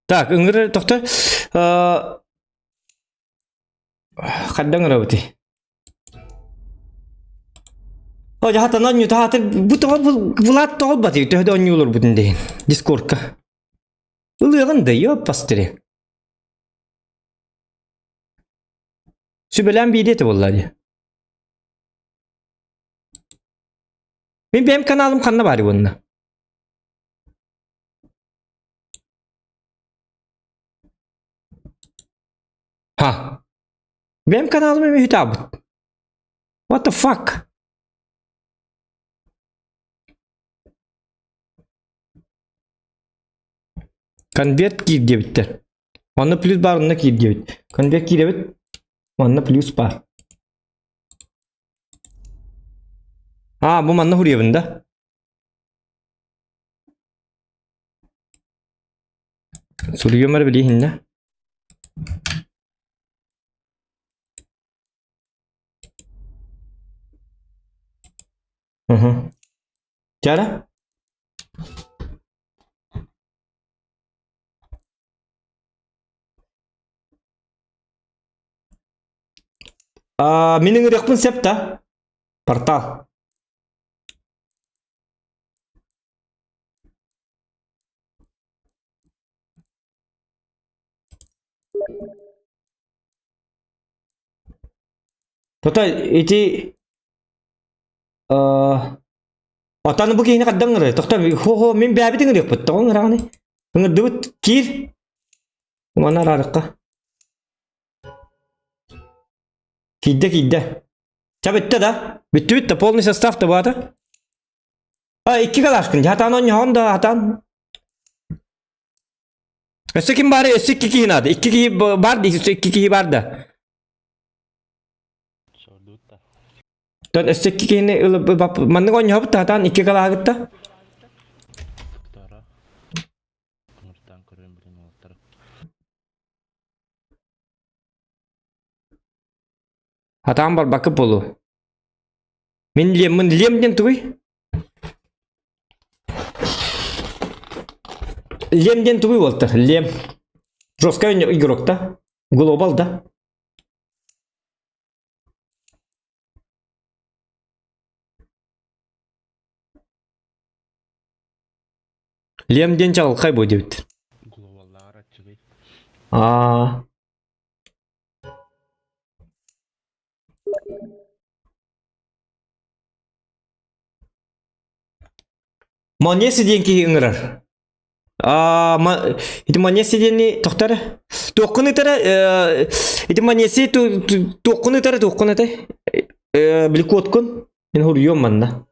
Так, ыҥырыр тохто. Хайдан ыҥырабытый? О, дьаһатан онньу таһаатыр бу тоҕо Влад тоҕолбатый төһө да онньуулорбутун диһин Дискордка. Ылыаҕын да ёппастыри. Сүбэлээн биири этэ буолла дии. Мин бэйэм каналым ханна баар уонна? Ха. Бэйэм каналым эмиэ үтаабыт. What the fuck? Конверт киир диэбиттэр. Манна плюс баар, онно киир диэбит. Конверт киирэбит. Манна плюс баар. А, бу манна хуруйабын да? Суруйуом эрэ билиһиннэ. Угу. Чара? А, мин ыҥырыахпын сөп да? Портал. Тута ити Отан бу киһини хайдах ыҥырай? Тохто хо-хо мин бэйэбит ыҥырыахпыт. Тоҕо ыҥыраҕыный? Ыҥырдыбыт киир. Маны араарыкка. Киирдэ киирдэ. Ча бүттэ да? Бүттүбүт да полный состав да баата. А икки калашкын. Хатаан оонньоһон да хатаан. Өссө ким баар? Өссө икки киһи наада. Икки киһи бар дии, өссө икки киһи бар да. Тон өссө икки киһини ылып маннык оонньоһобут да хатаан икки калааһыгытта. Хатаан барбакка буолуо. Мин леммин лем диэн тугуй? Лем диэн тугуй буолта? Лем. Жесткая игрок да? Глобал да? Лем диэн чаҕылхай бу диэбит. Глобаллаар аччыгый. Аа. Манеси диэн киһи ыҥырар. Аа, ити Манеси диэни тохтор. Туоххун ытара, ити Манеси туоххун ытара, туоххун этэй? Били куоткун. Мин хуруйуом манна.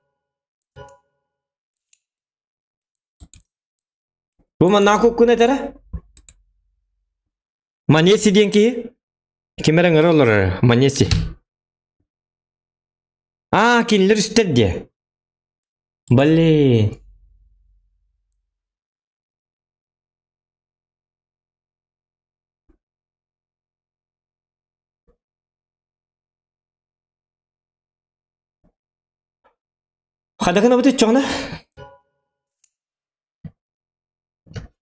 Бу манна куккун этэрэ? Манеси диэн киһи? Ким эрэ ыҥыра олорор Манеси. Аа, кинилэр үстэр диэ. Блин. Хадакына бут чоҕуна?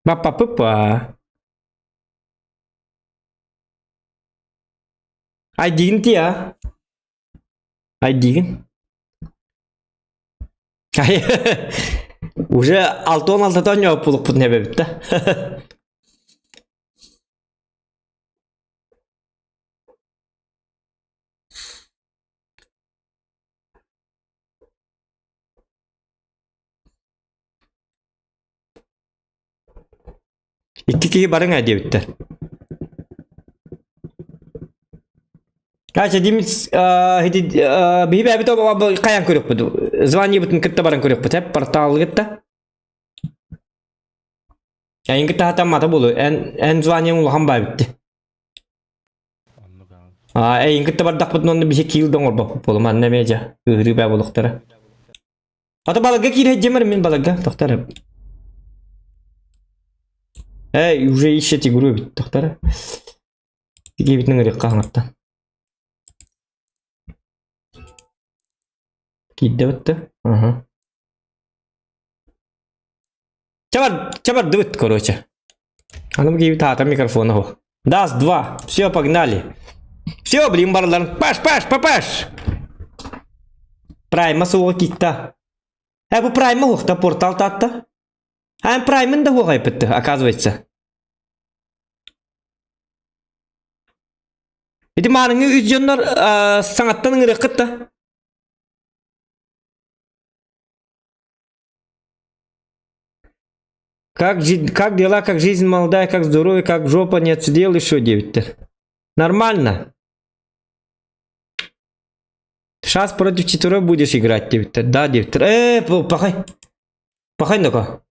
Баппаппыппа. Айдиин тиа. Айдиигин. Уже алтон алтатан оонньооппулукпут эбэбит да. Икки киһи барыҥ ээ диэбиттэр. Кача Димис биһи бэйэбит хайаан көрүөхпүт званиебытын кытта баран көрүөхпүт эп порталы кытта Эйин кытта хатаммата буолу эн эн званиең улахан баа битти. А, эйин кытта бардахпытын онно биһи киил да оҥорбоппут буолуо манна эмиэ дьэ ыһырыы бээ буолуохтара. Ата балыгга киирэ дьэмэр мин балыгга тохтор. Эй, уже ищет игру эбит тохтор. Тигибитин ыҥырыахха хаҥаттан. Киирдэ бытта. Аха. Чабар, чабардыбыт, короче. Аны киирбит аата микрофона хо. Даст два. Все, погнали. Все, блин, барларын. Паш, паш, папаш! Прайма суоҕа киитта. Э, бу прайма уохта портал таатта. А, праймын да уоҕа айпытты, оказывается. Ити маарыҥы үс дьоннор саҥаттан ыҥырыаххыт да. Как, как дела, как жизнь молодая, как здоровье, как жопа не отсидел еще диэбиттэр. Нормально. Сейчас против четверых будешь играть диэбиттэр. Да диэбиттэр. Э, пахай. Пахай ноко.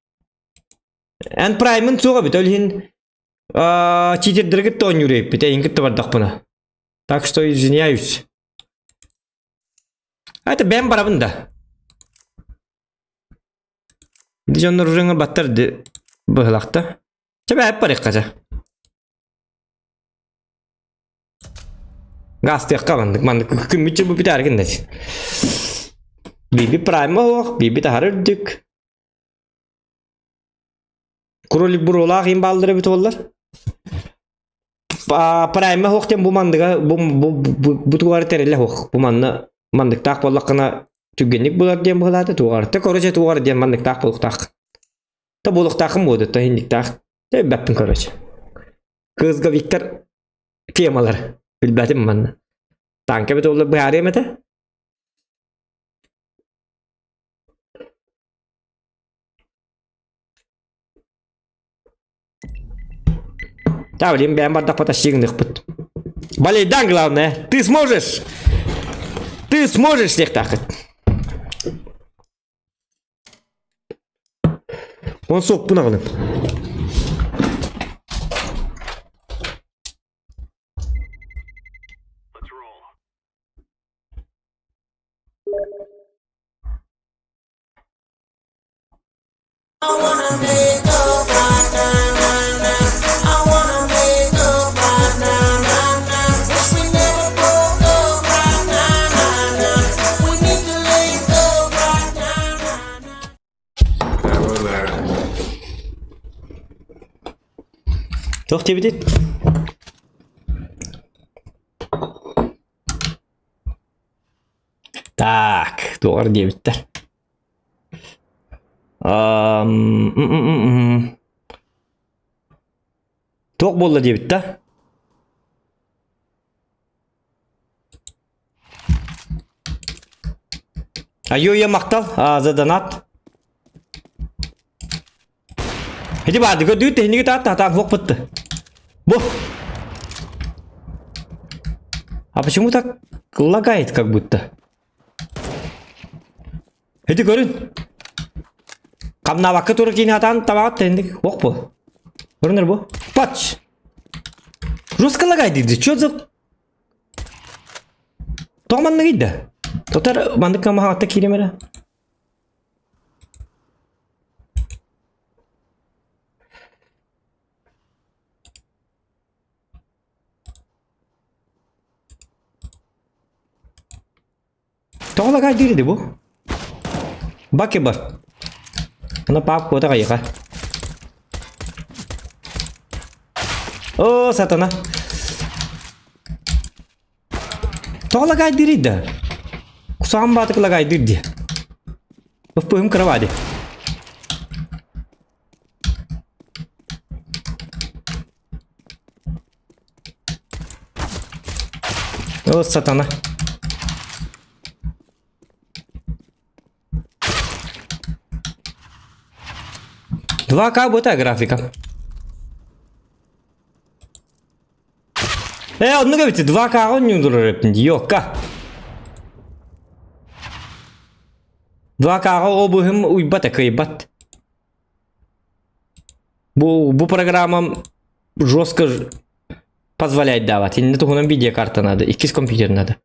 Эн праймын суоҕа бит, ол иһин читердэргит оонньуур эбиппит, эйин кытта бардахпына. Так что извиняюсь. Это бэм барабын да. Дьоннор уже баттар быһылахта. Чэ бэп барыахха чэ. Гастыахха маннык маннык күммүт бу бүтээр гынна. Биби прайма оһох, биби таһар үрдүк. Кролик буруолаах им бааллар эбит буоллар. Прайма оһох диэн бу мандыга бу бу бу тугары тэриллэ оһох. Бу манна мандыктаах буоллаххына түргэнник булар диэн быһылаата тугары. Короче тугары диэн мандыктаах буолуохтаах. Та буолуохтаахым буолду, та инниктаах. Бэппин короче. Кыызга Виктор темалар билбэтим манна. Танка бит олар быһаарыам этэ. Да, блин, бэйэм бардахпа тащигыныхпыт. Болейдан главное. Ты сможешь! Ты сможешь всех так. Он соппун аҕалым. Туох диэбитий? Так, туоҕар диэбиттэр. Туох буолла диэбит да? Айо-я махтал, за донат. Ити баарды көрдүгүт тэһиниги таат таатаан хуох бытты. Бу. А почему так лагает как будто? Ити көрүн. Хамнаабакка турар киини атаан табаҕат тэһинник хуох бу. Көрүнэр бу. Пач! Жестко лагает дейді. Чё за... Тоҕо манныгый да? Тотар маннык камаһаҕатта киирем эрэ. Тоҕо лагайдыыр ди бу? Баки бар. Ана паап куота хайыха. О, сатана. Тоҕо лагайдыыр да? Кусаҕан баатык лагайдыыр дии. Ыппыһым кыра ди. О, сатана. 2К бута графика. Э, оннук эбит 2К оонньуулар эбит ёкка. 2К-ҕа обуһум уйбат кыайбат. Бу, бу программам жестко... Позволяет давать. Инне туһунан видеокарта надо, иккис компьютер надо.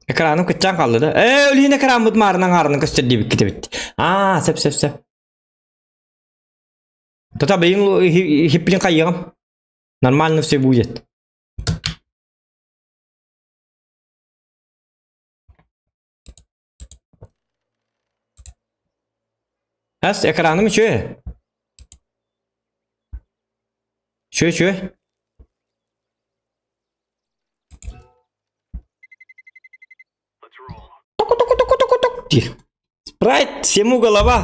Экраным кытчаан хаалла да. Ээ, өлүһүн экраммыт маарынан хаарынан көстөр диэбиккит эбит. Аа, сөп сөп сөп. Тота бэйин хиппин хайыаҕым. Нормально все будет. Эс, экраным үчүгэй. Үчүгэй, үчүгэй. Туку-туку-туку-туку-тук диир. Спрайт, всему голова.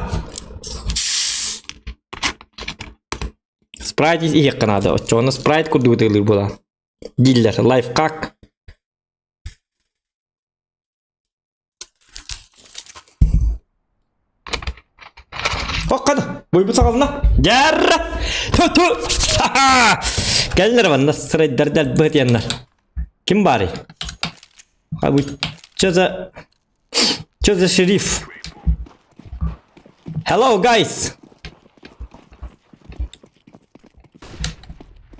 Спрайт иһиэххэ наада. Оччоҕуна спрайт курдук ытыалыыр буолан. Дииллэр. Лайфхак. Хоккана, буйбут саҕалана. Дьарра! Ту-ту! Ха-ха! Кэллэр манна сырайдар дэлбыт Ким баарый? А вы чё за... Чё за шериф? Hello, guys!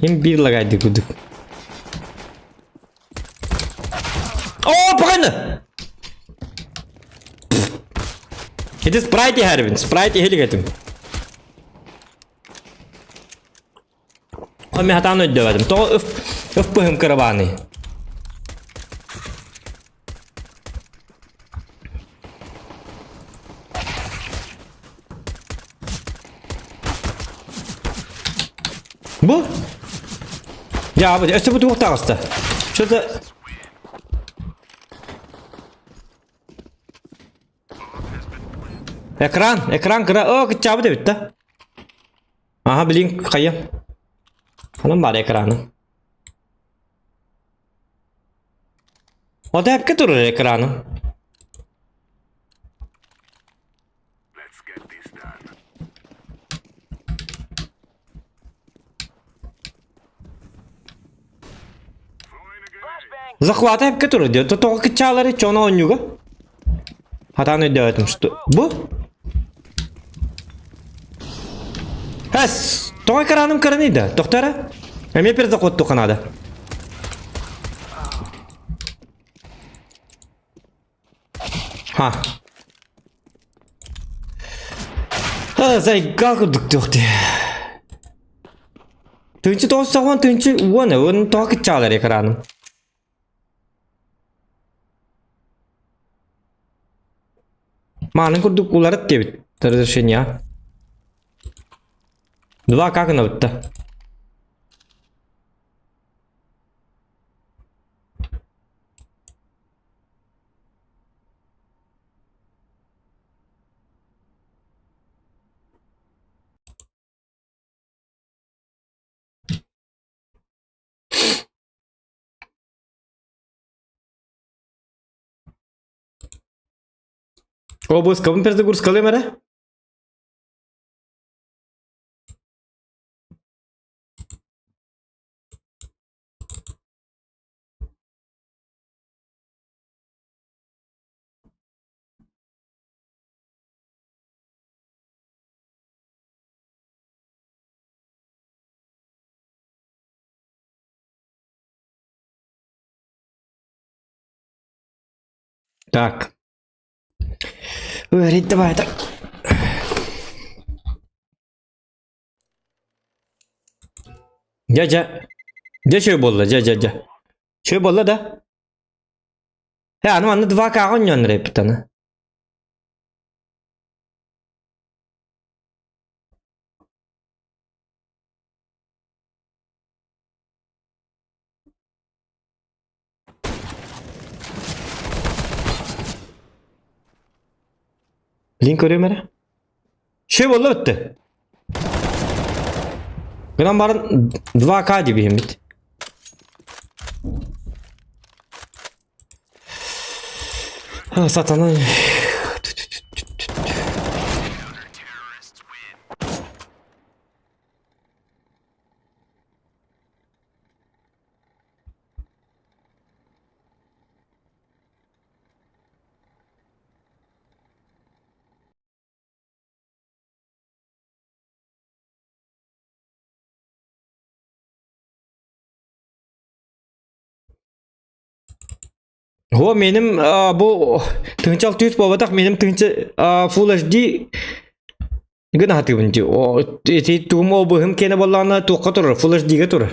Им биир лагайды кудук. О, погано! Ити спрайт иһэрбин, спрайт иһилик этим. Мин хатаан өйдөбөтүм. Тоҕо ыф ыф быһым кырабааный? Бу? Дьаабы, өссө бу туох таҕыста? Что-то Экран, экран кыра, о, кыччаабыт эбит да. Аха, блин, хайа. Ханан баар экраны? Ота эпке турар экраны. Захвата эпке турар диye. Тоҕо кыччаалары чоно оонньууга. Хатаан өйдөөтүм что. Бу? Эс, тоҕо экраным кыраный да? Тохтара? Эмиэ перезаход надо. Ха. Зайга курдук туохты. Тыынчы тоҕус саҕан тыынчы уон уон тоҕо кыччаалар экраным. Маанын курдук уларыт диэбит разрешение. Два как гынабытта? Обыскабын перезагрузкалыам эрэ. Так. Говорит, давай так. Дьэ, дьэ. Дьэ, чөй буолла, дьэ, дьэ, дьэ. Чөй буолла да? Э, аны манна 2К-ҕа оонньоон эрэйбит аны. Билин көрүөм эрэ. Шөй буолла бүттэ. Гынан баран 2К диэбиһиммит. Сатана. О, меним бу тыһынча 600 буолбатах, меним тыһынча Full HD гына хатыыбын дии. О, ити тугум обыһым киэнэ буоллаҕына туохха турар? Full HD-гэ турар.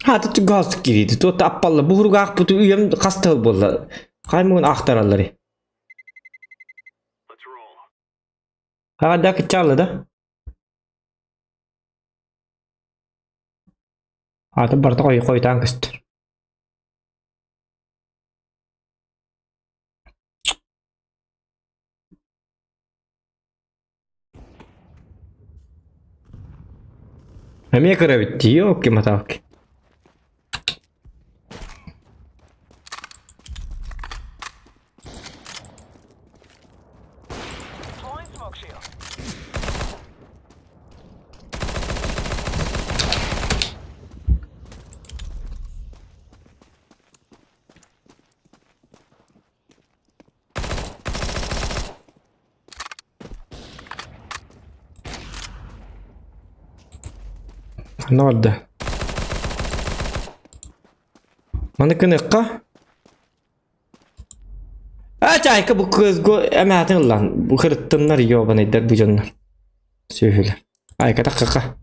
Хаата тугаас кириити. Туотта аппалла. Бу хуругаах буту үйэм хас тыл буолла. Хай мугун ахтараллары. Хаҕа кыччаалла да? Аата барыта хойутаан көстөр. Эмиэ кыра эбит дии, ёлки-моталки. Ханна барда? Маны кыныхха? А чайка бу кызго эмээтин ыллан. Бу кырыттыннар ёбанайдар бу дьоннор. Сүөһүлэр. Айка таккака.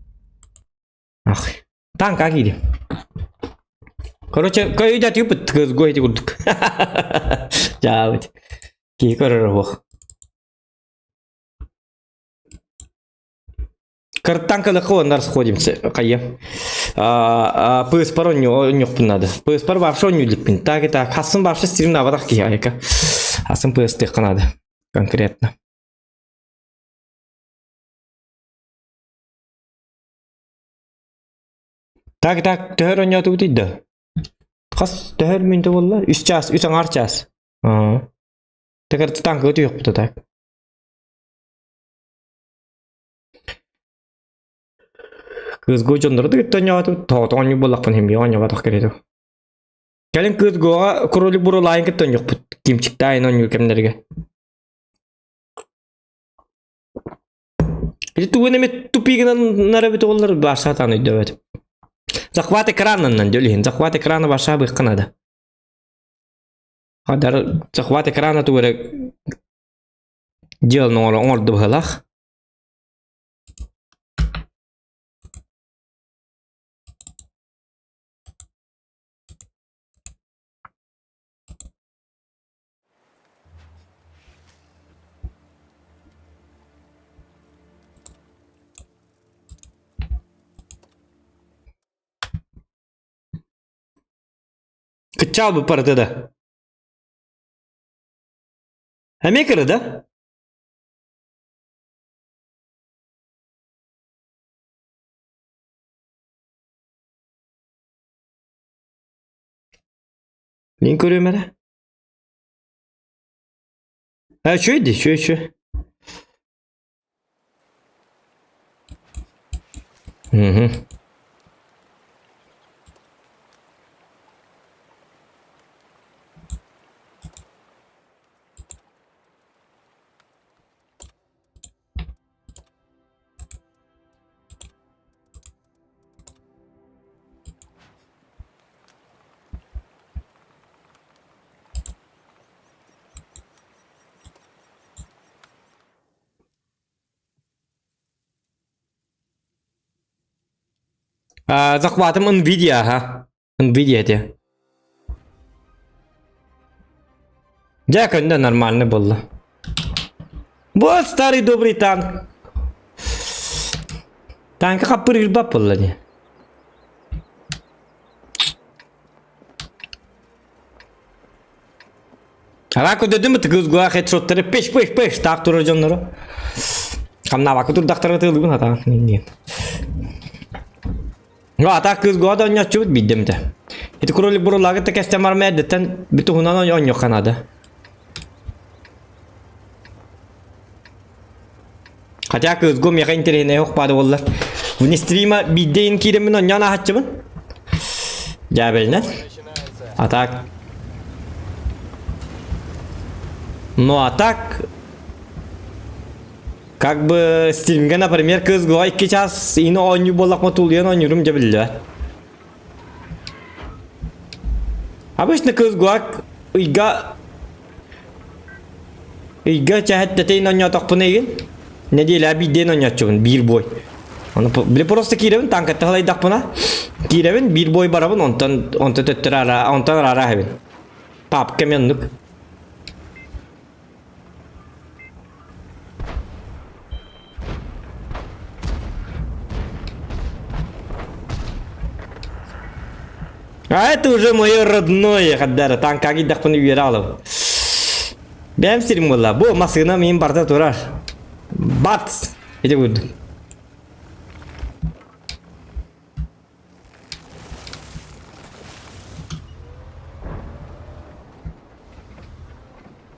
Ах. Танка киирим. Короче, көйдө тюпыт кызго ити курдук. Жаабыт. Киһи көрөр оһох. Кырттан кылыкка оннар сходимся. Хайа. ПСПар онньохпун надо. ПСПар вообще онньуллукпун. Так и так. Хасын вообще стрим навадах киһи айка. Хасын ПС надо. Конкретно. Так так төһөр онньоотубут да? Хас төһөр мүнтэ буолла? Үс час, үс аҥаар час. Аа. Текер танкыга түһүөхпүт так. Кыыс дьоннору да кытта онньоотубут. Тоҕото оонньуу буоллахпын иһин оонньообатах кэриэтэ. Кэлин кыыс Гоҕа кролик бурулаайын кытта оонньуохпут. Кимчиктаайын оонньуур кэмнэргэ. Ити тугун эмит тупигынан нара эбит оҕолор баша сатаан өйдөөбөт. Захват экранынан дьол иһин. Захват экрана баша быахха наада. Хадар захват экрана тугу эрэ дьыаланы оҥорду быһыылаах. Кыччаал бу барыта да. Эмиэ кыра да? Мин көрүөм эрэ. Э, үчүгэй дии, үчүгэй, үчүгэй. Мгм. А, захватом Nvidia, ага. Nvidia этэ. Дьэ, көннө нормально буолла. Вот старый добрый танк. Танка хаппырыырбат буолла дии. Араку дедим тыгыз хедшоттары пеш пеш пеш таак турар дьоннору. Хамнаабакка турдахтара тыылыбын атаак диэн. Ну, атаак кыыс гуа да онньоччубут биирдэ эмитэ. Ити кролик бурулагы та кэстэн барма эрдэттэн бүтүһунан онньуохха наада. Хотя кыыс гу миэхэ интэриэһинэй ох баада буоллар. Вне стрима биирдэ ин киирэммин онньоон аһаччыбын. Дьээбэлинэн. А так. Ну а так. Как бы стримге, например, кыз гуа 2 час ини оонньуу буоллахма тулуйан оонньуурум дьэ биллибэт. Обычно кыз гуа ыйга ыйга чэһэттэтейин оонньоотохпуна игин неделя биирдиэн оонньооччубун биир бой. Оны били просто киирэбин танкатта халайдахпына киирэбин биир бой барабын онтон онтон төттөрү ара онтон араара аһабын. Папка меннук. А это уже мое родное, Хаддара. Танка кийдэхпин үөрэ алым. Бэм сирим буолла. Бу массыына мин барда турар. Бац! Ити курдук.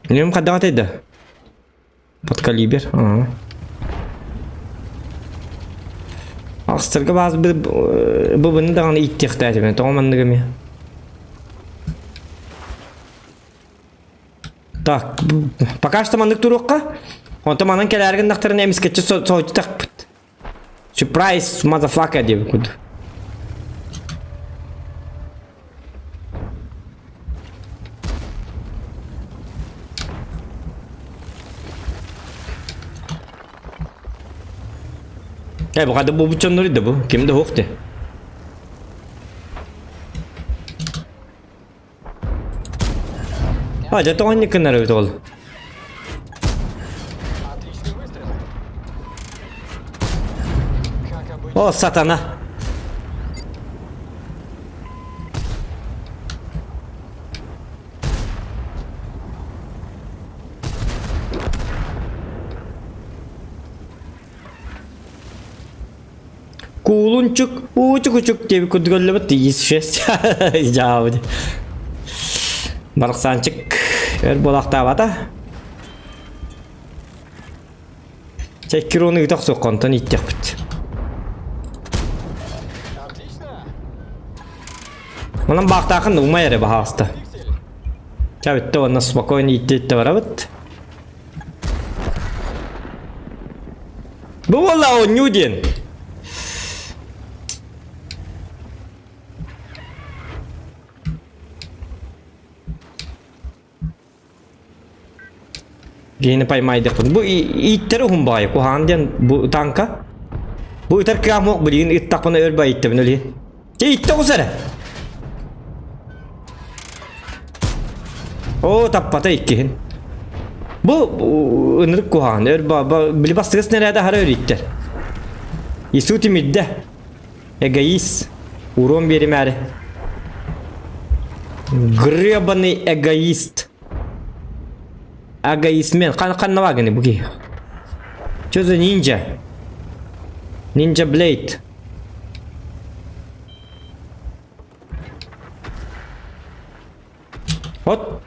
Нем хайдах да? Подкалибер. Ага. Ахстарга баас бу даҕаны ииттиэхтээтим. Тоҕо маннык эмиэ? Так, пока что маннык туруохха. Онтон манан кэлээргин гыннахтарына эмискэччи соһуччутахпыт. Surprise, motherfucker диэбит курдук. Э, бу хада бу бучоннор да бу. Ким да хуохте. А, дьэ тоҕо гыннар эбит ол. О, сатана. Куулунчук, уучук-учук диэбит курдук өллөбүт тиийис шесть. Дьаабыт. Барахсаанчык өр буолаахтаабата. Чэккирону ыта охсуохха онтон ииттиэхпит. Онон баахтаахын умай эрэ баһаалыста. Чэ бүттэ уонна спокойно ииттэ-ииттэ барабыт. Бу буолла оонньуу диэн. Гейни поймайдықпын. Бу ииттер уһун баайы куһаан диэн бу танка. Бу ытар кыам ох билигин ыттахпына өр байыттыбын өле. Чэ иитте оҕус эрэ. Оо таппата иккиһин. Бу ынырык куһаҕан өр били бастыгы снаряда аһара өрүттэр. Ису тимирдэ. Эгоист. Урон биэримээри. Гребаный эгоист. Эгоистмен. Хан ханна гыны бу киһи? Что за ниндзя? Ниндзя Блейд. Вот.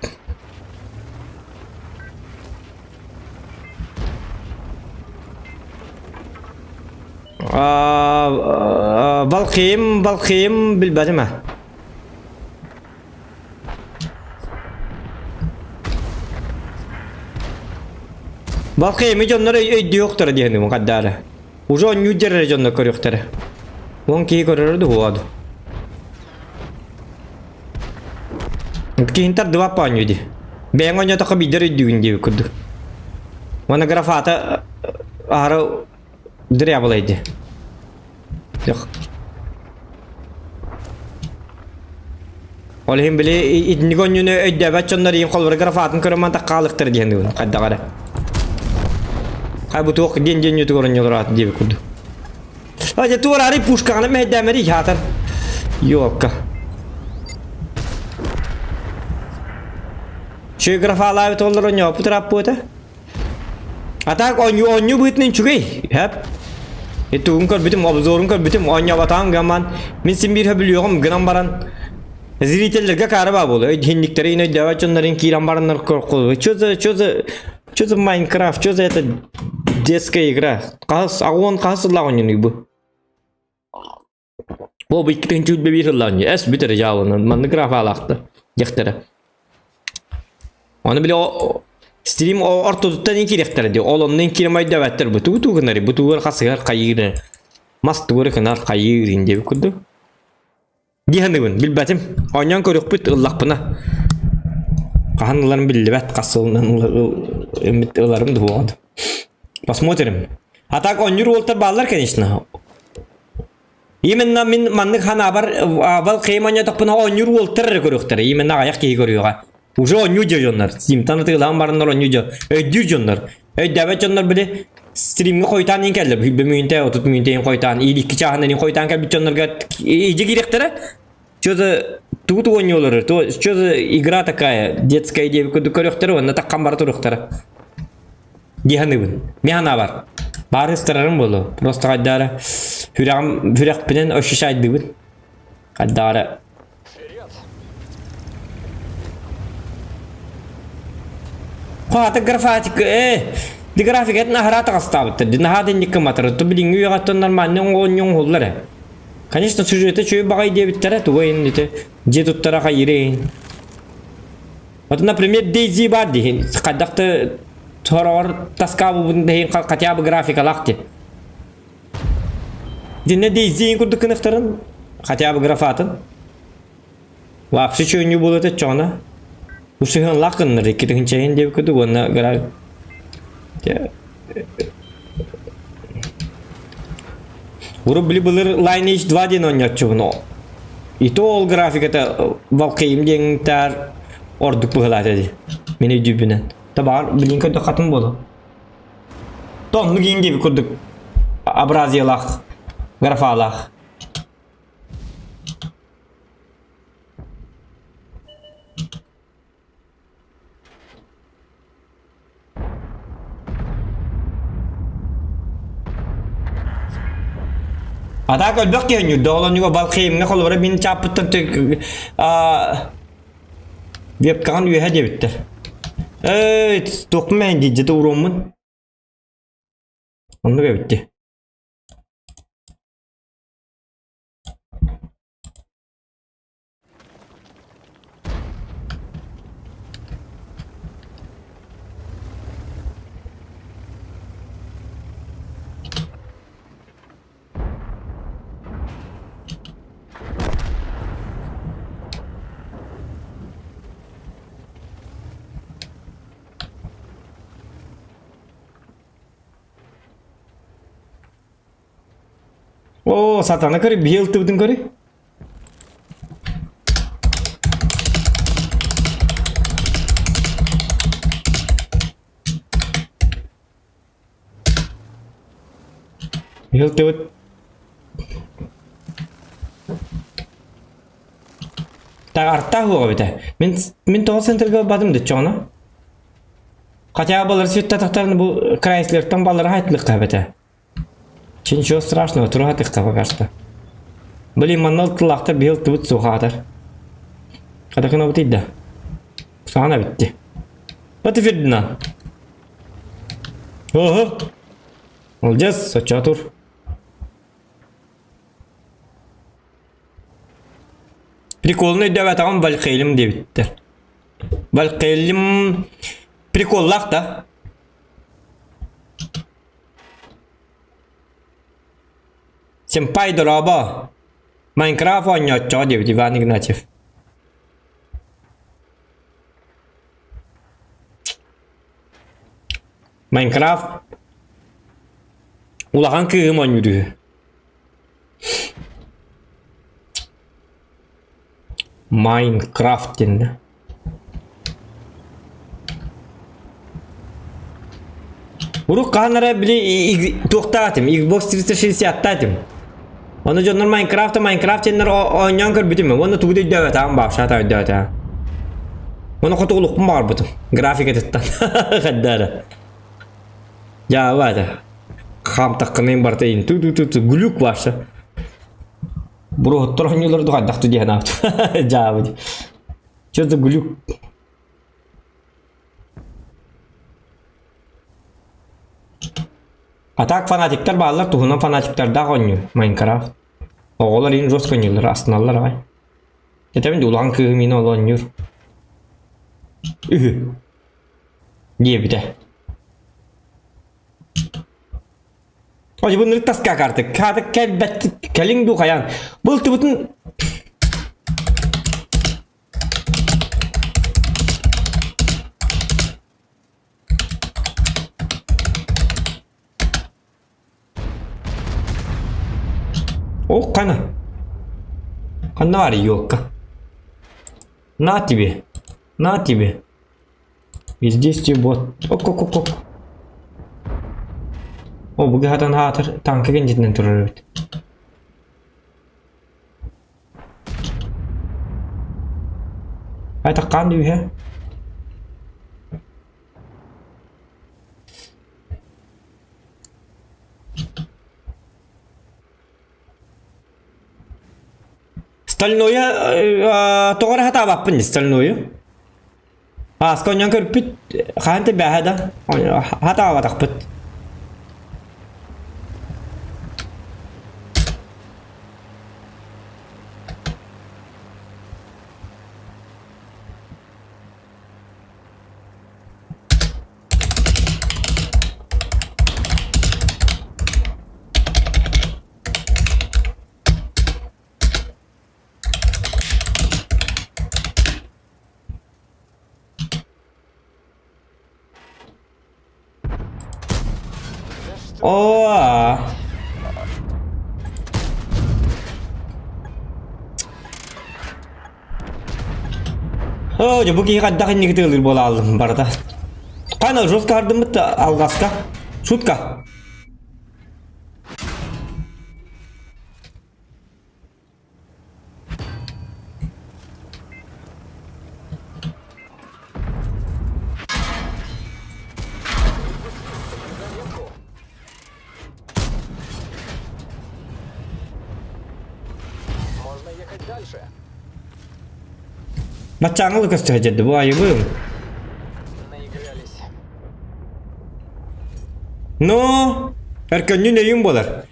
Балкыйым, балкыйым билбэтим а. Балкыйымы дьоннор өйдүөхтэрэ диэни хаддаары. Уже оонньуу дьэр эрэ дьонно көрүөхтэрэ. Уон киһи көрөрө дуо дуо? Киһин тардыбат оонньуу дии. Бэйэҥ оонньоотоххо биирдэр өйдүүгүн диэбит курдук. Уонна графата аһара дырябылай дии. Ол иһин били итинник оонньууну өйдөөбөт дьоннор иин холбор графатын көрөн мантах хаалыктар диэн дыбын хайдах эрэ. Хай бу туох диэн диэн ньутугар оонньуулар аат диэбит курдук. А дьэ туораары пушкаҕына мэһэйдээмэри хаатар. Ёлка. Чүй графалаабыт оллор оонньооппут раппуота. А так оонньуу оонньуу быһыытынан үчүгэй. Хэп. Тугун көрбүтүм, обзорун көрбүтүм, оонньообатаҕым гаман. Мин син биир хөбүлүөҕүм гынан баран зрительлерге каары баа буолуо. Өйдүһүннүктэрин өйдөөбөт дьоннорун киирэн бараннар көркулу. Чё за чё за чё за Майнкрафт, чё за это детская игра? Хас аҕуон хас сыллаах оонньонуй бу? Бу бу икки 2001 сыллаах эс бүтэр дьаалынан маннык графалаахта дьахтара. Оны били. Стрим ортотуттан ин кириэхтэрэ дии. Ол онно ин киирэн өйдөөбөттөр бу тугу тугу гынарый, бу тугу хасыгар хайыыр, мас тугу эрэ гынар хайыыр ин диэбит курдук. Дии саныыбын, билбэтим. Оонньоон көрүөхпүт ыллахпына. Хаһан ыларым биллибэт, хас сылынан ыларым да буолуо. Посмотрим. А так оонньуур уолтар бааллар, конечно. Именно мин маннык ханаабар Valheim оонньоотохпуна оонньуур уолтар эрэ көрүөхтэрэ. Именно аҕыйах киһи көрүөҕэ. Уже оонньуу дьоннор, Steamтан атыылаан бараннар оонньуу дьон, өйдүүр дьоннор. Өйдөөбөт дьоннор били стримҥэ хойутаан иин кэллэ. Бү мүнтэ, 30 мүнтэ иин хойутаан, или 2 чааһынан иин хойутаан кэлбит дьоннорго иди киириэхтэрэ. Что за тугу тугу оонньуулары, то что за игра такая, детская диэбит курдук көрүөхтэрэ уонна таххан бара туруохтара. Дии саныыбын. Мин санаабар. Баары ыстарарым буолуо. Просто хайдаара сүрэҕим сүрэхпинэн ощущайдыыбын. Хайдаара Хаата графатика э ди графикатын аһара таҕыстаабыттар. Ди наһаа да инникки матары. Ту билиҥҥи үйэҕэттэн нормальный оҥоонньуҥ уһуллар э. Конечно, сюжеты үчүгэй баҕай диэбиттэрэ, тугу ити дьиэ туттара хайырын. Вот, например, DayZ баар диһин, хайдах да сороҕор таскаабыбытын да иһин хотя бы графикалаах дии. Динне DayZ курдук кыныхтарын, хотя бы графатын. Вообще чөөнньүү буолуо этэ чоҕуна. Усуһун гыннар икки тыһыынча диэбит курдук уонна гра Урут били былыр Lineage 2 диэн оонньооччубун. И то ол графиката Valheim диэҥтээр ордук быһылаата дии. Мин өйдүүбүнэн. Табаар билин көрдөх хатын буолу. Тоннук иин диэбит курдук абразиялаах, графалаах. А так элбэх киһи оонньуур ол оннуга Valheimҥа холобура мин чааппыттан вебкаҕын үөһэ диэбиттэр. Эй, туохпун мэһин дии, уруоммун. Оннук эбит дии. Оо, сатана көрү, биһи ылтыбытын көрү. Биһи ылтыбыт. Тагартаах уоҕа битэ. Мин мин тоҕо центрга барбатым да чоҕуна. Хотя балар сүттатахтарын бу Крайслертан балары хайтылыкка бэтэ. Че ничего страшного, туруһатыхха пока что. Блин, манна тыллаахтар биһил тыбыт суохаатар. Хадакына бутыйда. Саана битти. Вот и Фердинанд. Ого! Молодец, соча тур. Приколун өйдөөбөтөҕүм Валькейлим диэбиттэр. Валькейлим приколлаах да. Сэмпай дорообо! Майнкрафт оонньооччуга диэбит Иван Игнатьев. Майнкрафт улахан кыыһым оонньуур үһү. Майнкрафт диэн да. Урут хаһан эрэ били туохтаах этим, Xbox 360-та этим. Ону дьоннор Майнкрафт Майнкрафт диэннэр оонньоон көрбүтүм. Уонна тугу да өйдөөбөтөҕүм баапшаата өйдөөтөҕүм. Уонна хотугулукпун баҕарбытым. Графикатыттан. Хайдара. Дьаабы этэ. Хаамтаххына барыта ин ту-ту-ту глюк ваша. Буруһуттар оонньуулар хайдах диэн аат. Дьаабы. Что за глюк? А так фанатиктар бааллар туһунан фанатиктардаах оонньуу Майнкрафт. Оҕолор иин жестко оонньууллар, астыналлар аҕай. Этэбин дии улахан кыыһым иин ол оонньуур. Үһү. Диэбитэ. Ой, бу таска картык. Каты кэлбэт кэлиҥ дуу хайаан. Былтыбытын О, хана. Ханна бар елка. На тебе. На тебе. Бездействие бот. Оп, оп, оп, оп. О, буга хатан хаатыр танка кендитинен турар эбит. Айта кан дүйе. Стальное тоҕо эрэ сатаабаппын дии стальнойу. Ааска онньон көрбүт хаһан тэбээһэ да хатаабатахпыт. Оо! Оо, дьэ бу киһи хайдах инники тыалыыр буола ааллым барыта. Хана жестко хардыммыт да алҕаска. Шутка. Можно ехать дальше. Баччааҥы көстө дьэрдэ бу айыбым. Наигрались. Но өркөннүн өйүм болар.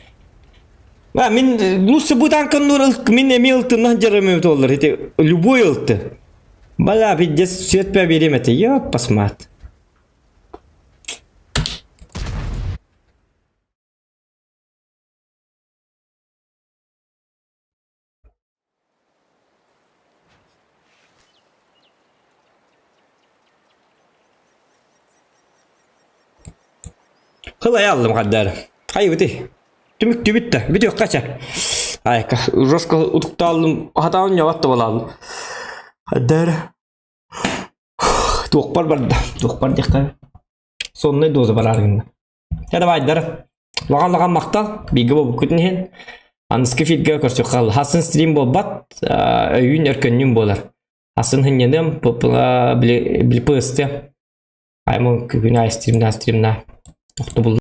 Ва мин лучше бу танканнур мин эми ылтыннан жарымым толлар. Ити любой ылты. Бала пиздец свет берем это. Ёп, посмат. Хылай аллым хаддар. Хайбыты. Түмүк түбүттэ. Бүтүөх кача. Айка, жестко утуктааллым, хатаан ньоватта болааллым. Хаддар. Туохпар барда. Туохпар диэххэ. Соннай доза барар гынна. Чэ давайдар. Лаҕан-лаҕан махтал. Бииргэ буолбуккутун иһин. Аныскы эфиргэ көрсүөххэ. Хасын стрим буолбат, өйүүн өркөннүүн буолар. Хасын хынньаныам, били били ПСТ. Аймон күн аайы стримна стримна. Тохтобулла.